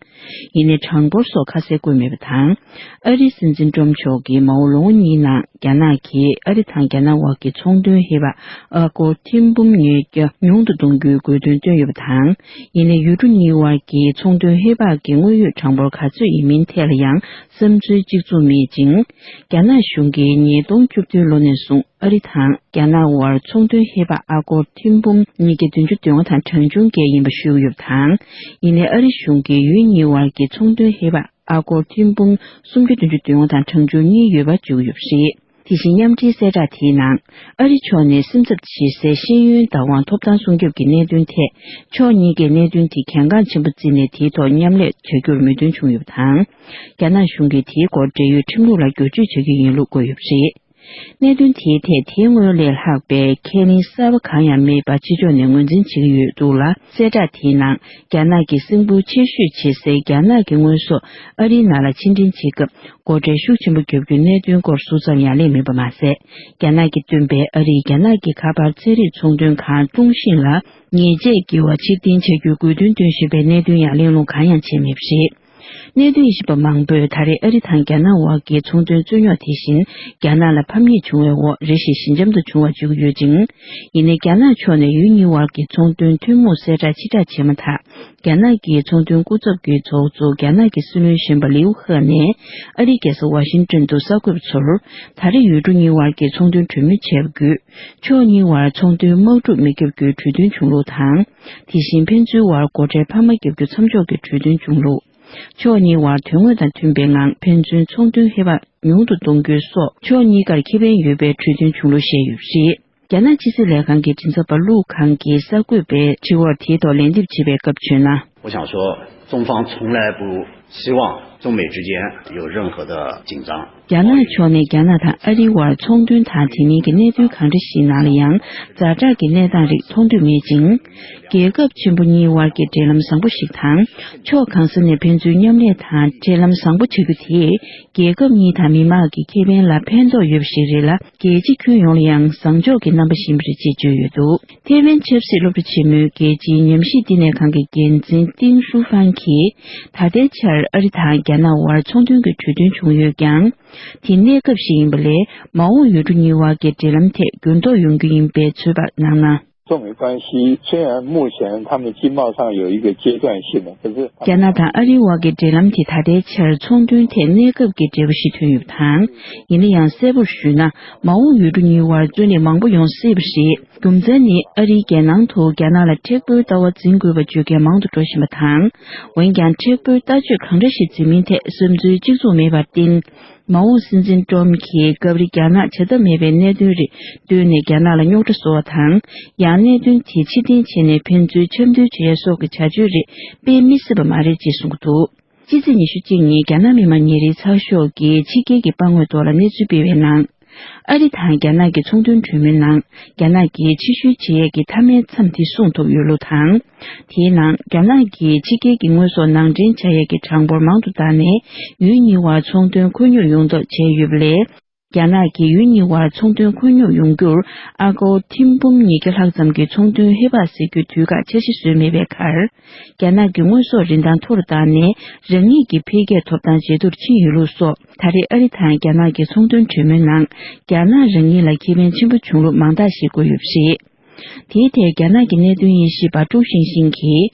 ཡིན་ནའི་གྲངས་འབོར་སོགས་ཁ་གསལ་བཀོད་མེད་པ་དང་། ཨ་རིའི་སྲིད་འཛིན་ཏྲམ་མཆོག་གིས་མ་འོངས་ལོ་ངོ་གཉིས་ནང་རྒྱ་ནག་གིས་ཨ་རི་དང་རྒྱ་ནག་དབར་གྱི་ཚོང་དོན་ཧེ་བག་ཨ་སྒོར་ཐེར་འབུམ་ཉིས་བརྒྱ་ཉུང་དུ་གཏོང་རྒྱུའི་དགོས་འདུན་བཏོན་ཡོད་པ་དང་། ཡིན་ནའི་ཡུལ་གྲུ་གཉིས་དབར་གྱི་ཚོང་དོན་ཧེ་བག་གི་དངོས་ཡོད་གྲངས་འབོར་ག་ཚོད་ཡིན་མིན་ཐད་ལ་ཡང་བསམ་ཚུལ་གཅིག་མཚུངས་མེད་ཅིང་། རྒྱ་ནག་གཞུང་གིས་ཉིས་སྟོང་བཅུ་བདུན་ལོ་ནས་བཟུང་ཨ་རི་དང་རྒྱ་ནག་དབར་ཚོང་དོན་ཧེ་བག་ཨ་སྒོར་ཐེར་འབུམ་ཉིས་བརྒྱ་བདུན་ཅུ་དོན་ལྔ་དང་གྲངས་ཆུང་བརྒྱད་ཡིན་པ་ཞུས་ཡོད་པ་དང་། ཡིན་ནའི་ཨ་རི་གཞུང་གིས་ཡུལ་གཉིས་དབར་གྱི་ཚོང་དོན་ཧེ་བག་ཨ་སྒོར་ཐེར་འབུམ་སུམ་བརྒྱ་བདུན་ཅུ་དོན་ལྔ་དང་གྲངས་ཆུང་གཉིས་ཡོད་པ་བརྗོད་ཡོད་པ་རེད། དེ་བཞིན་མཉམ་འབྲེལ་གསལ་བསྒྲགས་དེའི་ནང་། ཨ་རི་ཕྱོགས་ནས་སེམས་འཚབ་བྱེད་སའི་ཤེས་ཡོན་བདག་དབང་ཐོབ་ཐང་སྲུང་སྐྱོབ་ཀྱི་གནད་དོན་ཐད། ཕྱོགས་གཉིས་ཀས་གནད་དོན་དེ་གལ་འགངས་ཆེན་པོ་བརྩིས་ནས་དེའི་ཐོག་མཉམ་ལས་བྱ་རྒྱུར་མོས་མཐུན་བྱུང་ཡོད་པ་དང་། རྒྱ་ནག་གཞུང་གིས་དེའི་སྐོར་འབྲེལ་ཡོད་ཁྲིམས་ལུགས་ལ་བསྒྱུར་བཅོས་བྱ་རྒྱུ་ཡིན་ལུགས་བཀོད་ཡོད་པ་རེད། གནད་དོན་དེའི་ཐད་དེའི་སྔོན་ལས་ལྷག་པའི་ཁས་ལེན་གསར་པ་གང་ཡང་མེད་པ་ཕྱི་ཕྱོགས་ནས་ངོས་འཛིན་བྱེད་ཀྱི་ཡོད་འདུག་ལ། གསལ་བསྒྲགས་དེའི་ནང་། རྒྱ་ནག་གི་སྲིན་འབུ་ཆེ་ཤོས་བྱེད་སའི་རྒྱ་ནག་གི་དངོས་ཟོག་ཨ་རིའི་ནང་ལ་ཕྱིར་འདྲེན་བྱེད་སྐབས། སྒོ་ཁྲལ་ཤུགས་ཆེན་པོ་བརྒྱབ་རྒྱུའི་གནད་དོན་སྐོར་ཟུར་ཙམ་ཡང་གླེང་མེད་པ་མ་ཟད། རྒྱ་ནག་གིས་བཏོན་པའི་ཨ་རིས་རྒྱ་ནག་གི་ཁ་པར་ཚན་རིག་ཚོང་དོན་ཁང་ཀྲུང་ཤིན་ལ་ཉེས་ཆད་བཀལ་བ་ཕྱིར་འཐེན་བྱ་རྒྱུའི་དགོས་འདུན་བཏོན་བཞིན་པའི་གནད་དོན་ཡང་གླེང་སློང་གང་ཡང་བྱས་མེད་པ་རེད། གནད་དོན་དབྱེ་ཞིབ་པ་མང་པོས་ད་རེས་ཨ་རི་དང་རྒྱ་ནག་དབར་གྱི་ཚོང་དོན་རྩོད་རྙོག་དེ་བཞིན་རྒྱ་ནག་ལ་ཕམ་ཉེས་བྱུང་བའི་འོག་རེ་ཞིག་ཞི་འཇམ་དུ་བྱུང་བར་བརྗོད་ཀྱི་ཡོད་ཅིང་། ཡིན་ནའི་རྒྱ་ནག་ཕྱོགས་ནས་ཡུལ་གཉིས་དབར་གྱི་ཚོང་དོན་ཐུན་མོང་གསལ་བསྒྲགས་ཕྱིར་བསྒྲགས་བྱས་མ་ཐག་རྒྱ་ནག་གི་ཚོང་དོན་སྐུ་ཚབ་ཀྱི་ཚོགས་གཙོ་རྒྱ་ནག་གི་སྲིད་བློན་གཞོན་པ་ལིའུ་ཧེ་ནས་ཨ་རིའི་རྒྱལ་ས་ཝ་ཤིང་ཏོན་དུ་གསར་འགོད་པ་ཚོར། ད་རེས་ཡུལ་གྲུ་གཉིས་དབར་གྱི་ཚོང་དོན་གྲོས་མོལ་བྱས་པ་བརྒྱུད། ཕྱོགས་གཉིས་དབར་ཚོང་དོན་དམག་འཁྲུག་མི་བརྒྱབ་རྒྱུའི་གྲོས་མཐུན་བྱུང་ལུགས་དང་། དེ་བཞིན་ཕན་ཚུན་དབར་སྒོ་ཁྲལ་འཕར་མ་བརྒྱབ་རྒྱུ་མཚམས་འཇོག་གི་གྲོས་མཐུན་བྱུང་ལུགས། ཕྱོགས་གཉིས་དབར་དོན་དངོས་དང་མཐུན་པའི་ངང་ཕན་ཚུན་ཚོང་དོན་ཧེ་བག་ཉུང་དུ་གཏོང་རྒྱུ་སོགས་ཕྱོགས་གཉིས་ཀར་ཁེ་ཕན་ཡོད་པའི་གྲོས་མཐུན་བྱུང་ལུགས་བཤད་ཡོད་པ་རེད། རྒྱ་ནག་ཕྱི་སྲིད་ལས་ཁང་གི་མགྲིན་ཚབ་པ་ལུའུ་ཁང་གིས་གསར་འགོད་པའི་དྲི་བར་དེའི་ཐོག་ལན་འདེབས་བྱེད་པའི་སྐབས་བརྗོད་ན། 我想说，中方从来不希望中美之间有任何的紧张。 རྒྱ་ནག་ཕྱོགས་ནས་རྒྱ་ནག་དང་ཨ་རིའི་དབར་ཚོང་དོན་དང་དེ་མིན་གྱི་གནད་དོན་གང་འདྲ་ཞིག་ནང་ལ་ཡང་ཛ་དྲག་གི་གནས་སྟངས་རིགས་མཐོང་འདོད་མེད་ཅིང་། རྒྱལ་ཁབ་ཆེན་པོ་གཉིས་དབར་གྱི་འབྲེལ་ལམ་བཟང་པོ་ཞིག་དང་། ཕྱོགས་གང་ས་ནས་ཕན་ཚུན་མཉམ་ལས་དང་འབྲེལ་ལམ་བཟང་པོ་བྱ་རྒྱུ་དེས་རྒྱལ་ཁབ་གཉིས་དང་མི་དམངས་ཀྱི་ཁེ་ཕན་ལ་ཕན་ཐོགས་ཡོད་པ་ཞིག་རེད་ལ། རྒྱལ་སྤྱི་ཁྱོན་ཡོངས་ལ་ཡང་བཟང་ཕྱོགས་ཀྱི་རྣམ་པ་ཞིག་ཡིན་པ་རེད་ཅེས་བརྗོད་ཡོད་འདུག་ཐེ་ཝན་ཆབ་སྲིད་སློབ་གྲྭ་ཆེན་མོའི་རྒྱལ་སྤྱིའི་ཉམས་ཞིབ་བསྟི་གནས་ཁང་གི་འགན་འཛིན་ཏིང་ཧྲུའུ་ཧྥང་གིས། ད་ལྟའི་ཆར་ཨ་རི་དང་རྒྱ་ནག་དབར་ཚོང་དོན་གྱི་གྲོས་མཐུན་བྱུང་ཡོད་ཀྱང་། དེ་གནས་སྐབས་ཤིག་ཡིན་པ་ལས། མ་འོངས་ཡུལ་གྲུ་གཉིས་དབར་གྱི་འབྲེལ་ལམ་ཐད་འགྱུར་ལྡོག་ཡོང་རྒྱུ་ཡིན་པའི་ཚོད་དཔག་གནང་ན། 中美关系虽然目前他们经贸上有一个阶段性的，可是 རྒྱ་ནག་དང་ཨ་རིའི་དབར་གྱི་འབྲེལ་ལམ་དེ་ད་ལྟའི་ཆར་ཚོང་དོན་ཐད་གནས་སྐབས་ཀྱི་འབྲས་བུ་ཞིག་ཐོན་ཡོད་པ་དང་། ཡིན་ན་ཡང་གསལ་པོར་ཞུས་ན། མ་འོངས་ཡུལ་གྲུ་གཉིས་དབར་རྩོད་གླེང་མང་པོ་ཡོང་སྲིད་པ་རེད། རྒྱུ་མཚན་ནི་ཨ་རིའི་རྒྱལ་ནང་དུ་རྒྱ་ནག་ལ་མཁྲེགས་པོའི་ལྟ་བ་འཛིན་དགོས་པ་བརྗོད་མཁན་མང་དུ་འགྲོ་བཞིན་པ་དང་། འོན་ཀྱང་མཁྲེགས་པོའི་ལྟ་སྤྱོད་གང་འདྲ་ཞིག་འཛིན་མིན་ཐད་བསམ་ཚུལ་གཅིག་མཚུངས་མེད་པར་བརྟེན། མ་འོངས་སྲིད་འཛིན་ཏྲོམ་གྱིས་སྐབས་རེ་རྒྱ་ནག་བྱ་ཐབས་མེད་པའི་གནད་དོན་རེ་བཏོན་ནས་རྒྱ་ནག་ལ་རྙོག་དྲ་བཟོ་བ་དང་། ཡང་གནད་དོན་དེ་ཕྱིར་འཐེན་བྱས་ནས་ཕན་ཚུན་འཆམ་མཐུན་བྱེད་ཡ་སོགས་ཀྱི་བྱ་སྤྱོད་རེ་སྤེལ་མི་སྲིད་པ་མ་རེད་ཅེས་གསུངས་འདུག་ཕྱི་ཚེས་ཉི་ཤུ་གཅིག་ཉིན་རྒྱ་ནག་མི་དམངས་ཉིན་རེའི་ཚགས་ཤོག་གིས་ཕྱི་རྒྱལ་གྱི་དཔའ་རྔོན་ཐོག་ལ་གནས་ཚུལ་སྤེལ་བའི་ནང་། ཨ་རི་དང་རྒྱ་ནག་གི་ཚོང་དོན་གྲོས་མོལ་ནང་རྒྱ་ནག་གིས་ཕྱིར་བཤོལ་བྱེད་ཡས་ཀྱི་མཐའ་མའི་མཚམས་དེ་སྲུང་ཐུབ་ཡོད་ལུགས་དང་། དེའི་ནང་རྒྱ་ནག་གིས་ཕྱི་རྒྱལ་གྱི་དངོས་ཟོག་ནང་འདྲེན་བྱ་ཡས་ཀྱི་གྲངས་འབོར་མང་དུ་བཏང་ནས་ཡུལ་གཉིས་དབར་ཚོང་དོན་ཁོར་ཡུག་ཡོང་ཐབས་བྱས་ཡོད་པ་ལས། རྒྱ་ནག་གིས་ཡུལ་གཉིས་དབར་ཚོང་དོན་ཁོར་ཡུག་ཡོང་རྒྱུར་ཨ་སྒོར་ཐེར་འབུམ་ཉིས་བརྒྱ་ལྷག་ཙམ་གྱི་ཚོང་དོན་ཧེ་བག་སེལ་རྒྱུའི་དུས་བཀག་འཆར་གཞི་བཟོས་མེད་པའི་ཁར། རྒྱ་ནག་གི་དངོས་ཟོག་རིན་ཐང་མཐོ་རུ་བཏང་ནས་རང་ཉིད་ཀྱི་འཕེལ་རྒྱས་ཐོབ་ཐང་ཇེ་མཐོར་ཕྱིན་ཡོད་ལུགས་སོགས། ད་རེས་ཨ་རི་དང་རྒྱ་ནག་གི་ཚོང་དོན་གྲོས་མོལ་ནང་རྒྱ་ནག་རང་ཉིད་ལ་ཁེ་ཕན་ཆེན་པོ་བྱུང་ལུགས་མང་དག་ཞིག་བཀོད་ཡོད་པ་རེད། དེའི་ཐད་རྒྱ་ནག་གི་གནད་དོན་དབྱེ་ཞིབ་པ་ཀྲུའུ་ཤིང་ཤིང་གིས།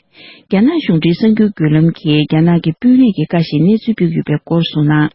རྒྱ་ནག་གཞུང་འབྲེལ་གསར་འགྱུར་བརྒྱུད་ལམ་གྱིས་རྒྱ་ནག་གི་དཔོན་རིགས་ཀྱི་བཀའ་ཞིག་གནས་ཚུལ་སྤེལ་ཡོད་པའི་སྐོར་གསུངས་ན།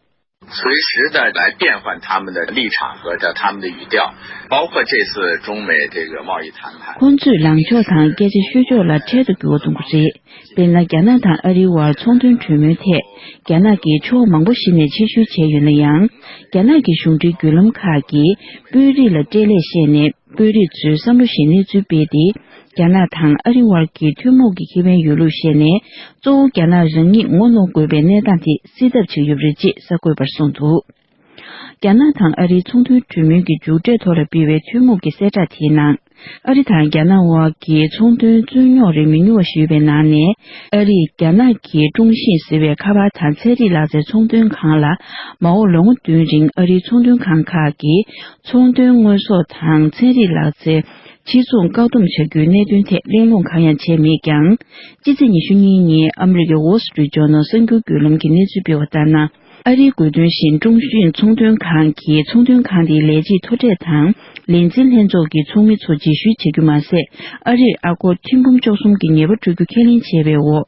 随时的来变换他们的立场和他们的语调，包括这次中美这个贸易谈判。 ཁོང་ཚོས་ལངས་ཕྱོགས་དང་སྐད་ཆ་ཤོད་ཕྱོགས་ལ་འཕྲལ་དུ་འགྱུར་བ་གཏོང་གི་རེད། དཔེར་ན། རྒྱ་ནག་དང་ཨ་རིའི་དབར་ཚོང་དོན་གྲོས་མོལ་ཐད། རྒྱ་ནག་གིས་ཕྱོགས་མང་པོ་ཞིག་ནས་ཕྱིར་བཤོལ་བྱས་ཡོད་ན་ཡང་། རྒྱ་ནག་གི་གཞུང་འབྲེལ་བརྒྱུད་ལམ་ཁག་གིས་དཔོན་རིགས་ལ་སྤྲེལ་ལད་བཤད་ནས། དཔོན་རིགས་ཚོའི་བསམ་བློ་ཞིག་གནས་ཚུལ་སྤེལ་ཏེ། རྒྱ་ནག་དང་ཨ་རི་དབར་གྱི་ཐུན་མོང་གི་ཁེ་ཕན་ཡོད་ལུགས་བཤད་ནས། གཙོ་བོ་རྒྱ་ནག་རང་ཉིད་ངོ་གནོང་དགོས་པའི་གནས་སྟངས་དེ་སེལ་ཐབས་བྱེད་ཀྱི་ཡོད་པ་རེད་ཅེས་གསར་འགོད་པར་གསུངས་འདུག་རྒྱ་ནག་དང་ཨ་རིའི་ཚོང་དོན་གྲོས་མོལ་གྱི་མཇུག་འབྲས་ཐོག་ལ་སྤེལ་བའི་ཐུན་མོང་གི་གསལ་བསྒྲགས་དེའི་ནང་། ཨ་རི་དང་རྒྱ་ནག་དབར་གྱི་ཚོང་དོན་རྩོད་རྙོག་རིགས་མི་ཉུང་བ་ཞིག་ཡོད་པའི་ནང་ནས། ཨ་རིས་རྒྱ་ནག་གི་ཀྲུང་ཤིན་ཟེར་བའི་ཁ་པར་དང་ཚན་རིག་ལག་རྩལ་ཚོང་དོན་ཁང་ལ། མ་འོངས་ལོ་ངོ་བདུན་རིང་ཨ་རིའི་ཚོང་དོན་ཁང་ཁག་གིས། ཚོང་དོན་དངོས་ཟོག་དང་ཚན་རིག་ལག་རྩལ། ཕྱིར་ཚོང་བཀག་སྡོམ་བྱ་རྒྱུའི་གནད་དོན་ཐད་གླེང་སློང་གང་ཡང་བྱས་མེད་ཀྱང་། སྤྱི་ཚེས་ཉི་ཤུ་གཉིས་ཉིན་ཨ་མི་རི་ཀའི་Wall Street Journal གསར་འགྱུར་བརྒྱུད་ལམ་གྱིས་གནས་ཚུལ་སྤེལ་བ་ལྟར་ན། ཨ་རིའི་དགོས་འདུན་བཞིན་ཀྲུང་ཤིན་ཚོང་དོན་ཁང་གིས་ཚོང་དོན་ཁང་དེའི་ལས་བྱེད་མཐོ་གྲས་དང་ལས་འཛིན་ལྷན་ཚོགས་ཀྱི་ཚོགས་མི་ཚོ་རྗེས་ཤུལ་བྱ་རྒྱུ་མ་ཟད། ཨ་རིར་ཨ་སྒོར་ཐེར་འབུམ་བཅུ་གསུམ་གྱི་ཉེས་པ་སྤྲོད་རྒྱུ་ཁས་ལེན་བྱས་པའི་འོག་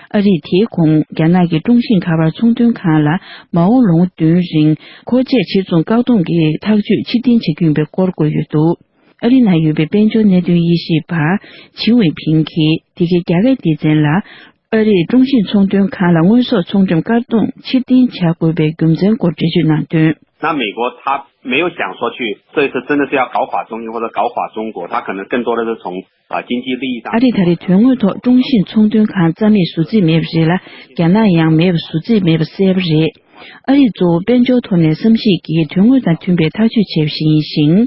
ཨ་རིས་དེའི་གོང་རྒྱ་ནག་གི་ཀྲུང་ཤིན་ཁ་པར་ཚོང་དོན་ཁང་ལ་མ་འོངས་ལོ་ངོ་བདུན་རིང་མཁོ་ཆས་ཕྱིར་ཚོང་བཀག་སྡོམ་གྱི་ཐག་གཅོད་ཕྱིར་འཐེན་བྱ་རྒྱུ་ཡིན་པའི་སྐོར་བཀོད་ཡོད་འདུག་ཨ་རི་ནང་ཡོད་པའི་དཔལ་འབྱོར་གནད་དོན་དབྱེ་ཞིབ་པ་ཆིང་ཝེ་ཕིང་གིས་འདི་གའི་རྒྱ་སྐད་སྡེ་ཚན་ལ། ཨ་རིས་ཀྲུང་ཤིན་ཚོང་དོན་ཁང་ལ་དངོས་ཟོག་ཚོང་འགྲེམས་བཀག་སྡོམ་ཕྱིར་འཐེན་བྱ་དགོས་པའི་རྒྱུ་མཚན་སྐོར་འགྲེལ་བརྗོད་གནང་དོན། 那美国他没有想说去这一次真的是要搞垮中印或者搞垮中国，他可能更多的是从啊经济利益上。 ཨ་རིས་ད་རེས་དོན་དངོས་ཐོག་ཀྲུང་ཤིན་ཚོང་དོན་ཁང་རྩ་མེད་བཟོ་རྩིས་མེད་པ་རེད་ལ། རྒྱ་ནག་ཡང་མེད་པ་བཟོ་རྩིས་མེད་པ་གསལ་པོ་རེད། ཨ་རིས་གཙོ་བོ་དཔལ་འབྱོར་ཐོག་ནས་བསམ་གཞིག་གིས་དོན་དངོས་དང་མཐུན་པའི་ཐག་གཅོད་བྱས་པ་ཞིག་ཡིན་ཞིང་།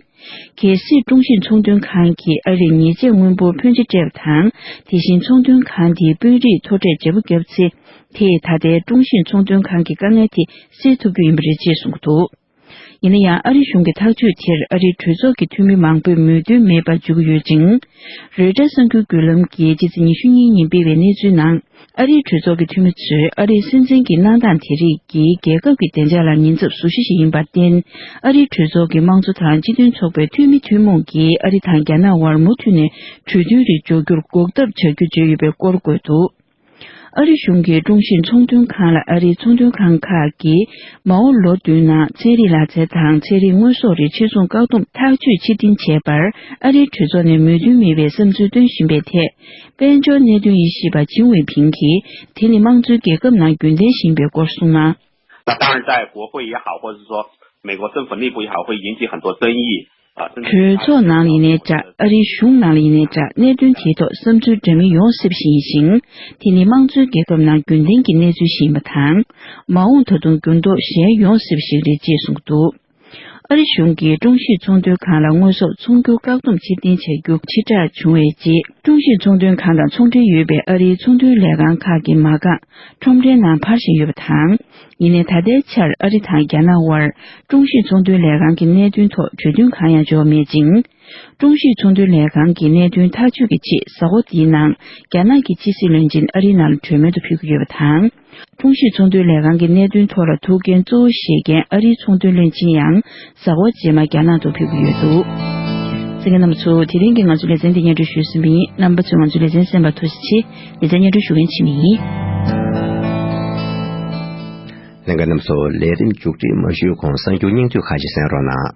གལ་སྲིད་ཀྲུང་ཤིན་ཚོང་དོན་ཁང་གིས་ཨ་རིར་ཉེས་ཆད་དངུལ་འབོར་ཕོན་ཆེ་སྤྲད་པ་དང་། དེ་བཞིན་ཚོང་དོན་ཁང་དེའི་དཔོན་རིགས་མཐོ་གྲས་བརྗེ་པོ་བརྒྱབ་ཚེ། དེས་ད་ལྟའི་ཀྲུང་ཤིན་ཚོང་དོན་ཁང་གི་དཀའ་ངལ་དེ་སེལ་ཐུབ་རྒྱུ་ཡིན་པ་རེད་ཅེས་གསུངས་འདུག་ཡིན་ན་ཡང་ཨ་རི་གཞུང་གི་ཐག་གཅོད་དེར་ཨ་རིའི་གྲོས་ཚོགས་ཀྱི་འཐུས་མི་མང་པོས་མོས་མཐུན་མེད་པར་འཇུག་ཡོད་ཅིང་། རོའི་ཊར་གསར་འགྱུར་བརྒྱུད་ལམ་གྱིས་ཕྱི་ཚེས་ཉི་ཤུ་གཉིས་ཉིན་སྤེལ་བའི་གནས་ཚུལ་ནང་། ཨ་རིའི་གྲོས་ཚོགས་ཀྱི་འཐུས་མི་ཚོས་ཨ་རིའི་སྲིད་འཛིན་གྱི་གནང་སྟངས་དེ་རིགས་ཀྱིས་རྒྱལ་ཁབ་ཀྱི་བདེ་འཇགས་ལ་ཉེན་ཚབས་བཟོ་གཞི་ཞིག་ཡིན་པར་བརྟེན། ཨ་རིའི་གྲོས་ཚོགས་ཀྱི་དམངས་གཙོ་དང་སྤྱི་མཐུན་ཚོགས་པའི་འཐུས་མི་ཐུན་མོང་གིས་ཨ་རི་དང་རྒྱ་ནག་དབར་མུ་མཐུད་ནས་གྲོས་མཐུན་རིགས་འཇོག་རྒྱུར་འགོག་ཐབས་བྱ་རྒྱུ་བརྗོད་ཡོད་པའི་སྐོར་བཀོད་འདུག་ཨ་རི་གཞུང་གིས་ཀྲུང་ཞི་ཚོང་དོན་ཁང་ལ་ཨ་རིའི་ཚོང་དོན་ཁང་ཁག་གིས་མ་འོངས་ལོ་བདུན་ནང་ཚན་རིག་ལག་རྩལ་དང་ཚན་རིག་དངོས་ཟོག་རིགས་ཕྱིར་ཚོང་བཀག་སྡོམ་ཐག་གཅོད་ཕྱིར་འཐེན་བྱས་པར་ཨ་རིའི་གྲོས་ཚོགས་ནས་མོས་མཐུན་མེད་པའི་བསམ་ཚུལ་བཏོན་བཞིན་པའི་ཐད། དཔལ་འབྱོར་གནད་དོན་དབྱེ་ཞིབ་པ་ཆིང་ཝེ་ཕིང་གིས་དེ་ནི་དམངས་གཙོའི་རྒྱལ་ཁབ་ནང་རྒྱུན་ལྡན་ཞིག་ཡིན་པའི་སྐོར་གསུངས་ན། 那当然，在国会也好，或者是说美国政府内部也好，会引起很多争议啊，甚至 གྲོས་ཚོགས་ནང་ལ་ཡིན་ནའི་འདྲ། ཨ་རིའི་གཞུང་ནང་ལ་ཡིན་ནའི་འདྲ། གནད་དོན་དེའི་ཐོག་བསམ་ཚུལ་འདྲ་མིན་ཡོང་སྲིད་པ་ཞིག་ཡིན་ཞིང་། དེ་ནི་དམངས་གཙོའི་རྒྱལ་ཁབ་ནང་རྒྱུན་ལྡན་གྱི་གནས་ཚུལ་ཞིག་ཡིན་པ་དང་། མ་འོངས་ད་དུང་འགྱུར་ལྡོག་གཞན་ཡོང་སྲིད་པ་ཞིག་རེད་ཅེས་གསུངས་འདུག་ཨ་རི་གཞུང་གིས་ཀྲུང་ཞིའི་ཚོང་དོན་ཁང་ལ་དངོས་ཟོག་ཚོང་སྒྱུར་བཀག་སྡོམ་ཕྱིར་འཐེན་བྱ་རྒྱུ་ཕྱིར་བསྒྲགས་བྱུང་བའི་རྗེས། ཀྲུང་ཞིའི་ཚོང་དོན་ཁང་དང་ཚོང་འབྲེལ་ཡོད་པའི་ཨ་རིའི་ཚོང་དོན་ལས་ཁང་ཁག་གི་མ་རྐང་ཁྲོམ་རའི་ནང་འཕར་བཞིན་ཡོད་པ་དང་། ཡིན་ནའི་ད་ལྟའི་ཆར་ཨ་རི་དང་རྒྱ་ནག་དབར་ཀྲུང་ཞིའི་ཚོང་དོན་ལས་ཁང་གི་གནད་དོན་ཐོག་གྲོས་མཐུན་གང་ཡང་འབྱོར་མེད་ཅིང་། ཀྲུང་ཞིའི་ཚོང་དོན་ལས་ཁང་གི་གནད་དོན་ཐག་གཅོད་ཀྱི་ཆེད་གཟའ་འཁོར་འདིའི་ནང་རྒྱ་ནག་གི་ཕྱི་སྲིད་བློན་ཆེན་ཨ་རིའི་ནང་ལ་གྲོས་མོལ་དུ་ཕེབས་ཀྱི་ཡོད་པ་དང་། ཀྲུང་ཞིའི་ཚོང་དོན་ལས་ཁང་གི་གནད་དོན་ཐོག་ལ་ཐུགས་འགན་གཙོ་བོ་བཞེས་མཁན་ཨ་རིའི་ཚོང་དོན་བློན་ཆེན་ཡང་གཟའ་འཁོར་རྗེས་མ་རྒྱ་ནག་ཏུ་ཕེབས་ཀྱི་ཡོད་འདུག་གསན་མཁན་རྣམ་པ་ཚོ། དེ་རིང་གི་ང་ཚོའི་ལེ་ཚན་འདི་སྙན་སྒྲོན་ཞུས་ཟིན་པ་ཡིན། རྣམ་པ་ཚོས་ང་ཚོའི་ལེ་ཚན་གསན་པར་ཐུགས་རྗེ་ཆེ། ལེ་ཚན་སྙན་སྒྲོན་ཞུ་མཁན་འཆི་མེད་ཡིན། ལྷན་རྒྱས་རྣམ་པ་ཚོ། ལས་རིམ་མཇུག་སྒྲིལ་མ་ཞུས་གོང་གསར་འགྱུར་སྙིང་བསྡུས་ཁག་ཅིག་གསན་རོགས་གནང་།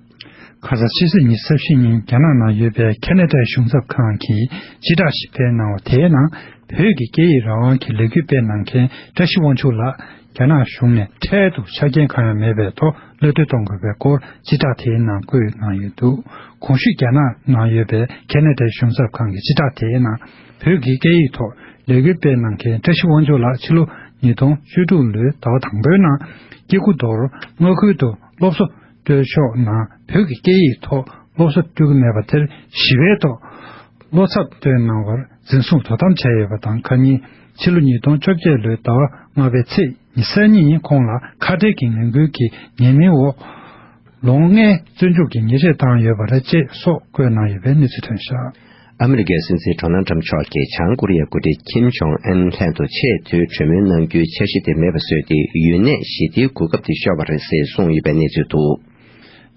ཁ་སང་ཕྱི་ཚེས་ཉི་ཤུ་རྩ་བཞི་ཉིན་རྒྱ་ནག་ནང་ཡོད་པའི་ཁེ་ན་ཌའི་གཞུང་ཚབ་ཁང་གིས་སྤྱི་བསྒྲགས་ཤིག་སྤེལ་གནང་བ་དེའི་ནང་། བོད་ཀྱི་སྐད་ཡིག་རང་དབང་གི་ལས་འགུལ་སྤེལ་གནང་མཁན་བཀྲ་ཤིས་དབང་ཕྱུག་ལགས་རྒྱ་ནག་གཞུང་ནས་འཕྲལ་དུ་ཆ་རྐྱེན་གང་ཡང་མེད་པའི་ཐོག་གློད་གྲོལ་གཏོང་དགོས་པའི་སྐོར་སྤྱི་བསྒྲགས་དེའི་ནང་བཀོད་གནང་ཡོད་འདུག་གོང་ཞུས་རྒྱ་ནག་ནང་ཡོད་པའི་ཁེ་ན་ཌའི་གཞུང་ཚབ་ཁང་གི་སྤྱི་བསྒྲགས་དེའི་ནང་། བོད་ཀྱི་སྐད་ཡིག་ཐོག་ལས་འགུལ་སྤེལ་གནང་མཁན་བཀྲ་ཤིས་དབང་ཕྱུག་ལགས་ཕྱི་ལོ་ཉིས་སྟོང་བཅུ་དྲུག་ལོའི་ཟླ་བ་དང་པོའི་ནང་སྐྱེ་རྒུ་མདོར་མངའ་ཁུལ་དུ་སློབ་གསོ་སྤྲོད་ཕྱོགས་ནང་བོད་ཀྱི་སྐད་ཡིག་ཐོག་སློབ་གསོ་སྤྲོད་ཀྱི་མེད་པ་དེར་ཞི་བའི་ཐོག་བློ་འཚབ་བཏོན་གནང་བར་འཛིན་བཟུང་དོ་དམ་བྱས་ཡོད་པ་དང་། ཁ་ཉིན་ཕྱི་ལོ་ཉིས་སྟོང་བཅོ་བརྒྱད་ལོའི་ཟླ་བ་ལྔ་པའི་ཚེས་ཉི་ཤུ་རྩ་གཉིས་ཉིན་ཁོང་ལ་ཁ་བྲལ་གྱི་ངན་སྐུལ་གྱི་ཉེས་མིང་འོག་ལོ་ལྔའི་བཙོན་འཇུག་གི་ཉེས་ཆད་བཏང་ཡོད་པ་རེད་ཅེས་སོགས་བཀོད་གནང་ཡོད་པའི་གནས་ཚུལ་ཐོན་བཞག་ཨ་མི་རི་ཀའི་སྲིད་འཛིན་ཌོ་ནལ་ཊམ་མཆོག་གིས་བྱང་ཀོ་རི་ཡའི་འགོ་ཁྲིད་ཁིམ་ཇོང་ཨན་ལྷན་དུ་ཆེས་མཐོའི་གྲོས་མོལ་གནང་རྒྱུའི་འཆར་གཞི་དེ་མེད་པ་བཟོས་ཏེ། ཡུན་གནས་ཞི་བདེའི་གོ་སྐབས་དེ་ཤོར་བ་རེད་ཟེར་གསུངས་ཡོད་པའི་གནས་ཚུལ་འདུག་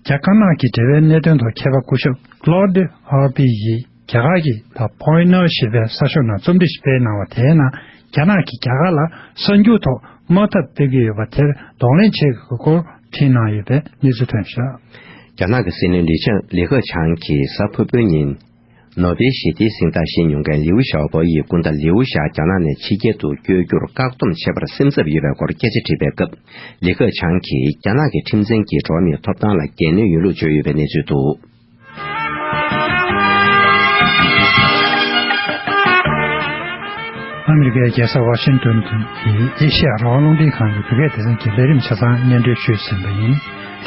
རྒྱ་དཀར་ནག་གི་འབྲེལ་བའི་གནད་དོན་ཐོག་མཁས་པ་སྐུ་ཞབས་Claude Harpy ཡིས་རྒྱ་གར་གྱི་The Poynter ཞེས་པའི་གསར་ཤོག་ནང་རྩོམ་སྒྲིག་ཞིག་སྤེལ་གནང་བ་དེའི་ནང་། རྒྱ་ནག་གིས་རྒྱ་གར་ལ་གསར་འགྱུར་ཐོག་དམག་འཐབ་སྤེལ་གྱི་ཡོད་པ་དེར་གདོང་ལེན་བྱེད་དགོས་སྐོར་བྲིས་གནང་ཡོད་པའི་གནས་ཚུལ་ཐོན་བཞག་རྒྱ་ནག་གི་སྲིད་བློན་ལི་ཆང་ལི་ཁེ་ཆང་གིས་གཟའ་ཕུར་བུའི་ཉིན། ནོ་བེལ་ཞི་བདེའི་གཟེངས་རྟགས་བཞེས་མྱོང་མཁན་ལིའུ་ཞའོ་པོ་ཡི་སྐུ་ཟླ་ལིའུ་ཞའོ་རྒྱ་ནག་ནས་ཕྱི་རྒྱལ་དུ་བསྐྱོད་རྒྱུར་བཀག་སྡོམ་བྱས་པར་སེམས་འཚབ་ཡོད་པའི་སྐོར་སྐད་ཆ་དྲིས་པའི་སྐབས། ལི་ཁེ་ཆང་གིས་རྒྱ་ནག་གི་ཁྲིམས་འཛིན་གྱིས་འགྲོ་བ་མིའི་ཐོབ་ཐང་ལ་འགན་ནུས་ཡོད་ལུགས་བརྗོད་ཡོད་པའི་གནས་ཚུལ་འདུག་ཨ་མི་རི་ཀའི་རྒྱལ་ས་ཝ་ཤིང་ཏོན་དུ་གི་ཨེ་ཤེ་ཡ་རང་དབང་རླུང་འཕྲིན་ཁང་གི་བོད་སྐད་སྡེ་ཚན་གྱི་ལས་རིམ་ཆ་ཚང་སྙན་སྒྲོན་ཞུས་ཟིན་པ་ཡིན།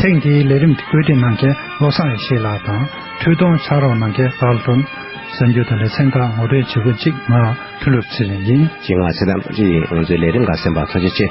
ཐེངས་འདིའི་ལས་རིམ་དེ་བཀོད་སྒྲིག་གནང་མཁན་བློ་བཟང་ཡེ་ཤེས་ལགས་དང་། འཕྲུལ་གཏོང་ཕྱག་རོགས་གནང་མཁན་ཀར་ལ་ཀྲུང་། གསར་འགྱུར་དང་ལེ་ཚན་ཁག་ངོ་སྤྲོད་བྱེད་པ་གཅིག་ང་མཐུན་ལུགས་ཚེ་རིང་ཡིན། ཅིག་ང་ཚེ་དམ་རི་ང་ཚོའི་ལས་རིམ་ཁག་གསན་པར་ཐུགས་རྗེ་ཆེ།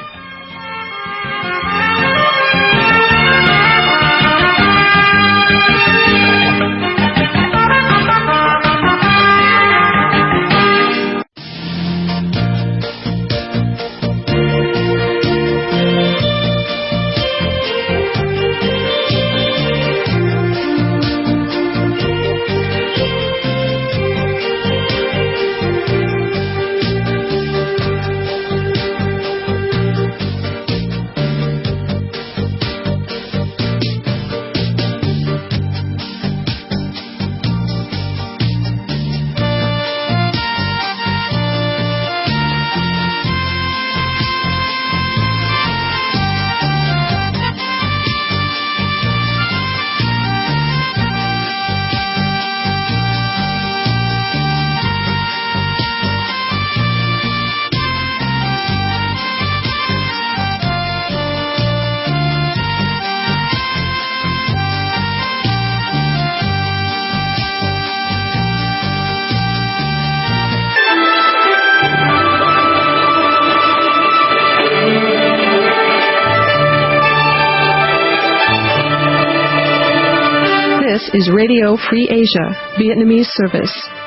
is Radio Free Asia, Vietnamese service.